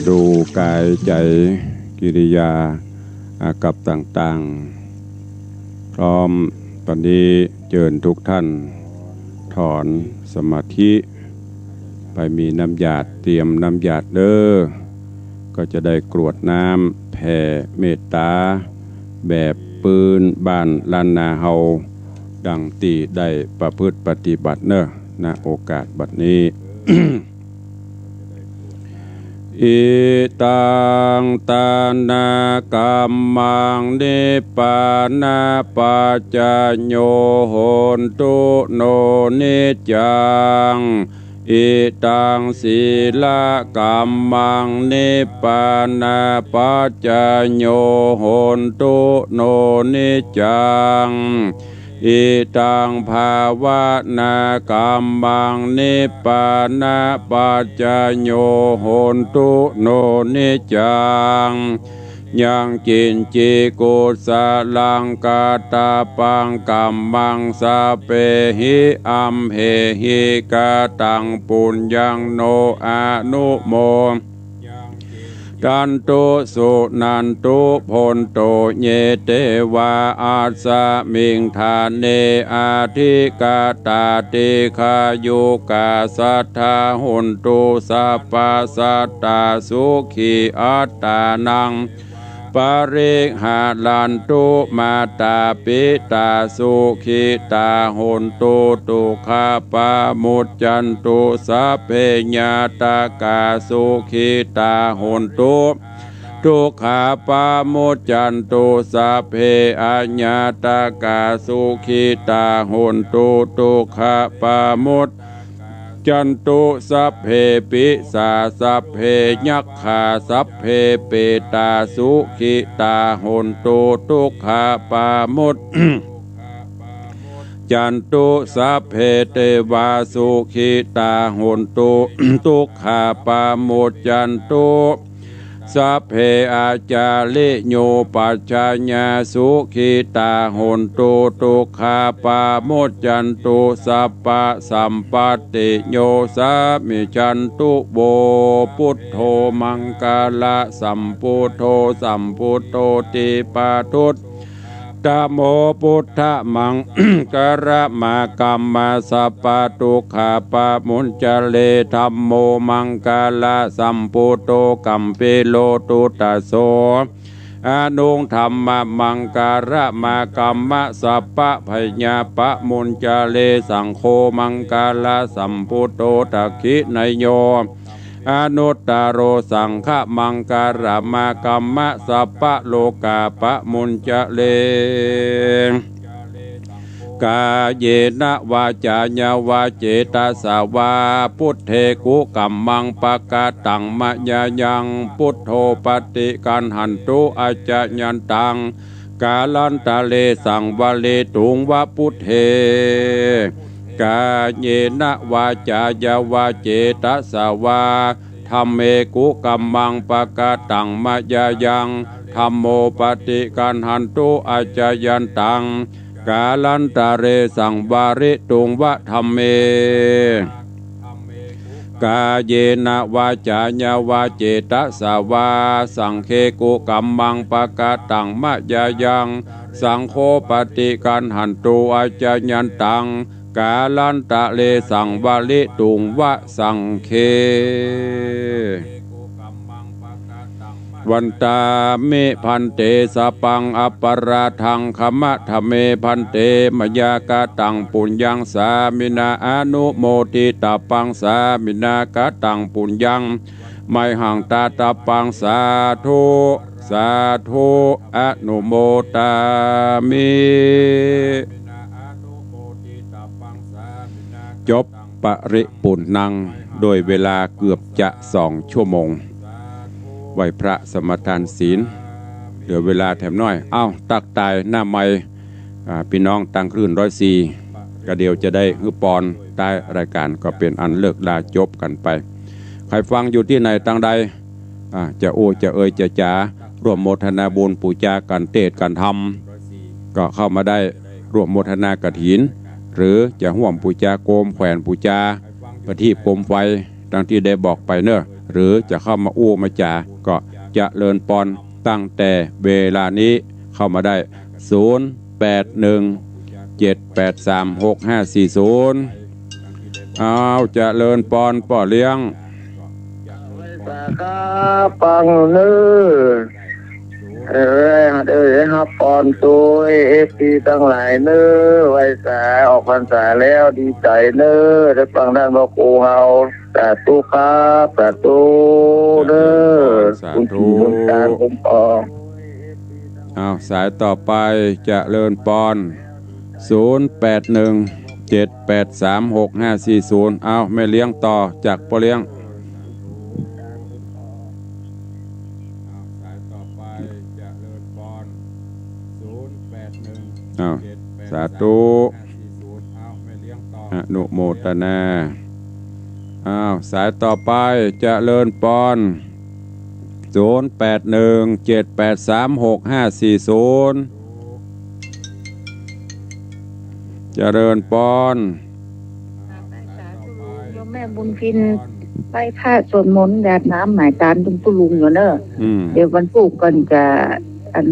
ดูกายใจ๋กิริยาอากัปต่างๆ พร้อม ตอนนี้เจิญทุกท่านถอนสมาธิ ไปมีน้ำหยาด เตรียมน้ำหยาดเด้อ ก็จะได้กรวดน้ำแผ่เมตต๋าแบบปื๊นบ้านล้านนาเฮา ดังตี้ได้ประพฤติปฏิบัติเนาะ ณ โอกาสบัดนี้ Idaṃ dānakammaṃ nibbānapaccayā hontu no niccaṃ. Idaṃ sīlakammaṃ nibbānapaccayā hontu no niccaṃ. Idaṃ bhāvanākammaṃ nibbānapaccayā hontu no niccaṃ. Yaṃ kiñci kusalaṃ katabbaṃ kammaṃ sabbehi amhehi kataṃ puññaṃ no anumo dantu suṇantu bhonto ye devā asmiṃ ṭhāne adhigatā dīghāyukā sadā hontu sabbasattā sukhī attānaṃ pariharantu. Mātā pitā sukhitā hontu dukkhā pamuccantu sabbe ñātakā sukhitā hontu dukkhā pamuccantu sabbe añātakā sukhitā hontu dukkhā pamut cantu sabbe pisā sabbe yakkhā sabbe petā sukhitā hontu dukkhā pamut cantu sabbe devā sukhitā hontu dukkhā pamuccantu sabbe ācariyūpajayyā sukhitā hontu dukkhā pamuccantu sabbasampattiyo samijjhantu vo. Buddho maṅgalasambud dho sambuddho ti paduttamo buddhamaṅ galamakkamma sabbadukkhā pamuñcare. Dhammo maṅgalasambuddo gambhīro duddaso anuṃ dhammamaṅgalamāgamma sabbabhayā pamuñcare. Saṅgho maṅgalasambuddo dakkhiṇeyyo anuttaro saṅghamaṅgalamāgamma sabbarogā pamuñcare. Kāyena vācāya va cetasā vā buddhe kukammaṃ pakataṃ mayā yaṃ buddho paṭiggaṇhatu accayantaṃ kālantare saṃvarituṃ va buddhe. Kāyena vācāya va cetasā vā dhamme kukammaṃ pakataṃ mayā yaṃ dhammo paṭiggaṇhatu accayantaṃ kālantare saṃvarituṃ va dhamme. Kāyena vācāya va cetasā vā saṅghe kukammaṃ pakataṃ mayā yaṃ saṅgho paṭiggaṇhatu accayantaṃ kālantare saṃvarituṃ va saṅghe. Vandāmi bhante sabbaṃ aparādhaṃ khamatha me bhante mayā kataṃ puññaṃ sāminā anumoditabbaṃ sāminā kataṃ puññaṃ mayhaṃ dātabbaṃ sādhu sādhu anumodāmi. จบปริปูรณ์นัง โดยเวลาเกือบจะสองชั่วโมง ไหว้พระสมาทานศีล เหลือเวลาแถมน้อย เอ้า ตั๊กตายหน้าไมค์ อ่า ปี้น้องตังคลื่นร้อยสี่ ก็เดี๋ยวจะได้หื้อปอนท้ายรายการก็เป๋นอันเลิกลาจบกั๋นไป ใผฟังอยู่ตี้ไหนตังใด อ่า จะอู้จะเอยจะจ๋า ร่วมโมทนาบุญปู๋จากั๋นเตสน์กั๋นธรรม ก็เข้ามาได้ร่วมโมทนากฐิน หรือจะฮ่วมปู๋จาโกมแขวนปู๋จา ประทีปโกมไฟ ดังตี้ได้บอกไปเนาะ หรือจะเข้ามาอู้มาจ๋า ก็เจริญปอนตั้งแต่เวลานี้เข้ามาได้ ศูนย์ แปด หนึ่ง เจ็ด แปด สาม หก ห้า สี่ ศูนย์ อ้าว เจริญปอนป้อเลี้ยง สาธุ ปังเน้อ เออ เออ ฮับปอนตวย เอฟซีตังหลายเน้อ ไหว้สาออกพรรษาแล้วดีใจ๋เน้อ ได้ฟังต้านพระครูเฮา สาธุครับ สาธุเน้อ สาธุ บุญตาคุ้มครอง อ้าว สายต่อไป เจริญปอน ศูนย์ แปด หนึ่ง เจ็ด แปด สาม หก ห้า สี่ ศูนย์ อ้าว แม่เลี้ยงต่อจากป้อเลี้ยง อ้าว สายต่อไป เจริญปอน ศูนย์ แปด หนึ่ง อ้าว เจ็ด แปด สาม สาธุ หก ห้า สี่ ศูนย์ อ้าว แม่เลี้ยงต่อ อนุโมทนา อ้าว สายต่อไป เจริญปอน ศูนย์ แปด หนึ่ง เจ็ด แปด สาม หก ห้า สี่ ศูนย์ เจริญปอน สาธุ โยมแม่บุญพิน ไหว้พระสวดมนต์หยาดน้ำหมายตานตุลุงอยู่เน้อ อืม เดี๋ยววันศุกร์ก่อนจะ อัน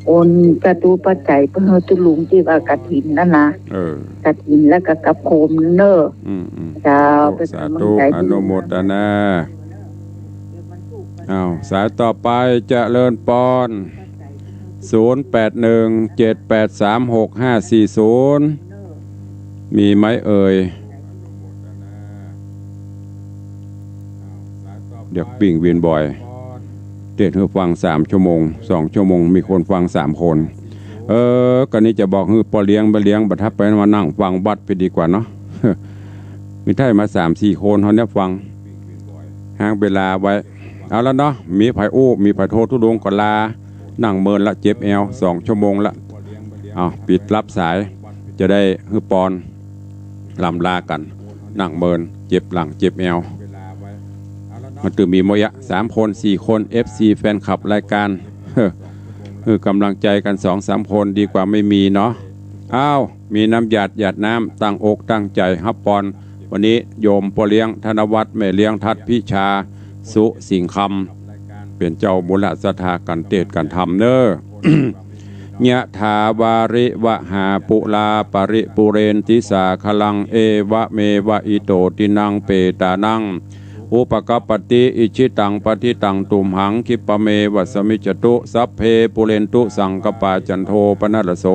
โอนจตุปัจจัยไปหื้อตุลุงตี้ว่ากฐินนั่นนะ เออ กฐินแล้วก็กับโคมเน้อ อืม อืม เจ้า สาธุ เป็นกำลังใจ สาธุ อนุโมทนา อ้าว สายต่อไป เจริญปอน ศูนย์ แปด หนึ่ง เจ็ด แปด สาม หก ห้า สี่ ศูนย์ มีไหมเอ่ย เดี๋ยวปิ้งวินบ่อย เทศน์หื้อฟังสามชั่วโมง สองชั่วโมง มีคนฟังสามคน เออ ก็นี่จะบอกหื้อป้อเลี้ยง แม่เลี้ยง บ่าถ้าไปมานั่งฟังวัดไปดีกว่าเนาะ มีไถ่มาสามสี่คนเฮาเนี่ยฟัง ห้างเวลาไว้ เอาละเนาะ มีใผอู้ มีใผโทรตุลุงก็ลา นั่งเมินละ เจ็บแอว สองชั่วโมงละ เอา ปิดรับสาย จะได้หื้อปอน ลำลากั๋น นั่งเมิน เจ็บหลัง เจ็บแอว มันต้องมีหมดอะ สามคน สี่คน เอฟซี แฟนคลับรายการ หื้อกำลังใจ๋กั๋น สองสามคน ดีกว่าไม่มีเนาะ อ้าว มีน้ำหยาด หยาดน้ำ ตั้งอกตั้งใจ๋ฮับปอน วันนี้โยมป้อเลี้ยงธนวัฒน์ แม่เลี้ยงทัดพิชา สุสิงห์คำ เป๋นเจ้ามูลศรัทธากั๋นเตศน์กั๋นธรรมเน้อ ยะถาวาริวหาปุราปริปูเรนติสาคลัง เอวะเมวะอิโตตินังเปตานัง อุปกัปปติ อิจฉิตังปัตถิตังตุมหัง คิปะเมวะสะมิจฉตุ สัพเพปูเรนตุสังกปปา จันโทปนรสโส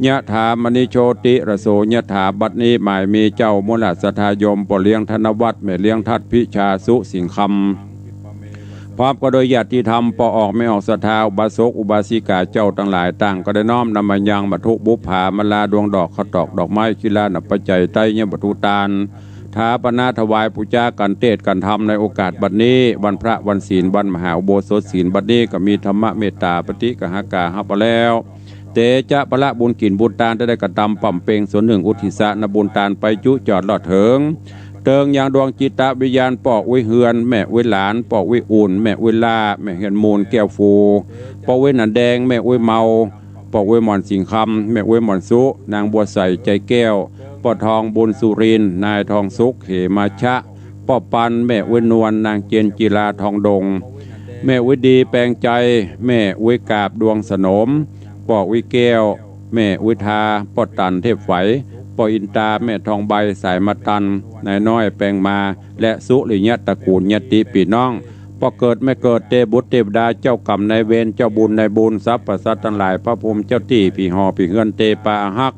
ยะถามณิโชติรสโส ยะถา บัดนี้หมายมีเจ้ามูลศรัทธาโยมป้อเลี้ยงธนวัฒน์ แม่เลี้ยงทัดพิชา สุสิงห์คำ พร้อมก็โดยญาติธรรม ป้อออกแม่ออกศรัทธา อุบาสกอุบาสิกาเจ้าตังหลาย ต่างก็ได้น้อมนำมายังวัตถุบุปผามาลา ดวงดอก ข้าวตอก ดอกไม้ กีฬา นปัจจัย ไตรยวัตถุตาน ถาปนาถวายปู๋จากั๋นเตศน์กั๋นธรรมในโอกาสบัดนี้ วันพระวันศีล วันมหาอุโบสถศีล บัดนี้ก็มีธรรมเมตตาปฏิกหากาฮับเอาแล้ว เตจะพละบุญกิ๋นบุญตานตี้ได้กระตำบำเพ็งส่วนนึ่ง อุทิศนบุญตานไปจุจอดลอดเถิง เติงยังดวงจิตวิญญาณป้ออุ๊ยเฮือน แม่อุ๊ยหลาน ป้ออุ๊ยอุ่น แม่อุ๊ยล่า แม่เฮือนมูล แก้วฟู ป้ออุ๊ยหนันแดง แม่อุ๊ยเมา ป้ออุ๊ยหม่อนสิงห์คำ แม่อุ๊ยหม่อนสุ นางบัวใส ใจแก้ว ป้อทองบุญสุรินทร์ นายทองสุข เหมาชะ ป้อปัน แม่อุ๊ยนวล นางเจนจิลา ทองดง แม่อุ๊ยดี แปงใจ แม่อุ๊ยกาบ ดวงสนม ป้ออุ๊ยแก้ว แม่อุ๊ยทา ป้อตัน เทพไฝ ป้ออินตา แม่ทองใบ สายมาตัน นายน้อย แปงมา และสุริยะตระกูลญาติปี้น้อง ป้อเกิดแม่เกิด เตบุตรเตวดา เจ้ากรรมนายเวร เจ้าบุญนายบุญ สรรพสัตว์ตังหลาย พระภูมิเจ้าตี้ ผีหอผีเฮือน เตปาอาฮัก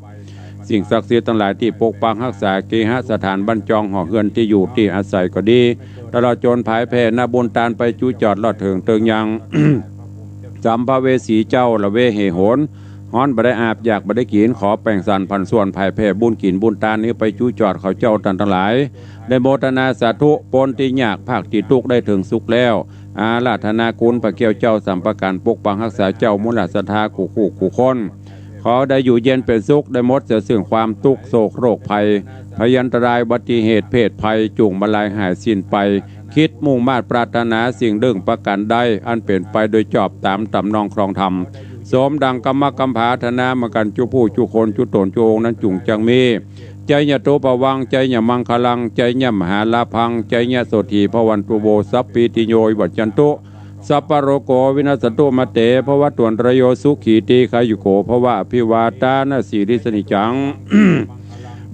สิ่งศักดิ์สิทธิ์ตังหลายตี้ปกปักฮักษา เกหสถานบ้านจอง หอเฮือนตี้อยู่ตี้อาศัยก็ดี ตลอดจ๋นผายแผ่นบุญตานไปจุจอดลอดเถิง เติงยัง สัมภเวสีเจ้าละเวเหหน ฮ้อนบ่ได้อาบ อยากบ่ได้กิ๋น ขอแป่งสรรปันส่วนผายแผ่บุญกิ๋นบุญตานนี้ไปจุจอดเขาเจ้าตันตังหลาย ได้โมทนาสาธุ ป๊นตี้ยาก พากตี้ตุ๊กข์ ได้เถิงสุขแล้ว อาราธนาคุณพระแก้วเจ้าสามประก๋าน ปกปักฮักษาเจ้ามูลศรัทธากู้คู่กู้คน ขอได้อยู่เย็นเป๋นสุข ได้หมดเสียซึ่งความตุ๊กข์โศกโรคภัย พยันตรายอุบัติเหตุเพศภัย จุ่งมาลายหายสิ้นไป คิดมุ่งมาดปรารถนาสิ่งเรื่องประก๋านใด อันเป๋นไปโดยจอบต๋ามต๋ำนองครองธรรม สมดังกำมะกำผาถนามากั๋นจุผู้จุคนจุต๋นจุองค์นั้นจุ่งจักมี เจ จยะตุภวัง จยะมังคลัง จยะมหาลาภัง จยะโสตถีภวันตุ โว สัพพีติโย วิวัชชันตุ สัพพะโรโก วินัสสันตุ มาเต ภวัตวันตะราโย สุขี ทีฆายุโก ภวะ อภิวาทานะสีลิสสะนิจจัง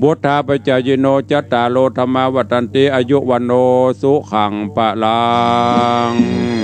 วุฑฒาปะจายิโน จัตตาโร ธัมมา วัฑฒันติ อายุ วัณโณ สุขัง พะลัง